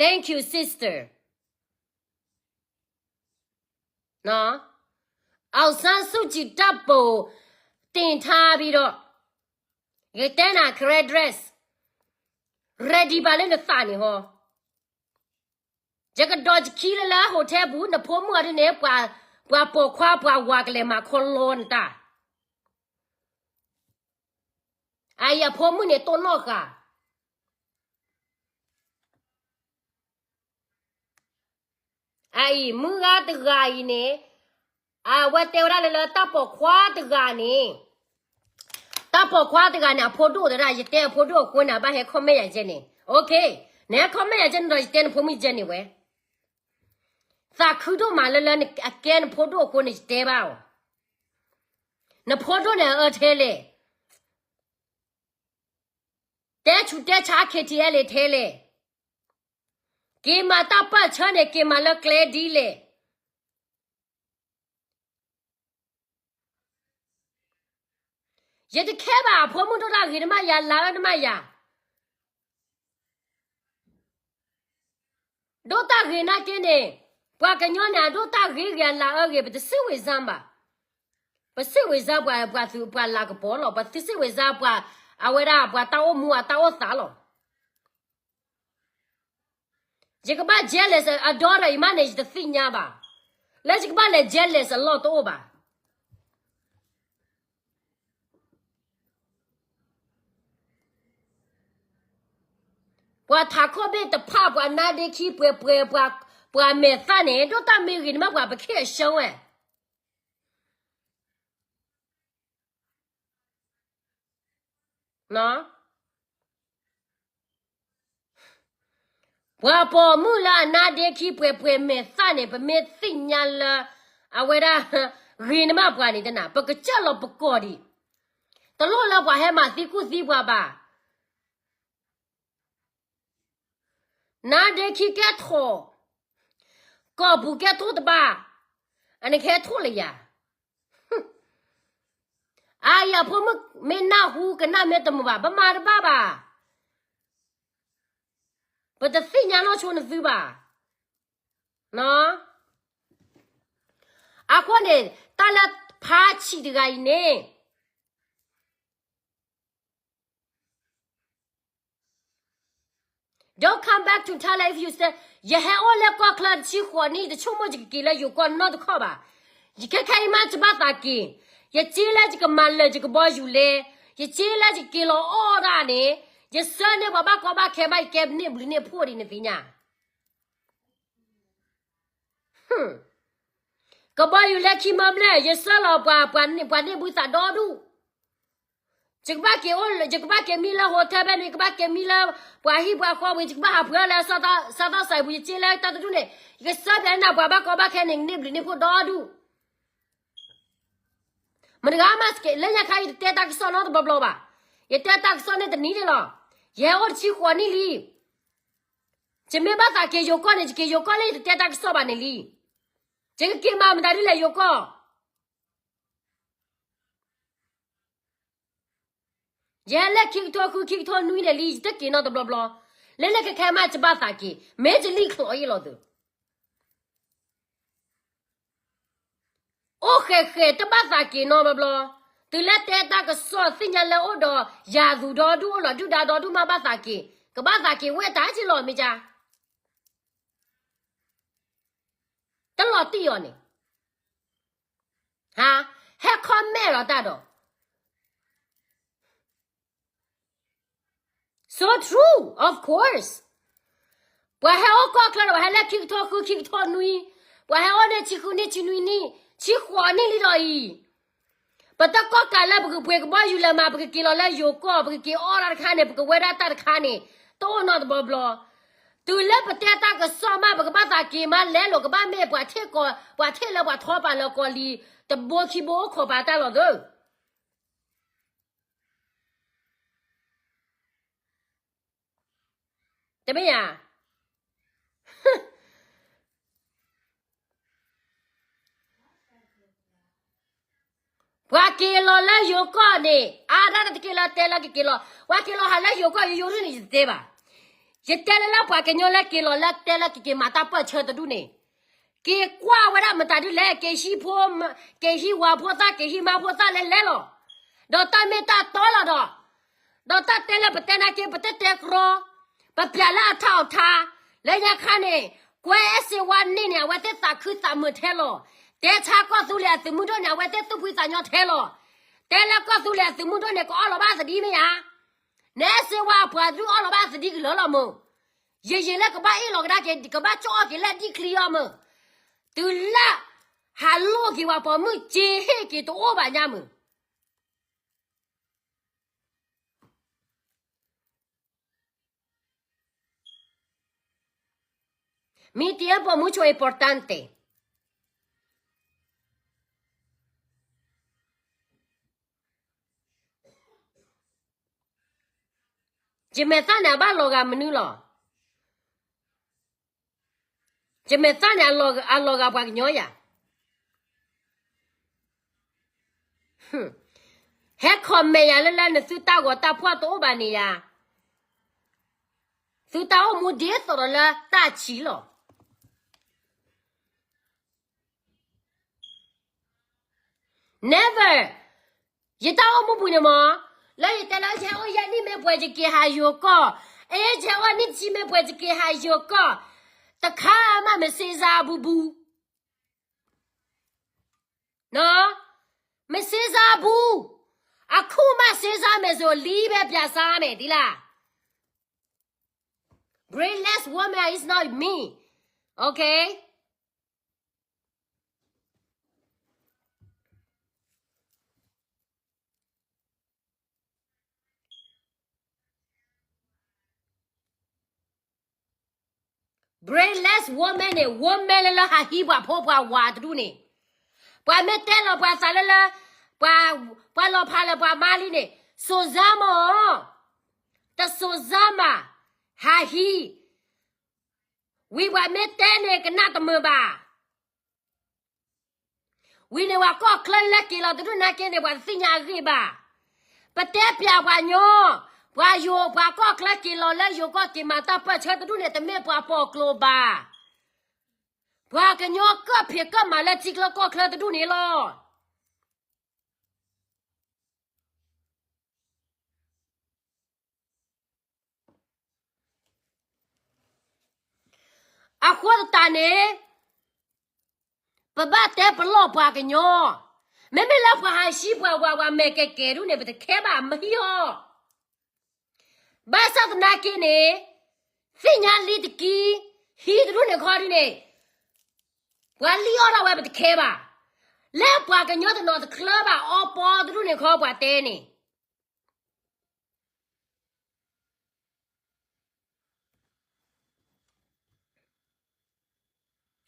Thank you, sister. နော်, အောင်ဆန်းစုကြည်ဓာတ်ပုံတင်ထားပြီးတော့, ယတဲနၤ ကရဲ dress, ready ဘၣ်လၢနသးန့ၣ်ဟီ. ယကဒီးယခံလၢလၢ hotel ပူၤ, နဖိမုၣ်အဒ်န့ၣ် ပှၤပိာ်ခွါပှၤဝၤကလဲၤမၤခီလီနတၢ်. အအံၤအဖိမုၣ်န့ၣ် တိၢ်နီၣ်ဃာ် အအံၤ မုၢ်ဂၤတဂၤအံၤန့ၣ်, အဝဲတဲဝဲဒၣ်လၢ လၢတၢ်ပိာ်ခွါတဂၤန့ၣ်, တၢ်ပိာ်ခွါတဂၤန့ၣ် အဖိဒိၣ်တဲဒၣ်, ယတဲအဖိဒိၣ်အဃိန့ၣ် အဘၣ်ဟဲ comment ယၤကဲန့ၣ်, OK, နဟဲ comment ယၤကဲန့ၣ်ဒီး ယတဲနဖိမုၣ်ကဲန့ၣ်ဝဲ, သးခုဒိၣ်မးလၢလၢအကဲနဖိဒိၣ်အဃိန့ၣ် ယတဲဘၣ်အီၤ, နဖိဒိၣ်န့ၣ်အအၢထဲလဲၣ်, တဲဆူးတဲဆါ KTLA ထဲလဲၣ်, က့ၤမၤတၢ်ပၢၢ်ဆၢန့ၣ် က့ၤမၤလၢကျဲဒ်လဲၣ်. ယတခဲဘၣ် အဖိမုၣ်ဒိၣ်တၢ်ဂ့ၤနမးယၤ လၤအၢနမးယၤ, ဒိၣ်တၢ်ဂ့ၤနာ်က့န့ၣ်, ပှၤကညီန့ၣ် အဒိၣ်တၢ်ဂ့ၤဂ့ၤ အလၤအၢဂ့ၤ ပတစံးဝ့ၤစၢ်ဘၣ်, ပစံးဝ့ၤစၢ်ပှၤ, ပှၤသုးပှၤလၤကပီၤလီၤ, ပစံးဝ့ၤစၢ်ပှၤ, အဝဲဒၣ်ပှၤတၢ်အိၣ်မူအတၢ်အိၣ်သးလီၤ. ယကဘၣ် jealous အဒီဒီးအံၤမးန့ၣ် ယတသ့ၣ်ညါဘၣ်, လၢယကဘၣ်လဲၤ jealous အလီၢ်တအိၣ်ဘၣ်. ပှၤထးခိၣ်ဘ့ၣ်တဖၣ် ပှၤနါဒ့ခံပှဲၤပှဲၤ, ပှၤမဲာ်သၣ်န့ၣ် ဒိၣ်တၢ်မ့ၢ်ဂ့ၤန့ၣ်မး ပှၤပခ့ၣ်အရှုံးဝဲ ပှၤပိာ်မုၣ်လၢအနါဒ့ခံပှဲၤပှဲၤမဲာ်သၣ်န့ၣ် ပမ့ၢ်သ့ၣ်ညါလၢ အဝဲဒၣ် ဂ့ၤန့ၢ်မးပှၤန့ၣ်တနၤ ပကစၢ်လီၤပကိးဒံး, တလိၣ်လၢပှၤဟဲမၤသံကူၣ်သံပှၤဘၣ်. နါဒ့ခံကဲထီၣ်, ကီၢ်ပူၤကဲထီၣ်တဘၣ်, အန့ၣ်ကဲထီၣ်လၢယၤ. အအံၤအဖိမုၣ်မ့ၢ်နၢ်ဟူကနၣ်မ့ၢ်တမုာ်ဘၣ် ပမၤတဘၣ်ဘၣ်. ပတသ့ၣ်ညါနီၢ်ဆိနသုဘၣ်. အဃိန့ၣ် တၢ်လၢဖါဆံးတဂၤအံၤန့ၣ် Don't come back to Thailand if you stay. ယဟဲအိၣ်လၢကီၢ်ချၢတဆံဃိးနံၣ် တဆိကမိၣ်ယကက့ၤလၢယိၤကီၢ်နီတခီၣ်ဘၣ်. ယခဲခဲအံၤမး ယဘၣ်သးက့ၤ, ယစ့လၢယကမၤလၢာ်ယကဘီယူၤလဲ, ယစ့လၢယက့ၤလီၤအီၣ်ဒၣ်န့ၣ်, ယဆၢန့ၢ်ပှၤဘၣ်ကီဘၣ်ခဲမး ယကဲန့ၢ်ဘျုးန့ၢ်ဖှိၣ်ဒံးနသ့ၣ်ညါ. ကဘီယူၤလဲခံမၢဘျဲၣ် ယဆၢလီၤပှၤ, ပှၤန့ၢ်ဘှံးသးဒီဒူၣ်. ယကဘၣ်က့ၤအိၣ်, ယကဘၣ်က့ၤမံလၢ hotel ဖဲန့ၣ်, ယကဘၣ်က့ၤမံလၢပှၤဟံၣ်ပှၤဃီဝံၤ, ယကဘၣ်ဟးဖှဲးလၢ စးသီစးပူၤ, ယစ့လၢတၢ်တဒူၣ်န့ၣ်, ယကဆၢပှၤန့ၢ်ပှၤဘၣ်ကီဘၣ်ခဲန့ၣ် ကန့ၢ်ဘျုးန့ၢ်ဖှိၣ်ဒီဒူၣ်. မတဂၤမး လၢညါခါအံၤ ယတတဲတၢ်ကစီၣ်နီတဘျီဘျီဘၣ်. ယတဲတၢ်ကစီၣ်န့ၣ်တနံၤန့ၣ်လီၤ. ယဟဲအိၣ်တဆံဃိးနံၣ်လံ. ယမ့ၢ်ဘၣ်သးက့ၤယိၤကီၢ်န့ၣ် ယက့ၤယိၤကီၢ်လၢ ယတတဲတၢ်ကစီၣ်ဘၣ်န့ၣ်လံ. ယကက့ၤမၤမတၤဒ်လဲၣ်ယိၤကီၢ်. ယဟဲလၢခံကထိဃု ခံကထိနွံန့ၣ်လံ ယတက့ၤနီတဘျီဘျီ. လၢလၢခဲခဲမး ယဘၣ်သးက့ၤ မ့ၢ်ယလံၣ်ချီအံၤလီၤသု. အိၣ်ဃဲးဃဲး တဘၣ်သးက့ၤနီတဘျီဘျီ. တုၤလၢတဲတၢ်ကစီၣ်သ့ၣ်ညါလၢအိၣ်ဒီးယၤသူဒီဒူၣ် အိၣ်လီၤဒုၣ်ဒါဒီဒူၣ်မး ဘၣ်သးက့ၤ, ကဘၣ်သးက့ၤဝဲတၢ်က့ၤလီၤမ့ၢ်ကါ. တလီၤတံၢ်အီၤန့ၣ် ဟါ, ဟဲ comment လီၤတၢ်ဒီး So true, of course. ပှၤဟဲအိၣ်ကီၢ်ချၢဒီး ပှၤဟဲလၢခံကထိဃု ခံကထိနွံ, ပှၤဟဲအိၣ်န့ၣ် ဆံဃုနံၣ် ဆံနွံနံၣ် ဆံဃိးနံၣ်လံဒီးအံၤ, ပတကီၢ်ကးလၢပကပှ့ၤကဘီယူၤလဲၤမး ပကက့ၤလီၤလၢယိၤကီၢ် ပကက့ၤအီၣ်တၢ်တခါန့ၣ် ပကဝဲဒၣ်တၢ်တခါန့ၣ် တအိၣ်နီတဘျီဘျီ. တုၤလၢပတဲတၢ်ကစီၣ်မး ပကဘၣ်သးက့ၤမးလဲလိာ် ကဘၣ်မ့ၢ်ပှၤထ့ၣ်ကီၤ ပှၤထ့ၣ်လၢပှၤထီပာ်လၢကီၢ်လံၤ တဘိခံဘိအိၣ်ခိးပာ်တၢ်လီၤသၢ တမ့ၢ်ဧါ. ပှၤက့ၤလီၤလၢယိၤကီၢ်န့ၣ် အါဒၣ်တက့ၢ်လၢတဲလၢကက့ၤလီၤ. ပှၤက့ၤလီၤဟးလၢယိၤကီၢ် ယိယိဒ်န့ၣ် ယတတဲဘၣ်. ယတဲလၢလၢပှၤကညီလၢက့ၤလီၤလၢတဲလၢကက့ၤမၤတၢ်ပၢၢ်ဆၢတဒူၣ်န့ၣ် က့ၤကွၢ်ဝဲဒၣ်မတၤဒ်လဲၣ် က့ၤဟံးဖိ, က့ၤဟံးဝၤဖိသၣ် က့ၤဟံးမါဖိသၣ်လဲၤလဲၤလီၤ. ဒီးတၢ်မ့ၢ်တၢ်တီလီၤဒီး, ဒီးတၢ်တဲလၢပတဲနာ်က့ ပတတဲကြီ, ပပျးလၢအထီၣ်အထါ, လၢညါခါန့ၣ်, ကွဲအဲၣ်စ့ဝါန့ၣ်န့ၣ် အဝဲသ့ၣ်သးခုသးမုာ်ထဲလီၤ. တဲဆါကီၢ်သူလ့ၤအသုးမုၢ်ဒိၣ်န့ၣ် အဝဲသ့ၣ်သူၣ်ဖှံသးညီထဲလီၤ. တဲလၢကီၢ်သူလ့ၤအသုးမုၢ်ဒိၣ်န့ၣ် ကအီၣ်လီၤဘၣ်သဒံးမ့ၢ်ဧါ. နအဲၣ်စ့ဝါအပှၤဒုးအီၣ်လီၤဘၣ်သဒံးကလၢာ်လီၤမၢ်. ယံာ်ယံာ်လၢကဘၣ်အ့ၣ်လီၤကဒါက့ၤ ကဘၣ်ကၠီၣ်အီၣ်က့ၤလၢဒံၣ်ချံအီၤမၢ်. တုၤလၢ ဟးလိၣ်က့ၤပှၤပိာ်မုၣ်စ့ဟ့ၣ်က့ၤတအိၣ်ဘၣ်ညါမုၢ် Mi tiempo mucho importante. ယမဲာ်သၣ်န့ၣ် အဘၣ်လီၤဂာ်မနုၤလီၤ. ယမဲာ်သၣ်န့ၣ် အလီၤဂာ်ပှၤကညီယၤ. ဟဲ comment ယၤလၢလၢ နသုတၢ်ဂီၤတၢ်ဖှီၣ်တအိၣ်ဘၣ်န့ၣ်ယၤ, သုတၢ်အိၣ်မူဒ်သိးဒီးလၢတၢ်ဆံးလီၤ. Never. ယတၢ်အိၣ်မူပူၤန့ၣ်မ့ၢ် လၢယတဲလၢ ယဟဲအိၣ်ယဲၢ်နံၣ်မ့ၢ်ပှဲၤ ယက့ၤဟးယိၤကီၢ်, အဲ ယဟဲအိၣ်နံၣ်တဆံမ့ၢ်ပှဲၤ ယက့ၤဟးယိၤကီၢ်, တခါမး မ့ၢ်စ့စါအဘူးဘူး. No, မ့ၢ်စ့စါအဘူး, အခုမှစ့စါမယ်ဆို လံဘဲပျးစါမယ် သီလၢ Brainless woman is not me. Okay? Brainless woman န့ၣ် woman လၢလၢဟးဟံးပှၤဖိပှၤဝၤတဒူၣ်န့ၣ်, ပှၤမ့ၢ်တဲလီၤပှၤသးလၢလၢ, ပှၤ, ပှၤလီၤဖးလၢပှၤမါလံန့ၣ် စိၤစါမး, တစိၤစါမး, ဟးဟံး, ဝံၤပှၤမ့ၢ်တဲန့ၣ် ကနၣ်တမုာ်ဘၣ်. ဝံၤန့ၣ် ပှၤကီၢ်ချၢလၢက့ၤလီၤတဒူၣ်နာ်က့န့ၣ် ပှၤတသ့ၣ်ညါအဂ့ၢ်ဘၣ်. ပတဲပျးပှၤညီ, ပှၤယိၤ ပှၤကီၢ်ချၢက့ၤလီၤလၢယိၤကီၢ်က့ၤမၤတၢ်ပၢၢ်ဆၢတဒူၣ်န့ၣ် တမ့ၢ်ပှၤပိာ်ကျိၤဘၣ်. ပှၤကညီကၢၢ်ဖံးကၢၢ်မၤလၢထံချၢကီၢ်ချၢတဒူၣ်န့ၣ်လီၤ. အဃိသတးန့ၣ် ပဘၣ်တဲပလီၢ်ပှၤကညီ, မ့မ့ၢ်လၢပှၤဟးဟံးပှၤဝၤ ပှၤမဲာ်ကဲၤကဲၤဒူၣ်န့ၣ် ပတခဲဘၣ် မဟံးအီၤ. ဘၣ်ဆၣ်သနာ်က့န့ၣ် သ့ၣ်ညါလံတကံ, ဟံးတဒူၣ်န့ၣ်ခီဒ်န့ၣ်, ပှၤလံၣ်အီၣ်ဒၣ်ဝဲ ပတခဲဘၣ်. လၢပှၤကညီတနီၤတချၢဘၣ် အီပီတဒူၣ်န့ၣ်ခီ ပှၤတဲန့ၣ်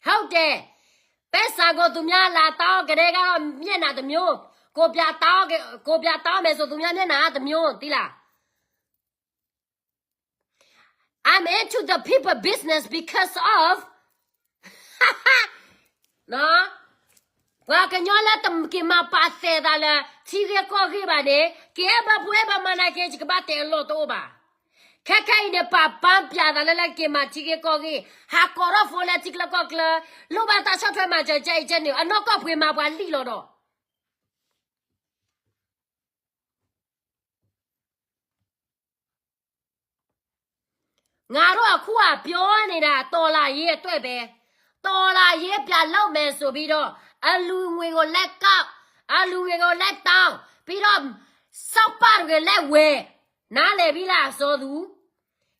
ဟုတ်တယ်, ပဲစံကိုသူများလာတောင်းကတည်းကမျက်နှာတစ်မျိုး, ကိုပြတောင်းက-, ကိုပြတောင်းမယ်ဆိုသူများမျက်နှာတစ်မျိုး, သိလား? I'm into the people business because of ပှၤကညီလၢတက့ၤမၤပာ်သဲးသးလၢ ထံဂ့ၢ်ကီၢ်ဂ့ၢ်ဘၣ်န့ၣ် က့ၤအဲၣ်ဘၣ်ဖိအဲၣ်ဘၣ်မါနာ်က့ ယကဘၣ်တဲအလီၢ်တအိၣ်ဘၣ်. ခဲခဲအံၤန့ၣ် ပာ်ပၢပျးသးလၢလၢက့ၤမၤထံဂ့ၢ်ကီၢ်ဂ့ၢ်, ဟးကိးထီၣ်ဖိလၢထံချၢကီၢ်ချၢ, လိၣ်ဘၣ်တၢ်ဆီၣ်ထွဲမၤစၢၤ ကဲအံၤကဲနုာ်, အနီၢ်ကီၢ်ပှ့ၤမၤပှၤလံၣ်လီၤဒီး ငါတို့အခုအပြောနေတာ တော်လှန်ရေးအတွက်ပဲ, တော်လှန်ရေးပြန်လုပ်မယ်ဆိုပြီးတော့ အလှူငွေကိုလည်းကောက်, အလှူငွေကိုလည်းတောင်း, ပြီးတော့ စောက်ပတွေလည်းဝယ်, နားလည်ပြီလား စောသူ?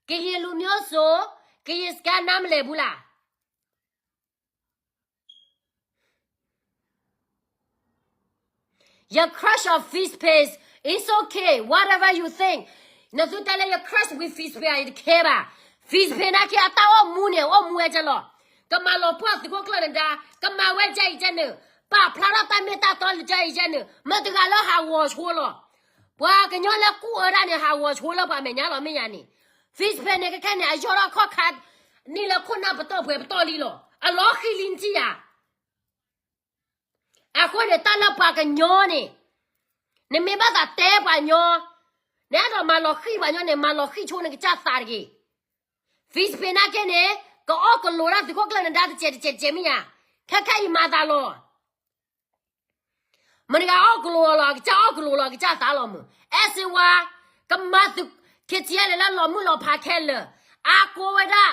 ကရင်လူမျိုးဆို ကရင်စကားနားမလည်ဘူးလား? Your crush on Fizz Pay, it's okay, whatever you think. နသုတဲလၢ your crush with Fizz Pay အံၤတခဲဘၣ်. Fizz Pay နာ်က့ အတၢ်အိၣ်မူန့ၣ် အိၣ်မူဝဲကလီၤ. ကမၤလီၤပှီၢ်သုးခိၣ်ကျၢၢ်နဒါ, ကမၤဝဲကဲအံၤကဲနုာ်, ပာ်ဖျါထီၣ်တၢ်မ့ၢ်တၢ်တီလၢကဲအံၤကဲနုာ်, မတၤတဂၤလၢဟးဂီၤဆိလီၤ. ပှၤကညီလၢကူၣ်အၢဒၣ်န့ၣ် ဟးဂီၤဆိလၢပှၤမဲာ်ညါလီၤ မ့ၢ်ယၤန့ၣ်. Fizz Pay န့ၣ် ခဲခဲန့ၣ် အယီၢ်ထီၣ်ခီၣ်ခါ န့ၢ်လၢခိၣ်နၢ်ပတီၢ်ပှဲၤပတီၢ်လံလီၤ. အလီၤဃံၤလံနထံၣ်ယၤ အဃိန့ၣ် တၢ်လၢပှၤကညီန့ၣ် နမ့ၢ်ဘၣ်သးတဲပှၤညီ, နအဲၣ်ဒိးမၤလီၤဃံၤပှၤညီန့ၣ် မၤလီၤဃံၤဆိနကစၢ်သးတဂ့ၤ. Fizz Pay နာ်က့န့ၣ် ကအီၣ်ကလိာ်ဒၣ်သုးခိၣ်ကျၢၢ်နဒါတစဲးတစဲးတစဲးမ့ၢ်ဧါ, ခဲခဲအံၤမၤသးလီၤ. မတၤတဂၤအီၣ်ကလိာ်လီၤ ကစၢ်အီၣ်ကလိာ်လီၤ ကစၢ်သးလီၤမုၢ်. အဲၣ်စ့ဝါ ကမၤသုး KTLA လၢလီၤမုၢ်လီၤဖးခဲလၢာ်, အါကိးဝဲဒၣ်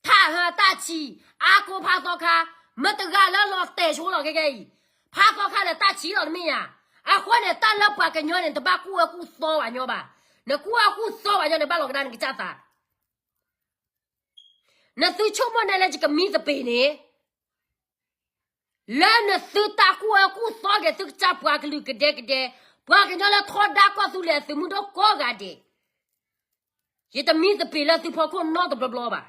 ထးဟၢတၢ်ဆံး, အါကိးဖးသီခါ, မတၤတဂၤလၢလီၤတဲာ်ဆိလီၤခဲခဲအံၤ, ဖးသီခါဒီးတၢ်ဆံးလီၤတမ့ၢ်ဧါ. အဃိန့ၣ် တၢ်လၢပှၤကညီန့ၣ် နတဘၣ်ကူၣ်အၢကူၣ်သီပှၤညီဘၣ်. နကူၣ်အၢကူၣ်သီပှၤညီန့ၣ် ဘၣ်လီၤကဒါနကစၢ်သး. နသုဆိကမိၣ်န့ၢ်လၢယကမံသပ့ၤန့ၣ် လၢနသုတၢ်ကူၣ်အၢကူၣ်သီက့ၤသုကစၢ်ပှၤကလုာ်ကဒဲကဒဲ, ပှၤကညီလၢထီဒါကီၢ်သူလ့ၤအသုးမုၢ်ဒိၣ်ကိးဂၤဒဲး, ယတမံသပ့ၤလၢသုဖီခိၣ်နီတဘျီဘျီဘၣ်.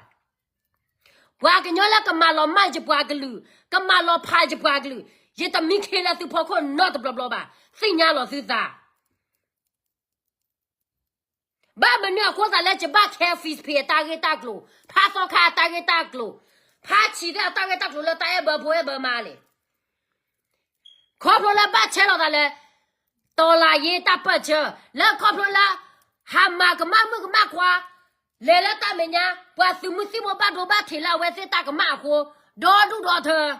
ပှၤကညီလၢကမၤလီၤမၢ်ယပှၤကလုာ်, ကမၤလီၤဖးယပှၤကလုာ်, ယတမံခ့လၢသုဖီခိၣ်နီတဘျီဘျီဘၣ်. သ့ၣ်ညါလီၤသုသး ဘၣ်မနုၤအဃိသးလၢယဘၣ် Kevin Spacey အတၢ်ဂ့ၢ်တၢ်ကျိၤ, ဖးသီခါအတၢ်ဂ့ၢ်တၢ်ကျိၤ, ဖးဆံးသ့ၣ်အတၢ်ဂ့ၢ်တၢ်ကျိၤလၢတၢ်အဲၣ်ဘၢဖိအဲၣ်ဘၢမါလဲၣ်. ခီဖျိလၢဘၣ်ဆဲးလီၤသးလၢ တီၤလၤယ့တၢ်ပၢၢ်ဆၢ, လၢခီဖျိလၢ ဟးမၤကမၣ်မုၣ်ကမၣ်ခွါ, လဲၤလၢတၢ်မဲာ်ညါ, ပှၤသုးမုၢ်သံၣ်ဘိဘၣ်ဒိဘၣ်ထံးလၢအဝဲသ့ၣ်တၢ်ကမၣ်အဃိ, ဒီဒူၣ်ဒီထၢ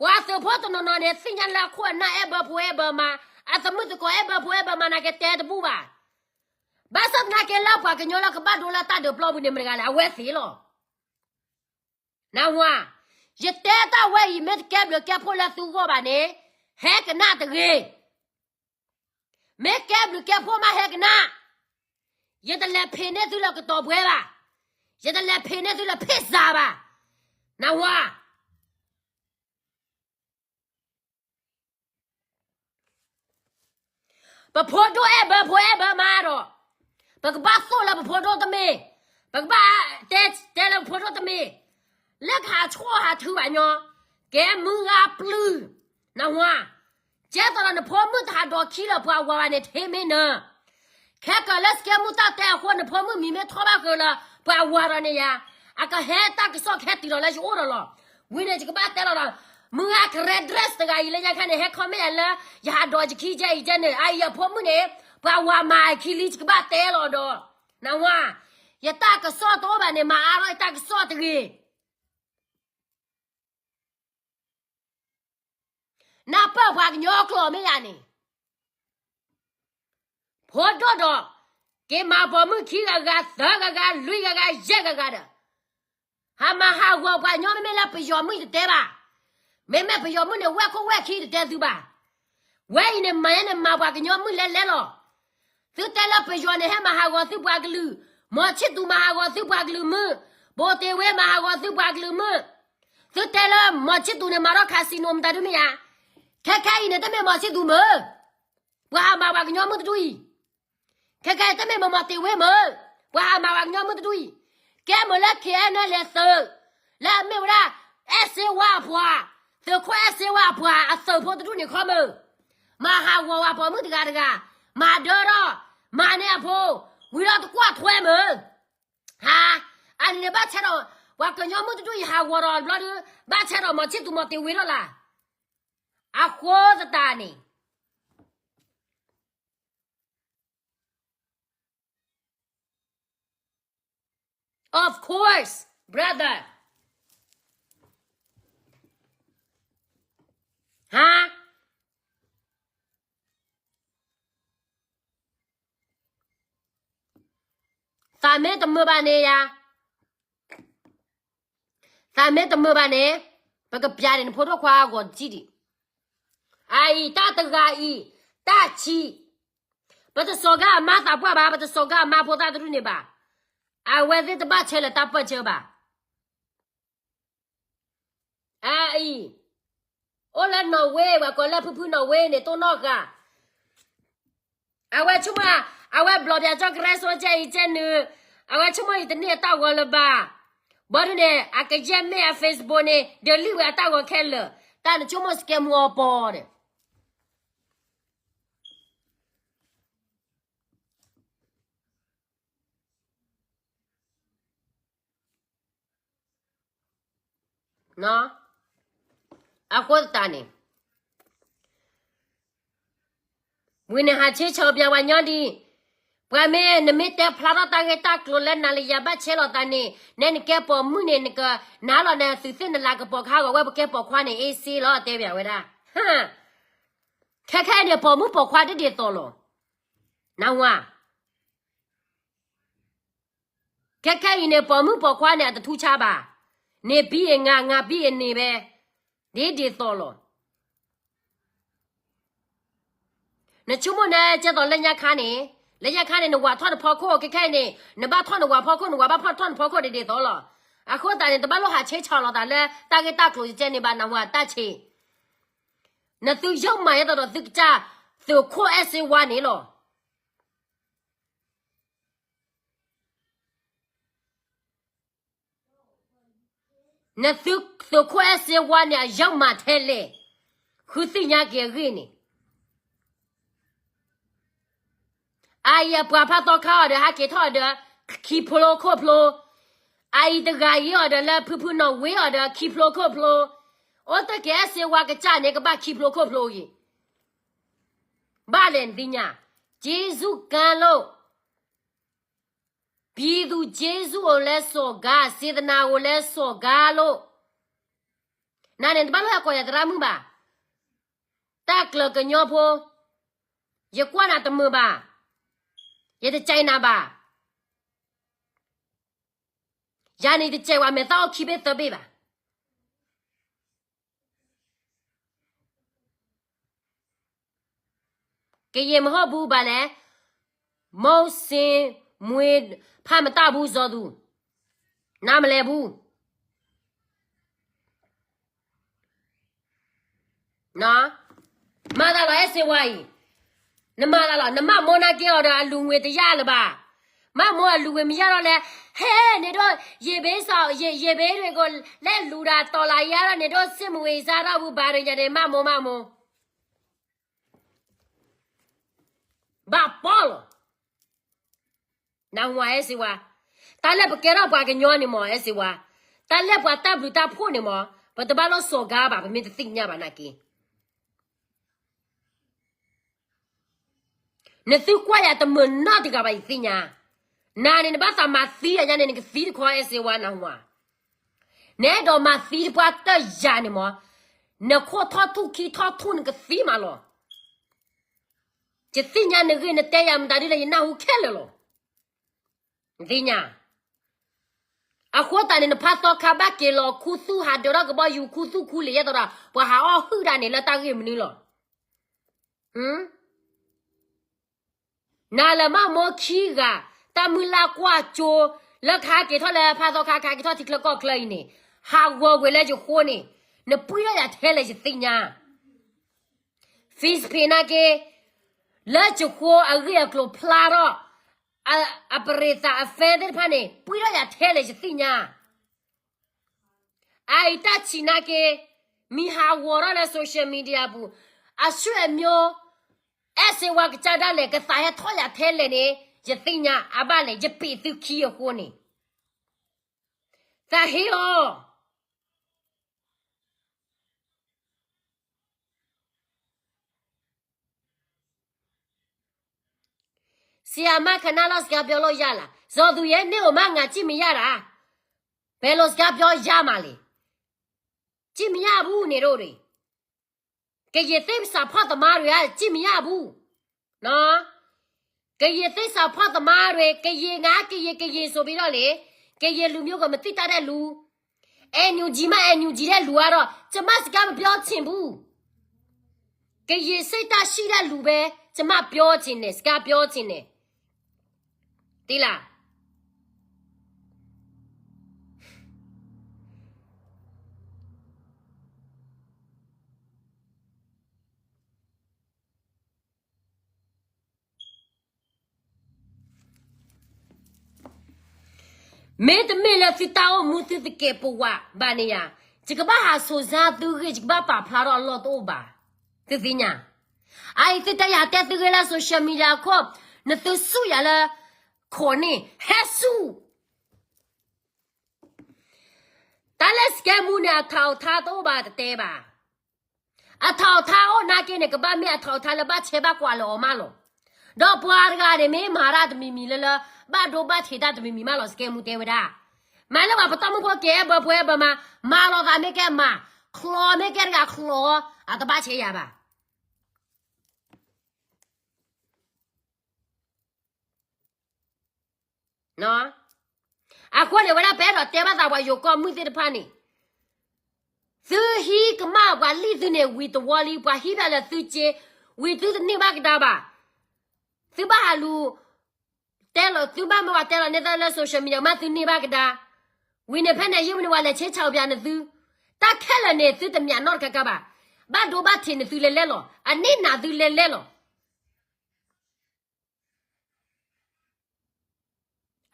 ပှၤသုးဖိတနီၤနီၤန့ၣ် သ့ၣ်ညါလၢအခိၣ်အနၢ်အဲၣ်ဘၢဖိအဲၣ်ဘၢမါ, အသမုာ်သကိးအဲၣ်ဘၢဖိအဲၣ်ဘၢမါနာ်က့တဲတဘူၣ်ဘၣ်. ဘၣ်ဆၣ်သနာ်က့လၢပှၤကညီလၢကဘၣ်ဒိလၢတၢ်ဒုးပျီပူၤန့ၣ်မတဂၤလဲၣ်, အဝဲသ့ၣ်လီၤ. နၢ်ဟူဧါ, ယတဲတၢ်ဝဲအံၤ မ့ၢ်တကဲဘျုးကဲဖှိၣ်လၢသုဂီၢ်ဘၣ်န့ၣ်, ဟဲကနၣ်တဂ့ၤ. မ့ၢ်ကဲဘျုးကဲဖှိၣ်မးဟဲကနၣ်, ယတလဲၤဖံးန့ၢ်သုလၢကတီၤပှဲၤဘၣ်, ယတလဲၤဖံးန့ၢ်သုလၢဖ့ၣ်စၢ်ဘၣ်. နၢ်ဟူဧါ. ပဖိဒိၣ်အဲၣ်ဘၢဖိအဲၣ်ဘၢမါဒီး, ပကဘၣ်သိၣ်လၢပဖိဒိၣ်တမ့ၢ်, ပကဘၣ်တဲ တဲလၢပဖိဒိၣ်တမ့ၢ်, လၢကဟးဆှီဟးထုဘၣ်ညီ, ကဲမုၢ်ဂၤပျုၢ်, နၢ်ဟူဧါ, ကဲသိးဒီးနဖိမုၣ်တဟးဒိးခံလၢပှၤဝၤဘၣ်န့ၣ် ထံမ့ၢ်နၢၤ, ခဲကၢၤလၢစကဲမုၢ်တၢ်တဲအဃိ နဖိမုၣ်မံၤမ့ၢ်ထီၣ်ဘၣ်ဃုာ်လၢပှၤဝၤဒီးန့ၣ်ယါ, အကဟဲတၢ်ကစီၣ်ကဟဲတုၤဒီးလၢယအိၣ်ဒီးလီၤ. ဝံၤန့ၣ် ယကဘၣ်တဲလီၤဒီး, မုၢ်ဂၤကရဲ dress တဂၤအံၤလၢညါခါန့ၣ် ဟဲ comment ယၤလၢ ယဟးဒိးယခံကဲအံၤကဲန့ၣ် အအံၤယဖိမုၣ်န့ၣ်, ပှၤဝၤမၤအခံလံ ယကဘၣ်တဲလီၤဒီး, နၢ်ဟူဧါ, ယတၢ်ကစီၣ်တအိၣ်ဘၣ်န့ၣ် မၤအါထီၣ်ယတၢ်ကစီၣ်တဂ့ၤ. နၢ်ပၢၢ်ပှၤကညီကျိာ်မ့ၢ်ယၤန့ၣ်, ဖိဒိၣ်ဒီး, က့ၤမၤပိာ်မုၣ်ခံဂၤဂၤ သၢဂၤဂၤ လွံၢ်ဂၤဂၤ ယဲၢ်ဂၤဂၤဒီး, ဟးမၤဟးဂီၤပှၤကညီ မ့မ့ၢ်လၢပယီၤမုၣ်တတဲဘၣ်, မ့မ့ၢ်ပယီၤမုၣ်န့ၣ် ဝဲၢ်ခိၣ်ဝဲၢ်ခံတတဲသုဘၣ်. ဝဲအံၤန့ၣ် မၤန့ၣ်မၤပှၤကညီမုၣ်လဲလဲလီၤ. သုတဲလၢပယီၤန့ၣ် ဟဲမၤဟးဂီၤသုပှၤကလုာ်, မီၤဆံၣ်သူးမၤဟးဂီၤသုပှၤကလုာ်မုၣ်, ဘိးတ့ၢ်ဝ့မၤဟးဂီၤသုပှၤကလုာ်မုၣ်, သုတဲလၢမီၤဆံၣ်သူးန့ၣ် မၤထီၣ် casino မတၤဒုမ့ၢ်ယါ, ခဲခဲအံၤန့ၣ် တမ့ၢ်မီၤဆံၣ်သူးမုၣ်, ပှၤဟးမၤပှၤကညီမုၣ်တဒူၣ်အံၤ ခဲခဲအံၤ တမ့ၢ်မီၤမီၤတ့ၢ်ဝ့မုၣ်, ပှၤဟးမၤပှၤကညီမုၣ်တဒူၣ်အံၤ, ကဲမုၢ်လၢ KNLA သုး, လၢအမ့ၢ်ဝဲဒၣ် အဲၣ်စ့ဝါအပှၤ, သုးခိၣ်အဲၣ်စ့ဝါအပှၤ အသုးဖိတဒူၣ်န့ၣ်ခီမုၢ်, မၤဟးဂီၤဝဲပိာ်မုၣ်တဂၤတဂၤ, မၤဒၢထီၣ်, မၤန့ၢ်အဖိ, ဝံၤဒီးတကွၢ်ထွဲမုၢ်, ဟါ, အန့ၣ်န့ၣ်ဘၣ်ဆဲဒီး, ပှၤကညီမုၣ်တဒူၣ်အံၤဟးဂီၤဒီးဘျီဒီး, ဘၣ်ဆဲဒီးမီၤဆံၣ်သူးမီၤတ့ၢ်ဝ့ထီၣ်လၢ်, အဃိသတးန့ၣ် Of course, brother. ဟါ, သးမ့ၢ်တမုာ်ဘၣ်န့ၣ်ယါ, သးမ့ၢ်တမုာ်ဘၣ်န့ၣ်, ပကပျးန့ၣ် နဖိဒိၣ်ခွါအဂီၤတကံၢ်ဒံး, အအံၤ တၢ်တဂၤအံၤ, တၢ်ဆံး ပတစိာ်ကါအမါသးပှၢ်ဘၣ်, ပတစိာ်ကါအမါဖိသၣ်တဒူၣ်န့ၣ်ဘၣ်, အဝဲသ့ၣ်တဘၣ်ဆဲးလၢတၢ်ပၢၢ်ဆၢဘၣ်. အအံၤ, အိၣ်လၢနီၣ်ဝ့, ပှၤကိးလၢဖုဖုနီၣ်ဝ့န့ၣ် တိၢ်နီၣ်ဃာ်, အဝဲဆိကမိၣ်, အဝဲဘျီပၠးကၠီကရဲစိကဲအံၤကဲနုာ်, အဝဲဆိကမိၣ်အံၤတန့ၢ်အတၢ်ဂီၤလၢၤဘၣ်, ဘၣ်ဒုးန့ၣ် အကယဲၢ်မ့ၢ်အ Facebook န့ၣ် delete ဝဲအတၢ်ဂီၤခဲလၢာ်, တၢ်နဆိကမိၣ်စကဲမူအီၤပီၤဒီး အဃိသတးန့ၣ်, ဝံၤနဟးဆ့ဆၢပျးဝဲညီဒံး, ပှၤမ့ၢ်နမ့ၢ်တဲဖျါထီၣ်တၢ်ဂ့ၢ်တၢ်ကျိၤလၢနၤလၢယၤဘၣ်ဆဲးလီၤသးန့ၣ်, နဲနကဲပိာ်မုၣ်န့ၣ် နကနၤလီၤနသုးသ့ၣ်နလၤကပီၤခါဂီၤဝဲ ပကဲပိာ်ခွါန့ၣ် အ့စ့လီၤ တဲပျးဝဲဒၣ်, ခဲခဲအံၤန့ၣ် ပိာ်မုၣ်ပိာ်ခွါဒ်ဒ်သိးလီၤ, နၢ်ဟူဧါ ခဲခဲအံၤန့ၣ် ပိာ်မုၣ်ပိာ်ခွါန့ၣ် အတထူးခြားဘၣ်, န့ၢ်ဘံၣ်အ့ၣ် ငါဘံၣ်အ့ၣ်န့ၢ်ဝဲ, ဒ်ဒ်သိးလီၤ. နဆိကမိၣ်န့ၣ် ကဲသိးလၢညါခါန့ၣ်, လၢညါခါန့ၣ် နဝၤထီၣ်နဖီခိၣ် ခဲခဲအံၤန့ၣ် နဘၣ်ထီၣ်နဝၤဖီခိၣ် နဝၤဘၣ်ဖီၣ်ထီၣ်နဖီခိၣ်ဒ်ဒ်သိးလီၤ. အဃိသတးန့ၣ် တဘၣ်လိၣ်ဟးဆ့ဆၢလီၤသးလၢတၢ်ဂ့ၢ်တၢ်ကျိၤကဲန့ၣ်ဘၣ် နၢ်ဟူဧါ တၢ်ဆ့. နသုယုၢ်မၤယဲသိးဒီးသုကစၢ်သုးခိၣ်အဲၣ်စ့ဝါန့ၣ်လီၤ. နသုးခိၣ်အဲၣ်စ့ဝါန့ၣ် အယုၢ်မၤထဲလဲၣ်, ဃုသ့ၣ်ညါက့ၤအဂ့ၢ်န့ၣ်. အအံၤအပှၤဖးသီခါအီၤဒီး ဟးက့ၤထီၣ်အီၤဒီး ခံဖျိခိၣ်ဖျိ, အအံၤတဂၤအံၤအီၤဒီး လၢဖုဖုနီၣ်ဝ့အီၤဒီး ခံဖျိခိၣ်ဖျိ, အိၣ်တ့ၢ်က့ၤအဲၣ်စ့ဝါကစၢ်န့ၣ် ကဘၣ်ခံဖျိခိၣ်ဖျိအံၤ, ဘၣ်လဲၣ်နသ့ၣ်ညါ, ကျေးဇူးကန်းလို့, ပြည်သူ့ကျေးဇူးကိုလည်းစော်ကား, စေတနာကိုလည်းစော်ကားလို့, နန့ၣ် တဘၣ်လိၣ်ဟဲကိးယၤသရၣ်မုၣ်ဘၣ်, တၢ်ကျၢၤကညီဖိ, ယကွၢ်နၤတမုာ်ဘၣ်, ယတကဲနၤဘၣ်, ယၤန့ၣ်ယတကဲဝဲ မဲာ်သၣ်အိၣ်ခံဘ့ၣ်သၢဘ့ၣ်ဘၣ်. ကရင်မဟုတ်ဘူးဘၣ်လဲၣ်, မုန့်စင်မွေးဖတ်မတတ်ဘူး ဇော်သူ, နားမလည်ဘူး. မၤသးလီၤ အဲၣ်စ့ဝါအံၤ, နမၤသးလီၤ, နမၤမိၢ်နာ်က့ၤအီၤဒီး အလူၤငွေတရလၢၤဘၣ်, မၤမိၢ်အလူၤငွေမရတော့လဲ, ဟဲ, န့ၣ်ဒိး, ရေပေးစောင်, ရေပေးတွေကို လက်လှူတာ တော်လာရတော့ န့ၣ်ဒိး စစ်မဝေစားတော့ဘူး ဘာတွေညာတယ် မၤမိၢ် မၤမိၢ် ဘၣ်ပီလီၤ. နၢ်ဟူဧါ အဲၣ်စ့ဝါ, တၢ်လၢပကဲထီၣ်ပှၤကညီန့ၣ်မ့ၢ် အဲၣ်စ့ဝါ, တၢ်လၢပှၤတၢ်ဘျုးတၢ်ဖှိၣ်န့ၣ်မ့ၢ် ပတဘၣ်လိၣ်စီၤကါဘၣ်, ပမ့ၢ်တသ့ၣ်ညါဘၣ်နာ်က့ၤ, နသုကွၢ်ယၤတမုာ်နီတဂၤဘၣ် ယသ့ၣ်ညါ, နၤန့ၣ် နဘၣ်သးမၤသံယၤညါန့ၣ် နကသံတခီ အဲၣ်စ့ဝါ နၢ်ဟူဧါ, နအဲၣ်ဒိးမၤသံတပှၢ်တၢၢ်ယၤန့ၣ်မ့ၢ်, နခိၣ်ထီၣ်ထူၣ်ခံထီၣ်ထူၣ် နကသံမးလီၤ. ယသ့ၣ်ညါနဂ့ၢ် နတဲယၤမတၤဒ်လဲၣ် ယနၢ်ဟူခဲလၢာ်လီၤ. နသ့ၣ်ညါ, အဃိသတးန့ၣ် နဖးသီခါဘၣ်က့ၤလီၤခူသူၣ် ဟးဒၢးထီၣ်ကဘီယူၤခူသူၣ်ခူလံာ် ယဲသိးဒီး ပှၤဟးအီၣ်ဟုၣ်ဒၣ်န့ၣ် လၢတၢ်ဂ့ၢ်မနုၤလီၤ. နၤလၢမၤမိၢ်ခံဂၤ, တၢ်မုၢ်လၢ်ကွၢ်ကၠိ, လၢကဟဲက့ၤထီၣ်လၢဖးသီခါ ကဟဲက့ၤထီၣ်ထံချၢကီၢ်ချၢအံၤန့ၣ်, ဟးဂီၤကွံာ်လၢယဃိန့ၣ်, နပှံၢ်ထီၣ်ယၤထဲလဲၣ် ယသ့ၣ်ညါ. Facebook နာ်က့ၤ, လၢယဃိအဂ့ၢ်အကျိၤဖျါထီၣ်, အပရံးသးအ fan သ့ၣ်တဖၣ်န့ၣ် ပှံၢ်ထီၣ်ယၤထဲလဲၣ် ယသ့ၣ်ညါ. အအံၤတၢ်ဆံးနာ်က့ၤ, မံၤဟးဂီၤထီၣ်လၢ social media ပူၤ, အဆွေအမျိုး, အဲၣ်စ့ဝါကစၢ်ဒၣ်လဲာ် ကသးဟဲထီၣ်ယၤထဲလဲၣ်န့ၣ်, ယသ့ၣ်ညါအဘၣ်လဲၣ် ယပ့းသုခံအဃိန့ၣ်, သးဟ့အီၤ ဆရာမ ခဏလောက်စကားပြောလို့ရလား ဇော်သူရဲ့ နေ့ကိုမှ ငါကြည့်မရတာ ဘယ်လိုစကားပြောရမှာလဲ ကြည့်မရဘူး နေတော့တယ် ကရင်သစ္စာဖောက်သမားတွေက ကြည့်မရဘူး နော် ကရင်သစ္စာဖောက်သမားတွေ ကရင်ငါ ကရင် ကရင်ဆိုပြီးတော့လေ ကရင်လူမျိုးကို မသိတတ်တဲ့လူ NUG မှ NUG တဲ့လူကတော့ ကျမစကားမပြောချင်ဘူး ကရင်စိတ်ဓာတ်ရှိတဲ့လူပဲ ကျမပြောချင်တယ် စကားပြောချင်တယ် သိလား မ့တမ့ၢ်လၢသုတၢ်အိၣ်မူသုတကဲးပဝးဘၣ်န့ၣ်ယါ ယကဘၣ်ဟးစိၤစၢ်သုဂ့ၢ် ယကဘၣ်ပာ်ဖျါထီၣ်အလီၢ်တအိၣ်ဘၣ် သုသ့ၣ်ညါ အအံၤသုတၢ်ယၤတဲသုဂ့ၢ်လၢ social media ခိၣ် နသုဆူၣ်ယၤလၢ ခိးန့ၣ် ဟဲဆူၣ် တၢ်လၢစကဲမူန့ၣ် အထောက်အထားတအိၣ်ဘၣ်တတဲဘၣ် အထောက်အထားအိၣ်နာ်က့န့ၣ် ကဘၣ်မ့ၢ်အထောက်အထားလၢဘၣ်ဆဲးဘၣ်ကွၢ်လၢအီၤမးလီၤ ဒီးပှၤတဂၤန့ၣ် မ့ၢ်မၤတၢ်တမံၤမံၤလၢလၢ ဘၣ်ဒိဘၣ်ထံးတၢ်တမံၤမံၤမးလီၤ စကဲမူတဲဝဲဒၣ် မ့ၢ်လၢပှၤပတီၢ်မုၢ်ဖိကဲဘၢပှဲဘၢမး မၤလီၤသးမ့ၢ်ကဲမၤ ချီမ့ၢ်ကဲတဂၤချီ အတဘၣ်ဆဲးယၤဘၣ် အဃိန့ၣ်ဝဲဒၣ် ပအဲၣ်ဒိးတဲဘၣ်သးပှၤယိၤကီၢ်မုၣ်သ့ၣ်တဖၣ်န့ၣ် သုဟံးကမၣ်ပှၤလံၣ်သုန့ၣ် ဝံၤတဝီလံ ပှၤဟံးဘၣ်လၢသုစ့ ဝံၤသုတန့ၢ်ဘၣ်ကဒါဘၣ် သုဘၣ်ဟးလူၤ တဲလီၤ သုဘၣ်မ့ၢ်ပှၤတဲလီၤန့ၢ်သုလၢ social media မးသုန့ၢ်ဘၣ်ကဒါ ဝံၤန့ၣ်ဖဲန့ၣ် ယဲဝံၤန့ၣ် ပှၤလဲၤဆဲးဆးပၠးနသု, တၢ်ခဲလၢာ်န့ၣ် သုတမၠးနီတခါခါဘၣ်. ဘၣ်ဒိဘၣ်ထံးနသုလဲၤလဲၣ်လီၤ, အန့ၢ်နၤသုလဲၤလဲၣ်လီၤ.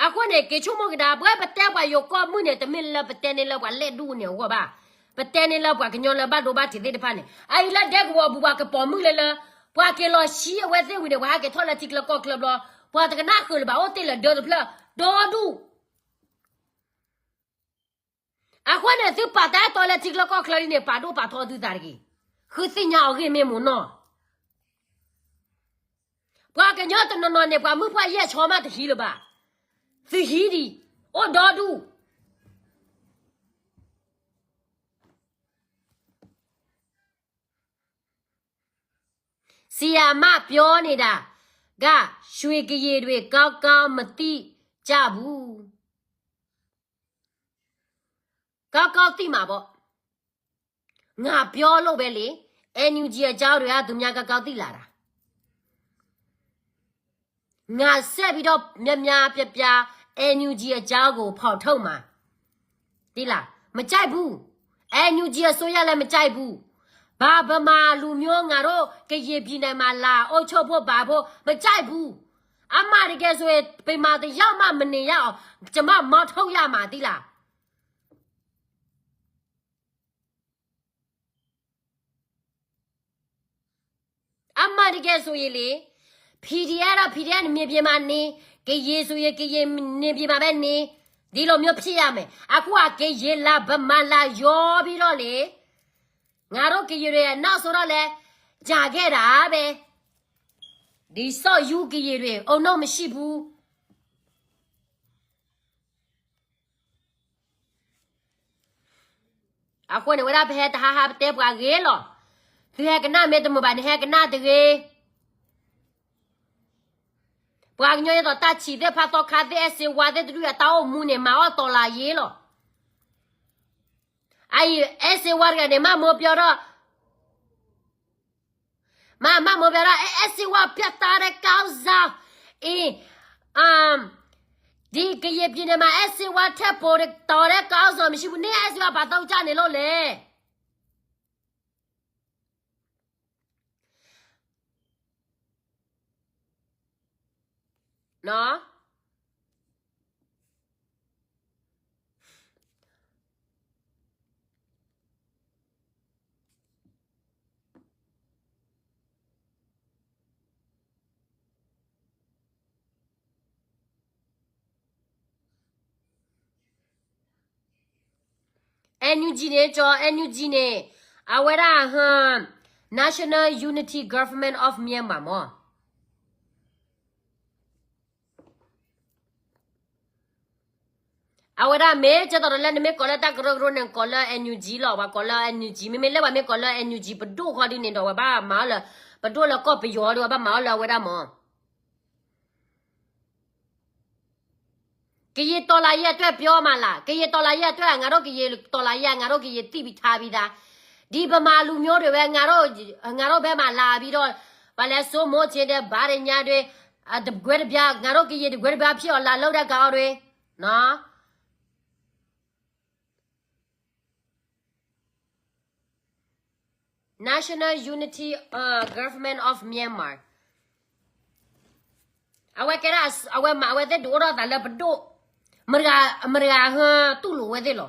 အဃိန့ၣ် က့ၤဆိကမိၣ်ကဒါ ပဝဲပတဲပှၤယိၤကီၢ်မုၢ်န့ၣ် တမ့ၢ်လၢပတဲန့ၢ်လၢပှၤလဲၣ်ဒူၣ်န့ၣ်အဂီၢ်ဘၣ်, ပတဲန့ၢ်လၢပှၤကညီလၢဘၣ်ဒိဘၣ်ထံးသ့ၣ်တဖၣ်န့ၣ် အအံၤလၢဒဲကဝီၤပူၤ ပှၤကပိာ်မုၣ်လၢလၢ ပှၤက့ၤလီၤဆံးအဝဲသ့ၣ်ဝံၤန့ၣ် ပှၤဟဲက့ၤထီၣ်လၢထံချၢကီၢ်ချၢဘျီ ပှၤတကနၣ်ဃုာ်လၢၤဘၣ် အိၣ်တ့ၢ်လၢဒၢတဖျၢၣ် ဒီဒူၣ် အဃိန့ၣ် သုပာ်တၢ်အဲၣ်တီလၢထံချၢကီၢ်ချၢလံန့ၣ် ပာ်ဒိၣ်ပာ်ထီသုသးတဂ့ၤ. ဃုသ့ၣ်ညါအီၤဂ့ၢ်မ့ၢ်မိၢ်နီၢ်, ပှၤကညီတနီၤနီၤန့ၣ် ပှၤမုၣ်ပှၢ်ယဲၢ်ဆီမးတဟံးလၢၤဘၣ်. သုဟံးဒံး, အိၣ်ဒီဒူၣ်. ဆရာမပြောနေတာက ရွှေကရည်တွေ ကောင်းကောင်းမသိကြဘူး. ကောင်းကောင်းသိမှာပေါ့. ငါပြောလို့ပဲလေ, NUG အကြောင်းတွေက သူများကောင်းကောင်းသိလာတာ. ငါဆက်ပြီးတော့ များများပြပြ NUG အကြောင်းကို ဖော်ထုတ်မှာ. သိလား, မကြိုက်ဘူး. NUG အစိုးရလည်း မကြိုက်ဘူး. ဘာဗမာလူမျိုး ငါတို့ ကရင်ပြည်နယ်မှာ လာအုပ်ချုပ်ဖို့ ဘာဖို့ မကြိုက်ဘူး. အမှန်တကယ်ဆိုရင် ဗမာတစ်ယောက်မှ မနေရအောင် ကျွန်မ မောင်းထုတ်ရမှာ သိလား. အမှန်တကယ်ဆိုရင်လေ, PDF တော့ PDF နယ်မြေမှာနေ, ကရင်ဆိုရင် ကရင်နယ်မြေမှာပဲနေ, ဒီလိုမျိုးဖြစ်ရမယ်. အခုက ကရင်လာ ဗမာလာရောပြီးတော့လေ, ငါတို့ ကရင်တွေ နောက်ဆုံးတော့လဲ ကြာခဲ့တာပဲ. ဒီ စော့ယူ ကရင်တွေ အုံနောက်မရှိဘူး. အဃိန့ၣ် ဝဲဒၣ်ပဟဲတဟါဟါ ပတဲပှၤဂ့ၤလီၤ. သုဟဲကနၣ်မ့ၢ်တမုာ်ဘၣ်န့ၣ် ဟဲကနၣ်တဂ့ၤ. ပှၤကညီဒ်သိး တၢ်ဆံးသ့ၣ် ဖးသီခါသ့ၣ် အဲၣ်စ့ဝါသ့ၣ်တဒူၣ် အတၢ်အိၣ်မူန့ၣ် မၤအီၣ်တီၤလၤယ့လီၤ. အအံၤ အဲၣ်စ့ဝါတဂၤန့ၣ် မၤမိၢ်ပျီထီၣ် မၤ မၤမိၢ်ပျီထီၣ် အဲၣ်စ့ဝါ ပြတ်သားတဲ့ ခေါင်းဆောင် အင်း အမ် ဒီကရင်ပြည်နယ်မှာ အဲၣ်စ့ဝါ ထက်ပိုတဲ့ ခေါင်းဆောင် မရှိဘူး. နင် အဲၣ်စ့ဝါ ဘာသုံးကြနေလို့လဲ. နော်. NUG န့ၣ် ကၠီ NUG န့ၣ် အဝဲဒၣ် National Unity Government of Myanmar မၢ်. အဝဲဒၣ်မ့ၢ်ကဲသိးဒီးလၢ နမ့ၢ်ကိးလၢတၢ်ကရၢကရိန့ၣ် ကိးလၢ NUG လီၤ. ပှၤကိးလၢ NUG မ့မ့ၢ်လၢပှၤမ့ၢ်ကိးလၢ NUG ပဒိၣ်ဃီဒ်န့ၣ်ဒီး ပှၤဘၣ်မၤအီၣ်လၢ ပဒိၣ်လၢကီၢ်ပယီၤဒီး ပှၤဘၣ်မၤအီၣ်လၢအဝဲဒၣ်မၢ်. ကရင်တော်လှန်ရေးအတွက်ပြောမှာလား, ကရင်တော်လှန်ရေးအတွက် ငါတို့ကရင်တော်လှန်ရေး ငါတို့ကရင်သိပြီးသား ဒီဗမာလူမျိုးတွေပဲ ငါတို့ ငါတို့ဘက်မှာလာပြီးတော့ ဘာလဲ စိုးမိုးချစ်တဲ့ ဗားရညါတွေ အတကွဲတပြား ငါတို့ကရင်တကွဲတပြားဖြစ်အောင် လာလုပ်တဲ့ကောင်တွေ နော်. National Unity Government of Myanmar အဝဲကဲဒၣ် အဝဲမၤအဝဲသ့ၣ်ဒုးအိၣ်ထီၣ်သးလၢပဒိၣ် မတၤဂၤ မတၤဂၤဟၢ တူၢ်လိာ်ဝဲသ့ၣ်လီၤ.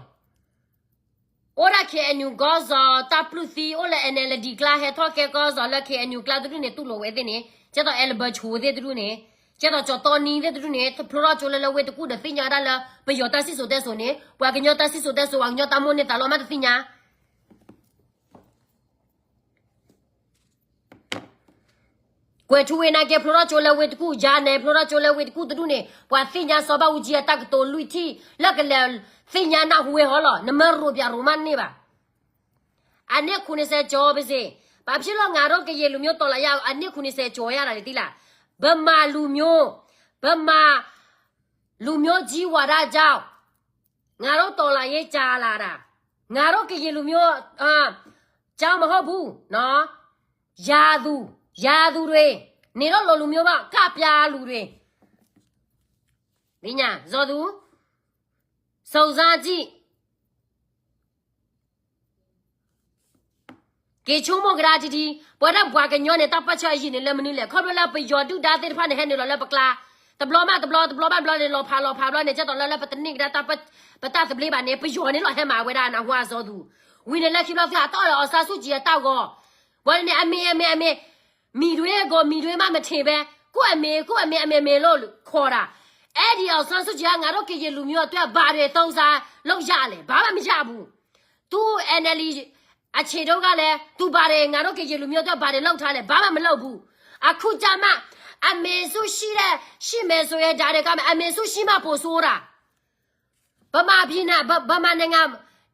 အိၣ်ဒၣ် KNU ကီၢ်စီၤ တၢ်ပျုၢ်သံ အိၣ်လၢ NLD ကျါ ဟဲထီၣ်ကဲကီၢ်စီၤလၢ KNU ကျါတဒူၣ်န့ၣ် တူၢ်လိာ်ဝဲသ့ၣ်န့ၣ် ကဲသိး အဲလဘၢၣ်ဆိသ့ၣ်တဒူၣ်န့ၣ် ကဲသိး ကၠီၤတီနံသ့ၣ်တဒူၣ်န့ၣ် ဖျိထီၣ်ကၠိလၢလၢဝ့ၢ်တကူၣ်ဒီး သ့ၣ်ညါဒၣ်လၢ ပယီၤတၢ်စံၣ်စိၤတဲစိၤန့ၣ် ပှၤကညီတၢ်စံၣ်စိၤတဲစိၤ ပှၤကညီတၢ်မိၣ်န့ၢ်သးလီမး တသ့ၣ်ညါ ကွဲၤထူဝ့ၤနာ်က့ ဖျိထီၣ်ကၠိလၢဝ့ၢ်တကူၣ် ယၤနဲ ဖျိထီၣ်ကၠိလၢဝ့ၢ်တကူၣ်တဒူၣ်န့ၣ် ပှၤသ့ၣ်ညါစီၤဘၣ်အူကၠံအတၢ်ကတိၤလွံၢ်ထံၣ် လၢကလဲၤသ့ၣ်ညါနၢ်ဟူဝဲဟီလီၤ. နမ့ၢ်ရိးပၠးရိးမးန့ၢ်ဘၣ်. အနှစ်ခုနှစ်ဆယ်ကျော်ပါစေ. ဘာဖြစ်လို့ ငါတို့ကရင်လူမျိုး တော်လှန်ရေး အနှစ်ခုနှစ်ဆယ်ကျော်ရတာလဲ သိလား. ဗမာလူမျိုး ဗမာလူမျိုးကြီးဝါဒကြောင့် ငါတို့တော်လှန်ရေးကြာလာတာ ငါတို့ကရင်လူမျိုးအကြောင်းမဟုတ်ဘူးနော်. ရာသူ ရာသူတွေ နေတော့လိုလူမျိုးပါ ကပြားလူတွေ မင်းညာ ဇော်သူ စုံစမ်းကြည့် က့ၤဆိကမိၣ်ကဒါထံထံ, ပဝဲဒၣ်ပှၤကညီန့ၣ် တၢ်ပၢၢ်ဆၢအယံာ်န့ၣ်လၢမနုၤလဲၣ်. ခီဖျိလၢပယီၤဒုၣ်ဒါသ့ၣ်တဖၣ်န့ၣ် ဟဲနုာ်လီၤလၢပကျါ, တဘျီဘၣ်တဘျီ, တဘျီဘၣ်တဘျီန့ၣ် လီၤဖးလီၤဖးဘျီန့ၣ် ကဲသိးလၢ လၢပတန့ၢ်ကဒါ ပတၢ်သဘျ့ဘၣ်န့ၣ် ပယီၤန့ၣ်လီၤဟဲမၤဝဲဒၣ် နၢ်ဟူဧါ စီၤသူ. ဝံၤန့ၣ်လၢခံဘျီ သုဟးတီၣ်လၢ အောင်ဆန်းစုကြည် အတၢ်ဂီၤ, ဝံၤန့ၣ် အမ့ၢ် အမ့ၢ် အမ့ၢ် မံၤတွ့ ကိုမံၤတွ့ မှတ်မထင်ပဲ, ကိုယ့်အမေ ကိုယ့်အမေ အမေ မေ လို့ ခေါ်တာ. အဲ့ဒီ အောင်ဆန်းစုကြည် က ငါတို့ကရင်လူမျိုးအတွက် ဘာတွေ သုံးစား လုပ်ရလဲ? ဘာမှ မရဘူး. သူ NLD အချိန်တုန်းကလည်း သူ ဘာတွေ ငါတို့ကရင်လူမျိုးအတွက် ဘာတွေ လုပ်ထားလဲ? ဘာမှ မလုပ်ဘူး. အခုကျမှ အမေစုရှိတဲ့ ရှိမယ်ဆိုရင် ဒါတွေက အမေစုရှိမှ ပိုဆိုးတာ. ဗမာပြည်နဲ့ ဗ- ဗမာနိုင်ငံ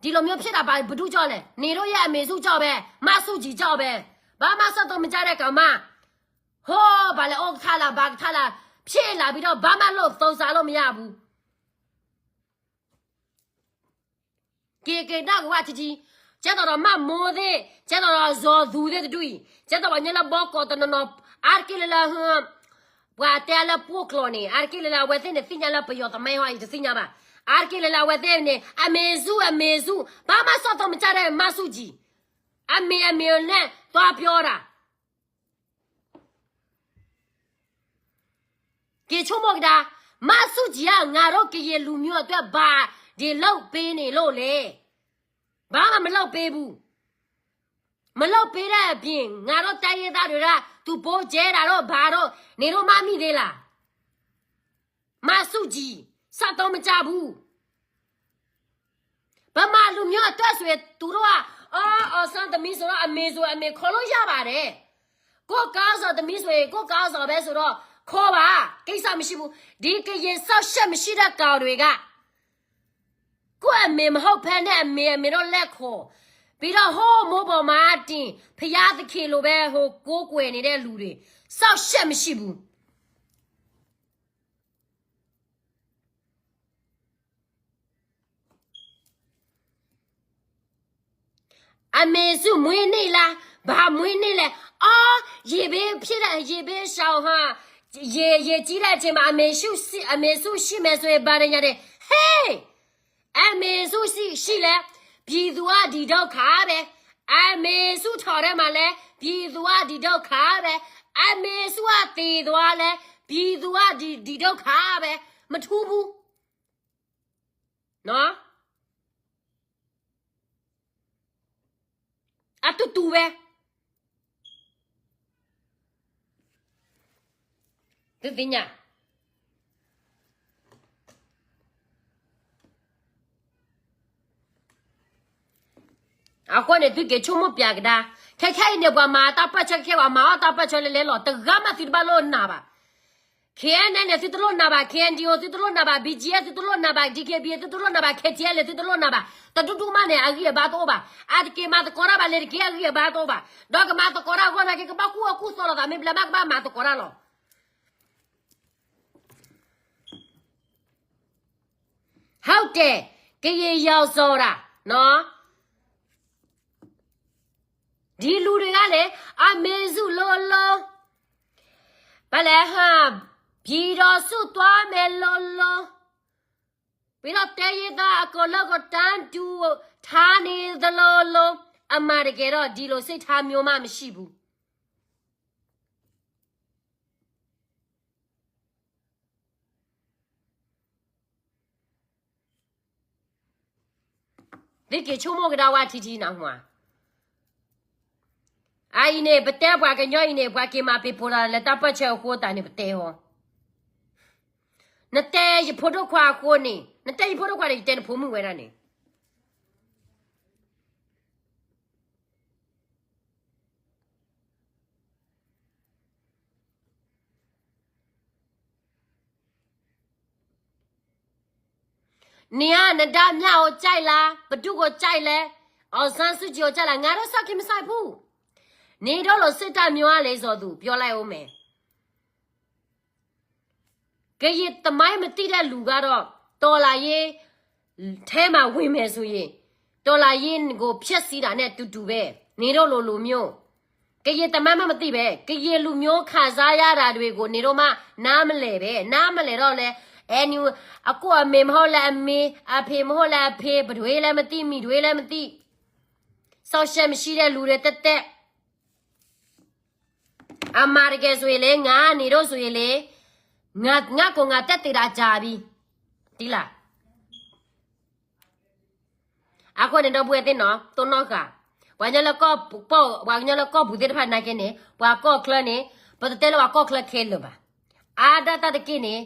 ဒီလိုမျိုးဖြစ်တာ ဘာ- ဘယ်သူကြောင့်လဲ? နေတို့ရဲ့ အမေစုကြောင့်ပဲ, မဆူၣ်ကီကြောင့်ပဲ. ဘာမှ ဆက်သွယ်မကြတဲ့ကောင်မ, ဟိုး ဘာလဲ ဥက္ကဋ္ဌလား ဘာကထလား ဖြစ်လာပြီးတော့ ဘာမှ လုပ် သုံးစားလို့ မရဘူး. က့ၤက့ၤ နၢ်ကဝၣ်ထံထံ, ကဲသိးဒီး မမိုးသ့ၣ်, ကဲသိးဒီး စီၤသူသ့ၣ်တဒူၣ်အံၤ, ကဲသိးပှၤညီလၢ ဘီကီး တနီၤနီၤ, အါတက့ၢ်လၢလၢ ပှၤတဲလၢ ပှိၣ်ကျိာ် န့ၣ် အါတက့ၢ်လၢလၢ အဝဲသ့ၣ်န့ၣ် သ့ၣ်ညါလၢ ပယီၤသမိုင်းဟီ အံၤ တသ့ၣ်ညါဘၣ်. အါတက့ၢ်လၢလၢ အဝဲသ့ၣ်န့ၣ် အမေစု အမေစု, ဘာမှ ဆက်သွယ်မကြတဲ့ မဆူၣ်ကီ, အမေ အမေ နဲ့ သွားပြောတာ. က့ၤဆိကမိၣ်ကဒါ, မဆူၣ်ကီက ငါတို့ကရင်လူမျိုးအတွက် ဘာတွေ လုပ်ပေးနေလို့လဲ? ဘာမှ မလုပ်ပေးဘူး. မလုပ်ပေးတဲ့အပြင် ငါတို့တိုင်းရင်းသားတွေက သူပုန်ကျဲတာတို့ ဘာတို့ နေလို့ မမိသေးလား? မဆူၣ်ကီ, ဆက်သွယ်မကြဘူး. ဗမာလူမျိုးအတွက်ဆိုရင် သူတို့က အော် အောင်ဆန်းသမီးဆိုတော့ အမေဆို အမေ ခေါ်လို့ရပါတယ်. ကိုယ့်ခေါင်းဆောင်သမီးဆိုရင် ကိုယ့်ခေါင်းဆောင်ပဲဆိုတော့ ခေါ်ပါ, ကိစ္စမရှိဘူး. ဒီကရင်စောင့်ရှောက်မရှိတဲ့ကောင်တွေက ကိုယ့်အမေမဟုတ်ဘဲနဲ့ အမေ အမေတို့ လက်ခုပ်ပြီးတော့ ဟိုး မိုးပေါ်မှာတင် ဘုရားသခင်လိုပဲ ဟို ကိုးကွယ်နေတဲ့လူတွေ စောင့်ရှောက်မရှိဘူး. အမေစု မွေးနေ့လား, ဘာမွေးနေ့လဲ. အော်, ရေပေးဖြစ်တဲ့ ရေပေးရှောင်ဟာ, ရေ- ရေကြီးတဲ့အချိန်မှာ အမေစုရှိ- အမေစုရှိမယ်ဆိုရင် ဘာတွေညာတွေ. ဟေး, အမေစုရှိ- ရှိလဲ, ပြည်သူက ဒီဒုက္ခပဲ. အမေစုထောင်ထဲမှာလဲ, ပြည်သူက ဒီဒုက္ခပဲ. အမေစုက သေသွားလဲ, ပြည်သူက ဒီ- ဒီဒုက္ခပဲ. မထူးဘူး. နော်, အတူတူပဲ. သုသ့ၣ်ညါ. အဃိန့ၣ် သုက့ၤဆိကမိၣ်ပျးကဒါ. ခဲခဲအံၤန့ၣ် ပှၤမၤတၢ်ပၢၢ်ဆၢ ခဲခဲ ပှၤမၤအီၣ်တၢ်ပၢၢ်ဆၢလဲၤလဲၤလီၤ တဂၤမး သုတဘၣ်လိၣ်နၤဘၣ်. KNLA သုတလိၣ်နၤဘၣ်, KNDO သုတလိၣ်နၤဘၣ်, BGF သုတလိၣ်နၤဘၣ်, DKBA သုတလိၣ်နၤဘၣ်, KTLA သုတလိၣ်နၤဘၣ်, တဒူၣ်ဒူၣ်မးန့ၣ် အဂံၢ်အဘါတအိၣ်ဘၣ်. အတက့ၤမၤသကိးတၢ်ဘၣ် လၢတက့ၢ်အဂံၢ်အဘါတအိၣ်ဘၣ်. ဒီးကမၤသကိးတၢ်အဂီၢ်နာ်က့ ကဘၣ်ကူၣ်အီၣ်ကူၣ်သီလိာ်သး မ့ၢ်ဘျဲမး ကဘၣ်မၤသကိးတၢ်လီၤ. ဟုတ်တယ်, ကရင်ရောင်စော်တာနော်. ဒီလူတွေကလေ, အမေစုလိုလို, ဘာလဲဟမ်, ပြည်တော်စုသွားမယ်လိုလို, ပြီးတော့တိုင်းရင်းသားအကုန်လုံးကိုတန်းတူထားနေသလိုလို, အမှန်တကယ်တော့ဒီလိုစိတ်ထားမျိုးမှမရှိဘူး. သုက့ၤဆိကမိၣ်ကဒါဝဲထံထံနၢ်ဟူဧါ. အအံၤန့ၣ် ပတဲပှၤကညီအံၤန့ၣ် ပှၤက့ၤမၤပ့ၤပိာ်တၢ်လၢတၢ်ပၢၢ်ဆၢအဃိသတးန့ၣ် ပတဲအီၤ. နတဲယဖိဒိၣ်ခွါအဃိန့ၣ်, နတဲယဖိဒိၣ်ခွါန့ၣ် ယတဲနဖိမုၣ်ဝဲဒၣ်န့ၣ်. နင်က နဒါမြကိုကြိုက်လား, ဘယ်သူကိုကြိုက်လဲ, အောင်ဆန်းစုကြည်ကိုကြိုက်လား, ငါတို့ စိတ်မဆိုင်ဘူး. နင်တို့လိုစိတ်ဓာတ်မျိုးကလေ စီၤသူ ပြောလိုက်ဦးမယ်. ကရင်သမိုင်းမသိတဲ့လူကတော့ တော်လှန်ရေးထဲမှာဝင်မယ်ဆိုရင် တော်လှန်ရေးကိုဖျက်ဆီးတာနဲ့အတူတူပဲ, နင်တို့လိုလူမျိုး. ကရင်သမိုင်းမှမသိပဲ, ကရင်လူမျိုးခံစားရတာတွေကို နင်တို့မှနားမလည်ပဲ, နားမလည်တော့လဲ, အဲနု အကိၣ်အမ့ၢ်မဟိၣ်လၢအမ့ၢ်, အဖံးမဟိၣ်လၢအဖံး, ပဒွဲလၢမသံ, မံၤဒွဲလၢမသံ, စီဆှံမံၤရှံဒဲးလူၤဒီးတဲတဲ, အမၤတကဲဆိၣ်ဂ့ၤလံ, ငါန့ၣ်ဒိၣ်ဆိၣ်ဂ့ၤလံ, ငါကိၣ်ငါတဲတ့ၢ်ဒၣ်ကၢ်ဘံ, တံလၢ အဃိန့ၣ်ဒီပုၢ်ဝဲၢ်သ့ၣ်နီၤ, တိၢ်နီၣ်ဃာ်, ပှၤကညီလၢကီၢ်ပူၤသ့ၣ်တဖၣ်နာ်က့န့ၣ်, ပှၤကီၢ်ချၢန့ၣ်, ပတတဲလၢပှၤကီၢ်ချၢခဲလၢာ်ဘၣ်. အါဒၣ်တၢ်တက့ၢ်န့ၣ်,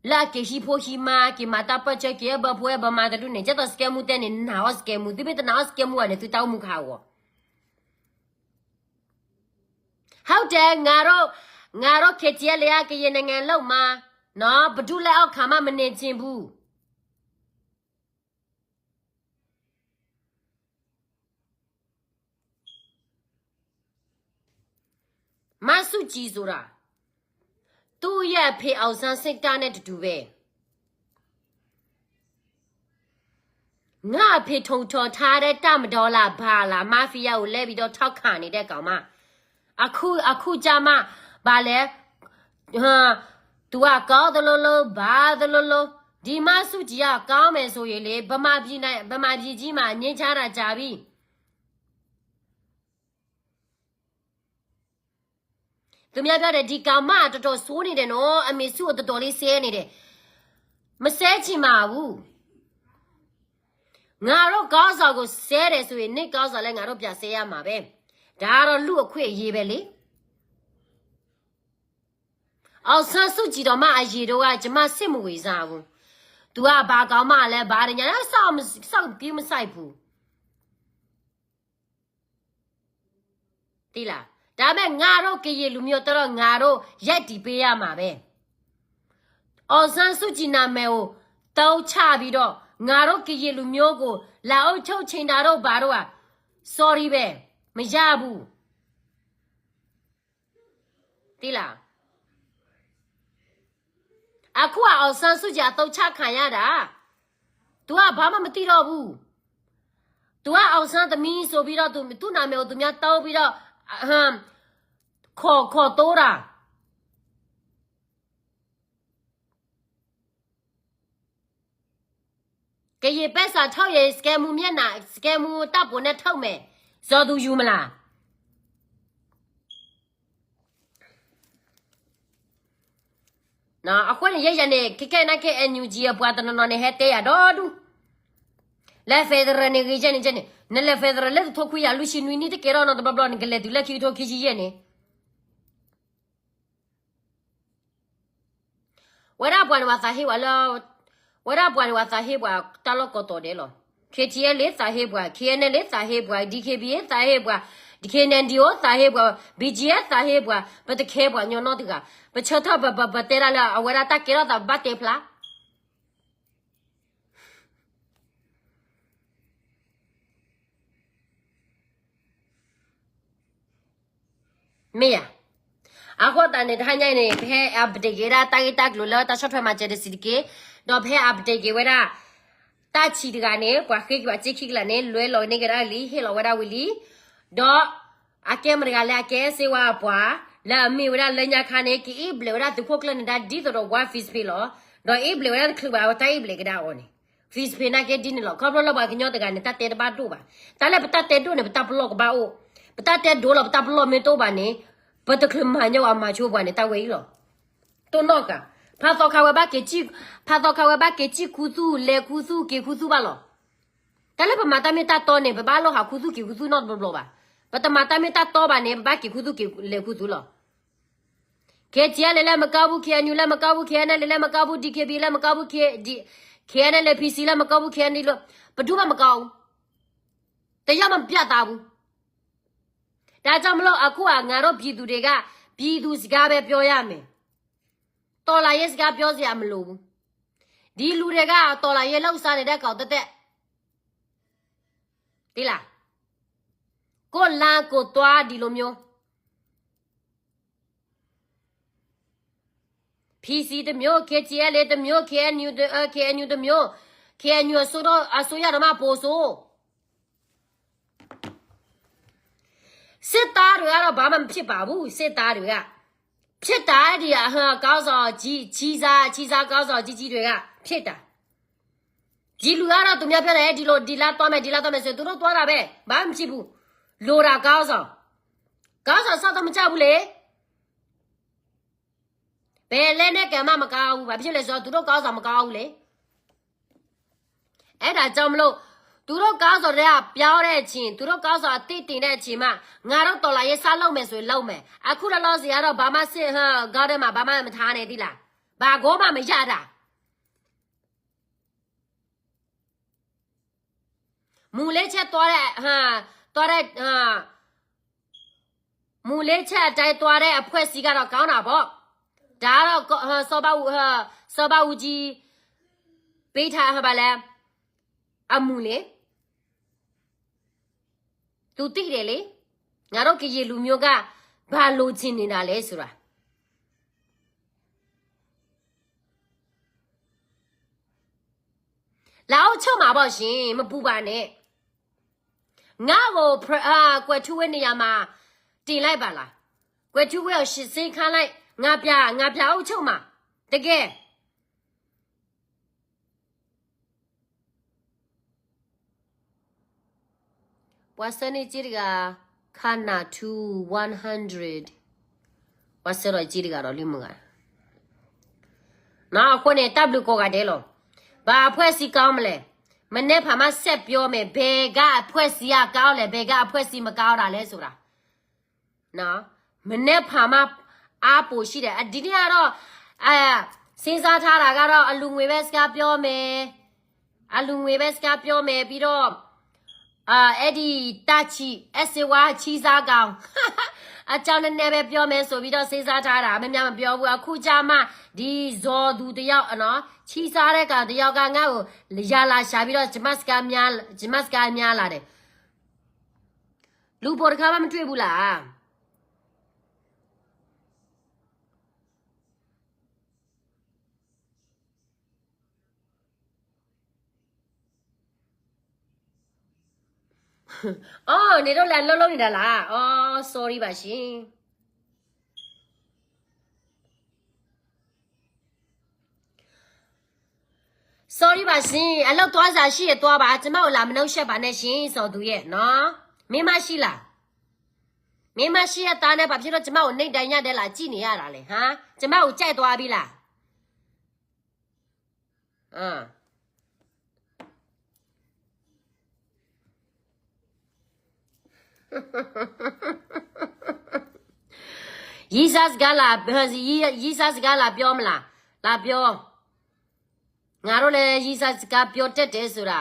လၢအက့ၤဟံးဖိဟံးမါ, က့ၤမၤတၢ်ပၢၢ်ဆၢ, က့ၤအဲၣ်ဘၢဖိအဲၣ်ဘၢမါတဒူၣ်န့ၣ်, ကဲသိးစကဲမူတဲန့ၣ်, နာ်အီၤစကဲမူ, သုမ့ၢ်တနာ်အီၤစကဲမူဘၣ်န့ၣ်, သုတၢ်အိၣ်မူကဟးဂီၤ. ဟုတ်တယ်, ငါတို့, ငါတို့ KTLA ကရင်နိုင်ငံလုံးမှာ, နော်, ဘယ်သူလက်အောက်ခံမှ မနေချင်ဘူး. မန်းစုကြည်ဆိုတာ, သူ့ရဲ့အဖေ အောင်ဆန်းစစ်တပ်နဲ့ တူတူပဲ. ငါ့အဖေ ထောင်ထောင်ထားတဲ့ တပ်မတော်လား ဘာလား, mafia ကိုလဲပြီးတော့ ထောက်ခံနေတဲ့ကောင်မ. အခု, အခုကျမှ ဘာလဲ, ဟမ်, သူကကောင်းသလိုလို, ဘာသလိုလို, ဒီမန်းစုကြည်က ကောင်းမယ်ဆိုရင်လေ, ဗမာပြည်နဲ့, ဗမာပြည်ကြီးမှာ ငြိမ်းချမ်းတာကြာပြီ. သူများပြောတယ်, ဒီကောင်မတော်တော်ဆိုးနေတယ်နော်, အမေစုကိုတော်တော်လေးဆဲနေတယ်. မဆဲချင်ပါဘူး. ငါတို့ခေါင်းဆောင်ကိုဆဲတယ်ဆိုရင်, နင့်ခေါင်းဆောင်လည်း ငါတို့ပြန်ဆဲရမှာပဲ. ဒါကတော့လူ့အခွင့်အရေးပဲလေ. အောင်ဆန်းစုကြည်တောင်မှ အရင်တုန်းက ကျွန်မစိတ်မဝင်စားဘူး. သူကဘာကောင်မလဲ, ဘာတညာလဲ, စောင့်, စောင့်ကြည့် မဆိုင်ဘူး. သိလား. ဒါပေမဲ့ ငါတို့ကရင်လူမျိုးအတွက်တော့ ငါတို့ရပ်တည်ပေးရမှာပဲ. အောင်ဆန်းစုကြည်နာမည်ကို အသုံးချပြီးတော့ ငါတို့ကရင်လူမျိုးကို လာအုပ်ချုပ်ချင်တာတို့ဘာတို့อ่ะ, sorry ပဲ, မရဘူး. သိလား. အခုက အောင်ဆန်းစုကြည် အသုံးချခံရတာ, သူကဘာမှမသိတော့ဘူး. သူက အောင်ဆန်းသမီးဆိုပြီးတော့ သူ, သူ့နာမည်ကို သူများသုံးပြီးတော့, အဟမ်, ခေါ်, ခေါ်တိုးတာ. ကရင်ပဲစာထုတ်ရင် စကဲမူမျက်နှာ, စကဲမူတပ်ပုံနဲ့ထုတ်မယ်. ဇော်သူယူမလား. အဃိန့ၣ် ယဲယၤန့ၣ် ခဲကဲနာ်က့ NUG အပှၤတနီၤနီၤန့ၣ် ဟဲတဲယၤဒီဒူၣ်, လၢ federal န့ၣ်ဂ့ၤကဲန့ၣ်ကဲန့ၣ်, နလဲၤ federal လၢတထိခွံကယၤလွံၢ်ဆံနွံနံၣ်တကဲထီၣ်နီတဘျီဘျီန့ၣ် ကလဲၤတုၤလၢခံကထိခံဆံယဲၢ်န့ၣ် ဝဲဒၣ်ပှၤန့ၣ် ပှၤသးဟ့ပှၤလၢ, ဝဲဒၣ်ပှၤန့ၣ် ပှၤသးဟ့ပှၤတၢ်လီၢ်ကိးတီၤဒဲးလီၤ. KTLA သးဟ့ပှၤ, KNLA သးဟ့ပှၤ, DKBA သးဟ့ပှၤ, KNDO သးဟ့ပှၤ, BGF သးဟ့ပှၤ, ပတခဲပှၤညီနီတဂၤ, ပဆၢထၢၣ်ပ, ပ, ပတဲဒၣ်လၢအဝဲဒၣ်တၢ်ကဲထီၣ်သးဘၣ်တဲဖျါ မ့ၢ်ဧါ. အဃိသတးန့ၣ် တဟါညါအံၤန့ၣ် ပဟဲ update က့ၤဝဲဒၣ်တၢ်ဂ့ၢ်တၢ်ကျိၤလၢ တၢ်ဆီၣ်ထွဲမၤစၢၤတစံးတက့ၢ်, ဒီးပဟဲ update က့ၤဝဲဒၣ် တၢ်ဆံးတဂၤန့ၣ် ပှၤဃ့က့ၤဘၣ်စ့ခံကလးန့ၣ် လွဲလီၤန့ၢ်ကဒါလံ ဟ့ၣ်လီၤဝဲဒၣ်ဝံၤလံ, ဒီး အကဲမတၤတဂၤလဲၣ်အကဲစ့ဝါအပှၤ လၢအမ့ၢ်ဝဲဒၣ်လၢညါခါန့ၣ် ကအ့ၣ်ဘျဲးဝဲဒၣ်သုးခိၣ်ကျၢၢ်န့ၣ် ဒ်သိးဒီးဝါ Facebook လီၤ, ဒီးအ့ၣ်ဘျဲးဝဲဒၣ်တချုးဘၣ် အဝဲတၢ်အ့ၣ်ဘျဲးကဒါအီၤန့ၣ် Facebook နာ်က့ဒ်န့ၣ်လီၤ. ခီဖျိလၢပှၤကညီတဂၤန့ၣ် တၢ်တဲတဘၣ်ဒိၣ်ဘၣ်. တၢ်လၢပတၢ်တဲဒိၣ်န့ၣ် ပတၢ်ပလီၢ်ကဘၣ်အိၣ်, ပတၢ်တဲဒိၣ်လီၤ ပတၢ်ပလီၢ်မ့ၢ်တအိၣ်ဘၣ်န့ၣ် ပတချုးမၤညီအမၤဆိပှၤန့ၣ် တၢ်ဝဲအံၤလီၤ. တိၢ်နီၣ်ဃာ်, ဖးသီခါဝဲဘၣ်က့ၤ, ဖးသီခါဝဲဘၣ်က့ၤစံၣ်ခူသူၣ် လဲၤခူသူၣ်က့ၤခူသူၣ်ဘၣ်လီၤ. တၢ်လၢပမၤတၢ်မ့ၢ်တၢ်တီန့ၣ် ပဘၣ်လိၣ်ဟးခူသူၣ်က့ၤခူသူၣ်နီတဘျီဘျီဘၣ်. ပတမၤတၢ်မ့ၢ်တၢ်တီဘၣ်န့ၣ် ပဘၣ်က့ၤခူသူၣ်က့ၤလဲၤခူသူၣ်လီၤ. KTLA လၢမကီၢ်ဘူး, KNU လၢမကီၢ်ဘူး, KNLA လၢမကီၢ်ဘူး, DKBA လၢမကီၢ်ဘူး, KNLA PC လၢမကီၢ်ဘူး, KNU လၢ ပဒူၣ်ဘၣ်မကီၢ်ဘူး. တရားမှန်ပြသဘူး. ဒါကြောင့်မလို့ အခုက ငါတို့ပြည်သူတွေက ပြည်သူစကားပဲပြောရမယ်. တော်လှန်ရေးစကားပြောစရာမလိုဘူး. ဒီလူတွေက တော်လှန်ရေးလှုပ်ရှားနေတဲ့ကောင်သက်သက် သိလား, ကိုယ့်လမ်းကိုယ်သွား ဒီလိုမျိုး. PC တစ်မျိုး, KTLA တစ်မျိုး, KNU တစ်, အဲ, KNU တစ်မျိုး, KNU အစိုးရ, အစိုးရတော့မှပိုဆိုး. စစ်သားတွေကတော့ ဘာမှမဖြစ်ပါဘူး, စစ်သားတွေက. ဖြစ်တာဒီး ခေါင်းဆောင်ကြီးကြီးစားကြီးစားခေါင်းဆောင်ကြီးကြီးတွေက ဖြစ်တာ. ဒီလူကတော့ သူများပြောတယ် ဒီလို ဒီလသွားမယ် ဒီလသွားမယ်ဆိုရင် သူတို့သွားတာပဲ ဘာမှမဖြစ်ဘူး. လိုတာ ခေါင်းဆောင်. ခေါင်းဆောင် စောင့်တော့ မကြဘူးလေ. ဘယ်လက်နက်ကမှ မကောင်းဘူး. ဘာဖြစ်လဲဆိုတော့ သူတို့ ခေါင်းဆောင် မကောင်းဘူးလေ. အဲဒါကြောင့်မလို့ သူတို့ ခေါင်းဆောင်တွေက ပြောတဲ့အချိန် သူတို့ ခေါင်းဆောင် အသစ်တင်တဲ့အချိန်မှ ငါတို့ တော်လှန်ရေး စလုပ်မယ်ဆိုရင် လုပ်မယ်. အခုလောလောဆယ်ကတော့ ဘာမှ စစ် ဟ ခေါင်းထဲမှာ ဘာမှ မထားနဲ့ သိလား. ဘာကိုမှ မရတာ. မူလေးချက်သွားတဲ့ ဟ သွားတဲ့ ဟ မူလေးချက်အတိုင်းသွားတဲ့ အဖွဲ့အစည်းကတော့ ကောင်းတာပေါ့. ဒါကတော့ ဟ စောဘဦး ဟ စောဘဦးကြီး ပေးထား ဟ ဘာလဲ အမူလေ. သူသိတယ်လေ. ငါတို့ ကရင်လူမျိုးက ဘာလိုချင်နေတာလဲဆိုတာ. လာအုပ်ချုပ်မှာပေါ့ရှင်, မပူပါနဲ့. ငါ့ကို အာ, ကွယ်ထူးဝင်းနေရာမှာ တင်လိုက်ပါလား. ကွယ်ထူးဝင်းကို ဆင်းခိုင်းလိုက်, ငါပြန်, ငါပြန်အုပ်ချုပ်မှာ, တကယ်. ပှၤဆၢန့ၢ်က့တဂၤ ခါနၤ two one hundred, ပှၤဆၢထီၣ်က့တဂၤဒီး လၢမုၢ်ဂၤ. နော်, အဃိန့ၣ် တၢ်ဘျုးကိးဂၤဒဲးလီၤ. ဘာအဖွဲ့အစည်းကောင်းမလဲ. မနက်ဖြန်မှ ဆက်ပြောမယ်. ဘယ်ကအဖွဲ့အစည်းက ကောင်းလဲ, ဘယ်ကအဖွဲ့အစည်း မကောင်းတာလဲဆိုတာ. နော်, မနက်ဖြန်မှ အားပိုရှိတယ်. အ, ဒီနေ့ကတော့, အ, စဉ်းစားထားတာကတော့ အလူငွေပဲ စကားပြောမယ်, အလူငွေပဲ စကားပြောမယ်, ပြီးတော့, အာ, အဲ့ဒီ တၢ်ချီ, အဲ ဆေးဝါး ချီစားကောင် အကြောင်းနည်းနည်းပဲ ပြောမယ်ဆိုပြီးတော့ စဉ်းစားထားတာ, များများမပြောဘူး. အခုကျမှ ဒီဇော်သူတယောက်နော်, ချီစားတဲ့ကောင်တယောက်က ငါ့ကို ရလာရှာပြီးတော့ ကျမစကားများ, ကျမစကားများလာတယ်. လူပိုတခါမှ မတွေ့ဘူးလား. အိ, နင်တို့ လဲၤအလုပ်လုပ်နေတာလား. အိ, sorry ပါရှင်. Sorry ပါရှင်, အလုပ်သွားစရာရှိရင်သွားပါ, ကျမကို လာမနှောင့်ယှက်ပါနဲ့ရှင်, ဇော်သူရဲ့နော်. မိန်းမရှိလား. မိန်းမရှိရဲ့သားနဲ့ ဘာဖြစ်လို့ ကျမကို နှိပ်ဒဏ်ညါဒဲ လာကြည့်နေရတာလဲ, ဟမ်. ကျမကို ကြိုက်သွားပြီလား. ရီးစားစကားလာ, ရီးစားစကားလာပြောမလား, လာပြော. ငါတို့လည်း ရီးစားစကားပြောတတ်တယ်ဆိုတာ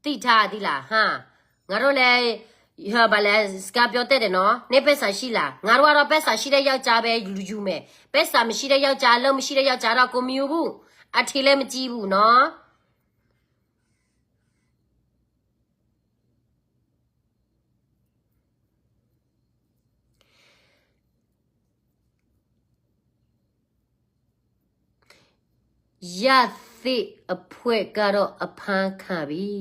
သိထားသီးလား, ဟမ်. ငါတို့လည်း, ဟ ဘာလဲ, စကားပြောတတ်တယ်နော်. နင့်ပိုက်ဆံရှိလား. ငါတို့ကတော့ ပိုက်ဆံရှိတဲ့ယောက်ျားပဲ ယူမယ်. ပိုက်ဆံမရှိတဲ့ယောက်ျား, အလုပ်မရှိတဲ့ယောက်ျားတော့ ကိုမယူဘူး, အထင်လည်းမကြီးဘူးနော်. ရသ့ၣ်အဖွဲ့ကတော့ အဖမ်းခံပြီ.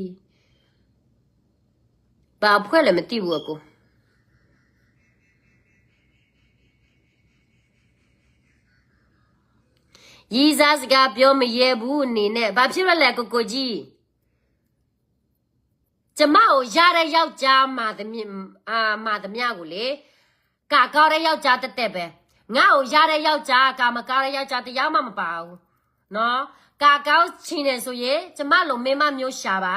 ဘာအဖွဲ့လဲ မသိဘူး အကို. ရီးစားစကားပြောမရဲဘူး အနေနဲ့. ဘာဖြစ်လို့လဲ ကိုကိုကြီး. ကျမကို ရတဲ့ယောက်ျား မှန်သမျှ, အာ, မှန်သမျှကိုလေ, ကံကောင်းတဲ့ယောက်ျား သက်သက်ပဲ. ငါ့ကို ရတဲ့ယောက်ျား, ကံမကောင်းတဲ့ယောက်ျား တစ်ယောက်မှ မပါဘူးနော်. ကံကောင်းချင်တယ်ဆိုရင် ကျမလို မိန်းမမျိုးရှာပါ.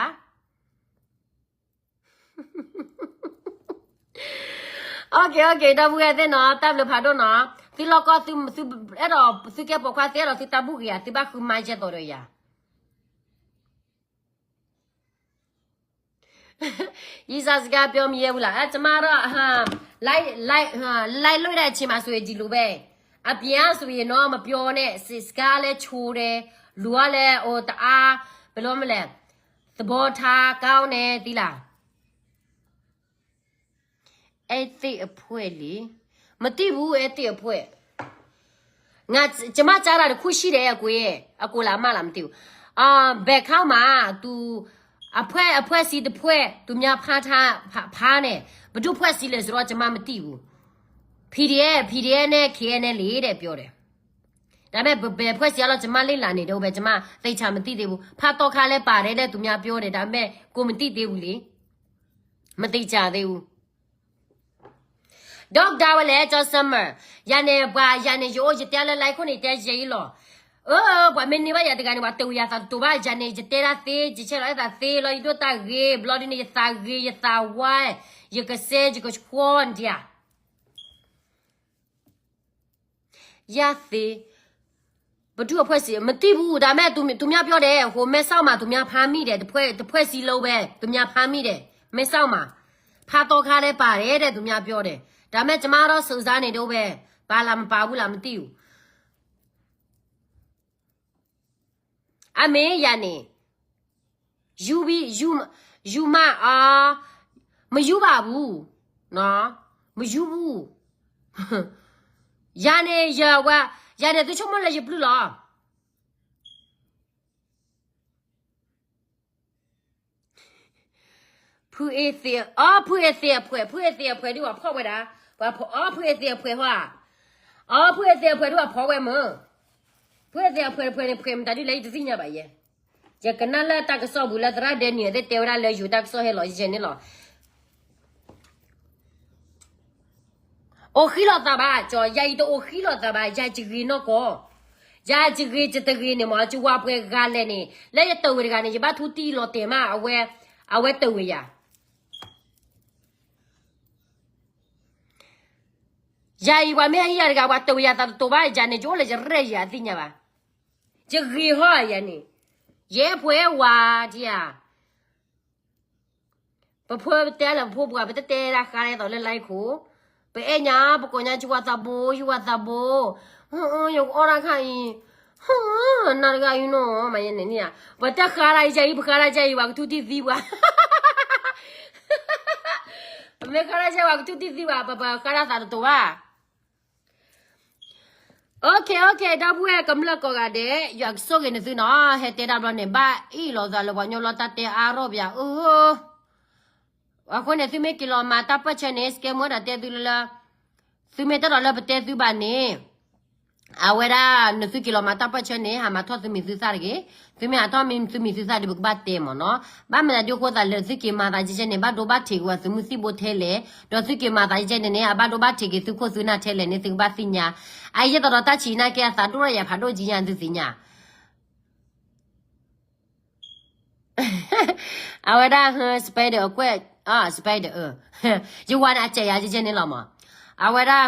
Okay, okay, ဒီပုၢ်ဝဲၢ်သ့ၣ်နီၤ, တၢ်ဘျုးဖးဒိၣ်နီၤ. သုလီၢ်ကီၢ်သု, သုအဲၣ်ဒိး, သုကဲပိာ်ခွါ သုအဲၣ်ဒိးသုတၢ်ဘူၣ်ဂ့ၤဧါ, သုဘၣ်ဃုမါယဲၢ်သိးဒီးယၤ. ရီးစားစကားပြောမရဲဘူးလား. အဲ, ကျမတော့, ဟ လိုက်, လိုက်, ဟ လိုက်လို့တဲ့အချိန်မှာဆိုရင် ဒီလိုပဲ. အပြင်ကဆိုရင်တော့ မပြောနဲ့, စ, စကားလည်းချိုးတယ်, လူကလည်း, ဟို, တအား, ဘယ်လိုမလဲ, သဘောထားကောင်းတယ်, သိလား. အဲသ့ၣ်အဖွဲ့လံ. မသိဘူး, အဲသ့ၣ်အဖွဲ့. ငါ, ကျမကြားတာတစ်ခုရှိတယ်, အကိုရဲ့, အကိုလား အမလား မသိဘူး. အာ, ဘယ်ခေါင်းမှာ သူ, အဖွဲ့, အဖွဲ့အစည်းတစ်ဖွဲ့ သူများဖမ်းထား, ဖမ်း, ဖမ်းတယ်. ဘယ်သူ့အဖွဲ့အစည်းလဲဆိုတော့ ကျမမသိဘူး. PDF, PDF နဲ့ KNLA တဲ့ ပြောတယ်. ဒါပေမဲ့ ဘယ်အဖွဲ့အစည်းလဲ ကျွန်မ လေ့လာနေတုန်းပဲ ကျွန်မ သေချာမသိသေးဘူး. ဖားတောခါလည်းပါတယ်တဲ့ သူများပြောတယ်. ဒါပေမဲ့ ကိုမသိသေးဘူးလေ. မသေချာသေးဘူး. ဒေါက်တာဝဲလဲ ကျော်စမၢ်, ယၤန့ၣ် ပှၤယၤန့ၣ် ယအိၣ်ယတဲလၢ လိုင်း ခိၣ်န့ၣ် တဲယဲအံၤလီၤ. အၢ ပှၤမ့ၢ်န့ၢ်ဘၣ်ယၤတဂၤန့ၣ် ပှၤတဝံၤယၤသးတတိၤဘၣ်. ယၤန့ၣ် ယတဲဒၣ်သ့, ယဆဲးလီၤအဲၣ်သးသ့လီၤ, ယဒိၣ်တၢ်ဂ့ၤ, ဘျီဒ်န့ၣ် ယသးဂ့ၤ, ယသးဝါ, ယကစဲ, ယကဆှီဒံးဧါ. ယၤသ့, ပဒုအဖွဲ့အစည်း မသိဘူး. ဒါပေမဲ့ သူ, သူများပြောတယ်, ဟို မဲဆောက်မှာ သူများဖမ်းမိတယ်, တစ်ဖွဲ့, တစ်ဖွဲ့စည်းလုံးပဲ, သူများဖမ်းမိတယ်, မဲဆောက်မှာ. ဖားတောခါလည်းပါတယ်တဲ့, သူများပြောတယ်. ဒါပေမဲ့ ကျွန်မတော့ စုံစမ်းနေတုန်းပဲ, ပါလားမပါဘူးလား မသိဘူး. အမ့ၢ်ယၤန့ၣ် ယူဘီ, ယူ, ယူမးအီၤ, မယူပါဘူး, နော်, မယူဘူး. ယၤန့ၣ် ယဝဲ, ယၤန့ၣ် သုဆိကမိၣ်လၢယပျုၢ်လီၤ. ဖုအ့သ့ၣ်, အီ ဖုအ့သ့ၣ်အဖှဲး, ဖုအ့သ့ၣ်အဖှဲးဒုးပှၤဖီၣ်ဝဲဒၣ်, ပှၤဖီၣ်, အီ ဖုအ့သ့ၣ်အဖှဲးဟီဧါ, အီ ဖုအ့သ့ၣ်အဖှဲးဒုးပှၤဖီၣ်ဝဲမၢ်, ဖုအ့သ့ၣ်အဖှဲးတဖှဲးန့ၣ် ဖှဲးမတၤဒုးလဲၣ် ယတသ့ၣ်ညါဘၣ်ယဲ, ယကနၣ်လၢတၢ်ကစီၣ်ပူၤလၢသရၣ်ဒဲနံၣ်သ့ၣ်တဲဝဲဒၣ်လၢယိၤတၢ်ကစီၣ်ဟဲလီၤယဲန့ၣ်လီၤ. အိၣ်ဃံလီၤသးဘၣ်, ကၠီ, ယၤအံၤတအိၣ်ဃံလီၤသးဘၣ်, ယၤယဂ့ၤနီၢ်ကီၢ်, ယၤယဂ့ၤယတဂ့ၤန့ၣ်မး, ယဝၤပှဲၤဂၤလဲၣ်န့ၣ်, လၢယတၢၢ်ဝဲတဂၤန့ၣ် ယဘၣ်ထူတံၢ်လီၤတဲာ်မး, အဝဲ, အဝဲတၢၢ်ဝဲယၤ. ယၤအံၤပှၤမ့ၢ်ဟံးယၤတဂၤ ပှၤတၢၢ်ဝဲယၤသးတတိၤဘၣ်, ယၤန့ၣ် ယအိၣ်လၢယရဲၣ်ယၤသ့ၣ်ညါဘၣ်, ယဂ့ၤဟီယၤန့ၣ်, ယဲပှဲၤဝၤဒံးဧါ. ပဖိပတဲလၢပဖိပှၤ ပတတဲဒၣ်ဃါလဲသိးလၢ လိုင်း ခိၣ်, ပအဲၣ်ညါ ပကိးညါ ယဝၤသးဘိ, ယဝၤသးဘိ, ယကအီၣ်တၢ်ခါအံၤ, နၤတဂၤအံၤနီၤ, မၤယဲန့ၣ်န့ၣ်ဧါ, ပတဃါဒၣ်ယၤအံၤ ပဃါဒၣ်ယၤအံၤ ပှၤကထူတံၢ်သံပှၤ, ပမ့ၢ်ဃါဒၣ်ယၤ ပှၤကထူတံၢ်သံပှၤ, ပပဃါဒၣ်သးတတိၤဘၣ်. OK, OK, ဒီပုၢ်ဝဲၢ်ကမျၢၢ်ကိးဂၤဒဲး, ယွၤကဆိၣ်ဂ့ၤနသုနီၤ, ဟဲတဲတၢ်ဘျီန့ၣ် ဘၣ်အ့ၣ်လိာ်သးလၢပှၤကညီလီၤတၢ်တဲအါထီၣ်ပယၤ, အၢ, အဃိန့ၣ် သုမ့ၢ်က့ၤလီၤမၤတၢ်ပၢၢ်ဆၢန့ၣ် စကဲမူဒၣ်တဲသုလၢလၢ, သုမ့ၢ်တၢ်ဒီးလၢပတဲသုဘၣ်န့ၣ်, အဝဲဒၣ်နသုက့ၤလီၤမၤတၢ်ပၢၢ်ဆၢန့ၣ် ဟးမၤထီၣ်သုမံၤသုသၣ်တဂ့ၤ, သုမ့ၢ်ဟးထီၣ်မံၤသုမံၤသုသၣ်ဒီး ပကဘၣ်တဲမ့ၢ်နီၤ, ဘၣ်မနုၤဒုးအဃိသတးလၢသုက့ၤမၤသးကဲကဲန့ၣ် ဘၣ်ဒိဘၣ်ထံးက့ၤဝဲသုးမုၢ်သံၣ်ဘိထဲလဲၣ်, ဒီးသုက့ၤမၤသးကဲကဲန့ၣ်န့ၣ် အဘၣ်ဒိဘၣ်ထံးက့ၤသုးခိၣ်သုးနၢ်ထဲလဲၣ်န့ၣ် သုကဘၣ်သ့ၣ်ညါ, အယဲၢ်သီးဒီးတၢ်ဆံးနာ်က့အသးဒိၣ်ထီၣ်ယၤဖးဒိၣ်ကံယၤသုသ့ၣ်ညါ အဝဲဒၣ် spider အကွဲၢ်, spider, ယဝၤန့ၣ် အစဲးယၤကဲကဲန့ၣ်လီၤမး, အဝဲဒၣ်,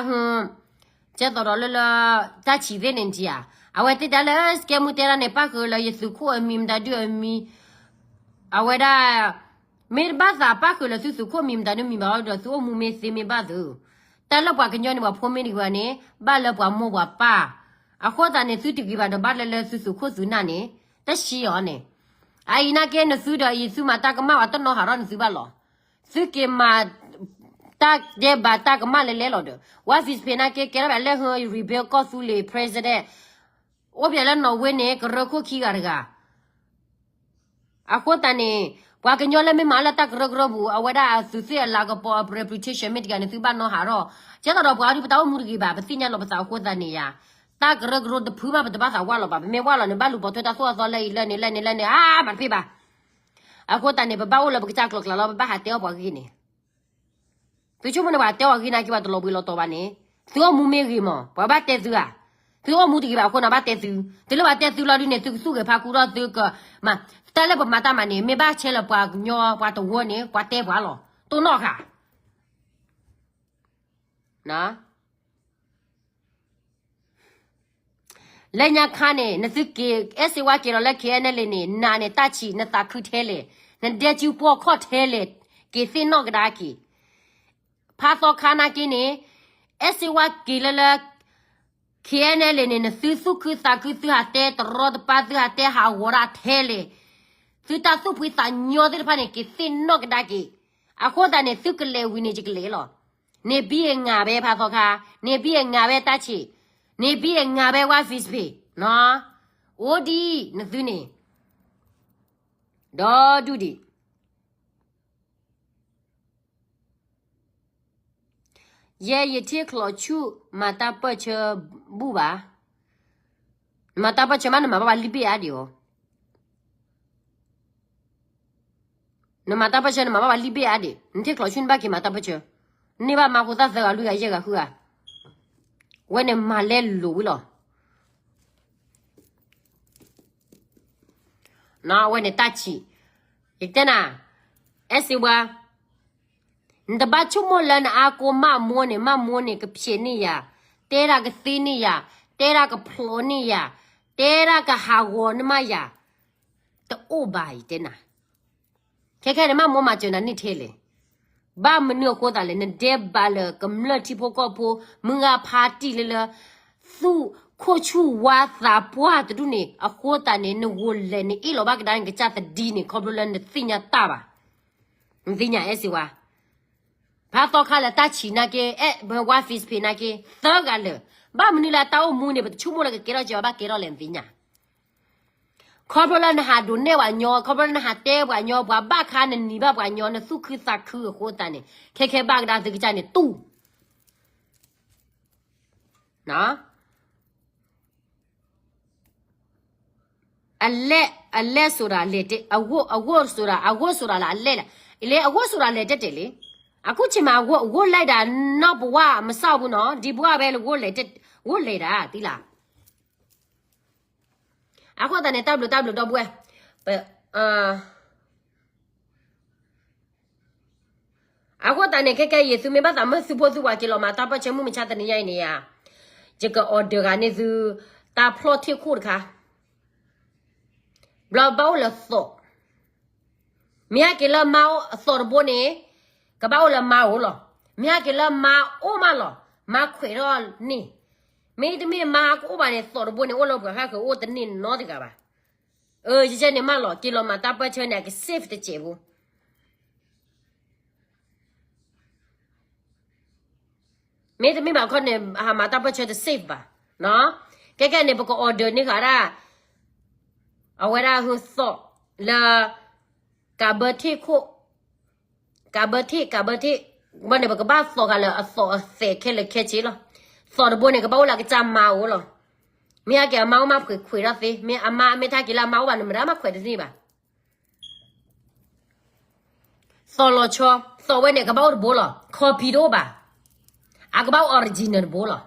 ကဲသိးဒီးလၢလၢ, တၢ်ဆံးသ့ၣ်န့ၣ်တဧါ, အဝဲသ့ၣ်တၢ်လၢ စကဲမူတဲဒၣ်န့ၣ် ပၣ်ဃုာ်လၢယသုးခိၣ်အမံၤမတၤဒုးအမံၤ, အဝဲဒၣ်, မ့ၢ်ဘၣ်သးပၣ်ဃုာ်လၢသုသုးခိၣ်မံၤမတၤဒုးမံၤဘၣ်ဒီး သုအိၣ်မူမ့ၢ်သ့မ့ၢ်ဘၣ်သု, တၢ်လၢပှၤကညီန့ၣ် ပှၤဖိမ့ၢ်တဂ့ၤဘၣ်န့ၣ် ဘၣ်လၢပှၤမိၢ်ပှၤပၢ်, အဃိသတးန့ၣ် သုတဂ့ၤဘၣ်ဒီးဘၣ်လၢလၢသုသုးခိၣ်သုးနၢ်န့ၣ်, တၢ်ဆံးအီၤန့ၣ်, အအံၤနာ်က့နသုဒီးအံၤ သုမၤတၢ်ကမၣ်ဝဲတနီၤဟးထီၣ်နသုဘၣ်လီၤ, သုက့ၤမၤ, တၢ်ဒဲးဘးတၢ်ကမၣ်လဲၤလဲၤလီၤဒီး, ဝါ Facebook နာ်က့ ကဲထီၣ်ဘၣ်လၢ ဟၢ rebuild ကီၢ်သူလ့ၤ president, အိၣ်ပၠးလၢ Norway န့ၣ် ကရၢခိၣ်ခံဂၤတဂၤ အဃိသတးန့ၣ်, ပှၤကညီလၢမ့ၢ်မၤလၢတၢ်ကရၢကရိပူၤ အဝဲဒၣ်အသုးသ့ၣ်အလၤကပီၤအ reputation မ့ၢ်တဂၤန့ၣ် သုဘၣ်နီၢ်ဟးထီၣ်, ကဲသိးဒီးပှၤအီၤဒုးပတၢ်အိၣ်မူတဂ့ၤဘၣ် ပသ့ၣ်ညါလီၤပသးအဃိသတးန့ၣ်ယါ, တၢ်ကရၢကရိတဖုမး ပတဘၣ်သးဝၢ်လီၤဘၣ် ပမ့ၢ်ဝၢ်လီၤန့ၣ် ဘၣ်လူၤပိာ်ထွဲတၢ်သိၣ်အသီလၢအံၤလၢန့ၣ်လၢန့ၣ်လၢန့ၣ် အါ မၤတဖ့ၣ်ဘၣ်, အဃိသတးန့ၣ် ပဘၣ်အိၣ်လၢပကစၢ်ကျိၤကျဲလီၤ ပဘၣ်ဟးတဲအီၣ်ပှၤဂ့ၢ်န့ၣ် သုဆိကမိၣ်န့ၣ် ပှၤတဲအီၤဂ့ၢ်နာ်က့ ပှၤတလီၤဘှံးလီၤတီၤဘၣ်န့ၣ်, သုအိၣ်မူမ့ၢ်ဂ့ၤမး ပှၤဘၣ်တဲသုဧါ, သုအိၣ်မူတဂ့ၤဘၣ်အဃိန့ၣ် ဘၣ်တဲသု, သုလၢပှၤတဲသုလီၤဒုးန့ၣ် သုကသူၣ်ဂဲၤဖးကူဒီးသုက, မၤ, တၢ်လၢပမၤတၢ်မၤန့ၣ် မ့ၢ်ဘၣ်ဆဲလၢပှၤကညီ ပှၤတဝၢန့ၣ် ပှၤတဲပှၤလီၤ, တိၢ်နီၣ်ဃာ် လၢညါခါန့ၣ် နသုက့ၤ အဲၣ်စ့ဝါက့ၤလီၤလၢ KNLA န့ၣ် နၤန့ၣ်တၢ်ဆံး နသးခုထဲလဲၣ်, နဒဲကၠူပှီၢ်ခီၣ်ထဲလဲၣ်, က့ၤသ့ၣ်နီၣ်ကဒါက့ၤ, ဖးသီခါနာ်က့န့ၣ်, အဲၣ်စ့ဝါက့ၤလၢလၢ KNLA န့ၣ် နသုသူၣ်ခုသးခု သုဟးတဲတရီတပါ သုဟးတဲဟးဂီၤဒၣ်ထဲလဲၣ်, သုတၢ်သူၣ်ဖှံသးညီသ့ၣ်တဖၣ်န့ၣ် က့ၤသ့ၣ်နီၣ်ကဒါက့ၤ, အဃိသတးန့ၣ် သုကလဲၤဝံၤန့ၣ် ယကလဲၤလီၤ. နဘံၣ်အငၤဝဲဖးသီခါ, နဘံၣ်အငၤဝဲတၢ်ဆံး, နဘံၣ်အငၤဝဲဝါ Facebook နီၤ, အိၣ်ဒံးနသုန့ၣ်, ဒီဒူၣ်ဒံး ယ ယဲယထံၣ်ချီးဆူၣ်မၤတၢ်ပၢၢ်ဆၢဘူၣ်ဘၣ်. နမၤတၢ်ပၢၢ်ဆၢမး နမၤဘၣ်ပှၤလံၣ်ဘ့ၣ်အါဒံးဧိၤ. နမၤတၢ်ပၢၢ်ဆၢ နမၤဘၣ်ပှၤလံၣ်ဘ့ၣ်အါဒံး, နထံၣ်ချီးဆူၣ်န့ၣ်ဘၣ်က့ၤမၤတၢ်ပၢၢ်ဆၢ, န့ၢ်ဘၣ်မါဖိသၣ်သၢဂၤလွံၢ်ဂၤယဲၢ်ဂၤဃုဂၤ, ဝဲန့ၣ်မၤလဲလိာ်ဝံၤလီၤ. အဝဲန့ၣ်တၢ်ဆံး, ယတဲနၤ, အဲၣ်စ့ဝါ, နတဘၣ်ဆိကမိၣ်လၢနအါကိမၣ်မိန့ၣ် မၣ်မိန့ၣ် ကဖျဲးန့ၢ်ယၤ, တဲဒၣ်ကသ့န့ၢ်ယၤ, တဲဒၣ်ကဖျိးန့ၢ်ယၤ, တဲဒၣ်ကဟးဂီၤန့ၢ်မးယၤ, တအိၣ်ဘၣ် ယတဲနၤ. ခဲခဲန့ၣ် မၣ်မိမၤစၢၤနၤန့ၢ်ထဲလဲၣ်. ဘၣ်မနုၤအဃိသတးလဲၣ်, နဒဲးဘးလၢကမျၢၢ်ထံဖိကီၢ်ဖိ မုၢ်ဂၤဖါတံၢ်လၢလၢ သူၣ်ခိၣ်ဆူၣ်ဝါသးပှၢ်တဒူၣ်န့ၣ် အဃိသတးန့ၣ် နဂိၤလဲၤနအ့ၣ်လီၤဘၣ်ကဒါနကစၢ်သဒံန့ၣ် ခီဖျိလၢနသ့ၣ်ညါတၢ်ဘၣ်. နသ့ၣ်ညါအဲၣ်စ့ဝါ, ဖးသီခါလၢတၢ်ဆံးနာ်က့, အဲၣ်ဘၢဝါ Facebook နာ်က့, သၢဂၤလၢာ်, ဘၣ်မနုၤလၢတၢ်အိၣ်မူန့ၣ် ပတဆိကမိၣ်လၢကကဲထီၣ်စၢၤဘၣ် ကဲထီၣ်လဲၣ် နသ့ၣ်ညါ. ခီဖျိလၢနဟးဒိးနဲၣ်ပှၤညီ, ခီဖျိလၢနဟးတဲပှၤညီ, ပှၤဘၣ်ခါနနံၤဘၣ်ပှၤညီ, နသူၣ်ခုသးခုအဃိသတးန့ၣ် ခဲခဲဘၣ်ကဒါသုကစၢ်န့ၣ်တူၢ် အလဲၣ်, အလဲၣ်ဆိုတာလဲၣ်တဲ, အဂိၢ်, အဂိၢ်ဆိုတာ, အဂိၢ်ဆိုတာလၢအလဲၣ်လၢ, လဲၣ်အဂိၢ်ဆိုတာလဲၣ်တဲတဲလံ. အခုချိန်မှာ အဂိၢ်, အဂိၢ်လိုက်တာ နောက်ဘဝမစောင့်ဘူးနော်, ဒီဘဝပဲ အဂိၢ်လဲၣ်တဲ, အဂိၢ်လဲၣ်တၢ် သံလၢ အဃိသတးန့ၣ် တၢ်ဘျုးတၢ်ဘျုးဒီပုၢ်ဝဲၢ်, ပ, အဃိသတးန့ၣ် ခဲကဲအံၤ သုမ့ၢ်ဘၣ်သးမၢသုဖိသုဝၤက့ၤလီၤမၤတၢ်ပၢၢ်ဆၢမုၢ်မဆါတနံၤညါအံၤန့ၣ်ဧါ, ယက order ဂၤန့ၢ်သု တၢ်ဖျီၣ်ထ့ၣ်ခိၣ်တခါ, ဘျီဘၣ်အိၣ်လၢသီး, မ့ၢ်ဟဲက့ၤလၢမါအိၣ်အသီးတဘိန့ၣ်, ကဘၣ်အိၣ်လၢမါအိၣ်လီၤ. မ့ၢ်ဟဲက့ၤလၢမါအိၣ်မးလီၤ, မါခွဲးထီၣ်န့ၣ်, မ့တမ့ၢ်မါကအိၣ်ဘၣ်န့ၣ် သီးတဘိန့ၣ် အိၣ်လၢပှၤဃၣ်ဃၢၤအိၣ်တန့ၢ်နီတဂၤဘၣ်. အၢ ယကဲန့ၣ်မးလီၤ, က့ၤလီၤမၤတၢ်ပၢၢ်ဆၢန့ၣ် အက safe တစဲးဖိ မ့တမ့ၢ်ဘၣ်ခီန့ၣ် ဟးမၤတၢ်ပၢၢ်ဆၢတ safe ဘၣ်. ကဲကဲန့ၣ် ပက order န့ၢ်ဃာ်ဒၣ် အဝဲဒၣ်ဟူသီးလၢ ကးဘၢထ့ၣ်ခိၣ်, ကးဘၢထ့ၣ်, ကးဘၢထ့ၣ်, ဘၣ်န့ၣ် ပကဘၣ်သီးဃာ်လၢအသီးအသဲးခဲလၢာ်ခဲဆ့လီၤ. သီးတဘိန့ၣ် ကဘၣ်အိၣ်လၢအကစၢ်မါအိၣ်လီၤ. မ့ၢ်ဟဲက့ၤအမါအိၣ်မးခွဲးခွဲးထီၣ်သ့, မ့ၢ်အမါမ့ၢ်ထါက့ၤလၢအမါအိၣ်ဘၣ်န့ၣ် မတၤမးခွဲးတန့ၢ်ဘၣ်. သီးလီၤဆီ, သီးဝဲန့ၣ် ကဘၣ်အိၣ်တဘိလီၤ, copy တအိၣ်ဘၣ်. အကဘၣ်အိၣ် original တဘိလီၤ.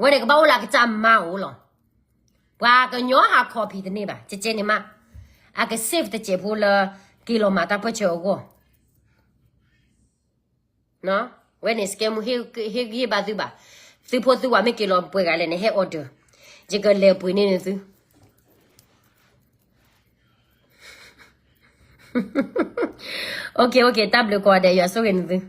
ဝဲန့ၣ် ကဘၣ်အိၣ်လၢအကစၢ်မါအိၣ်လီၤ. ပှၤကညီဟး copy တန့ၢ်ဘၣ်, ကဲကဲန့ၣ်မး, အက safe တစဲးဖိလၢ က့ၤလီၤမၤတၢ်ပၢၢ်ဆၢအဂီၢ် ဝဲန့ၣ် scam ဟ့ၣ်ဂံၢ်ဟ့ၣ်ဘါသုဘၣ်. သုဖိသုဝၤမ့ၢ်က့ၤလီၤပှဲၤဂၤလဲၣ်န့ၣ် ဟဲ order, ယကလဲၤပှ့ၤန့ၢ်သု. OK, OK, တၢ်ဘျုးကိးဂၤဒဲး, ယွၤဆိၣ်ဂ့ၤန့ၢ်သု.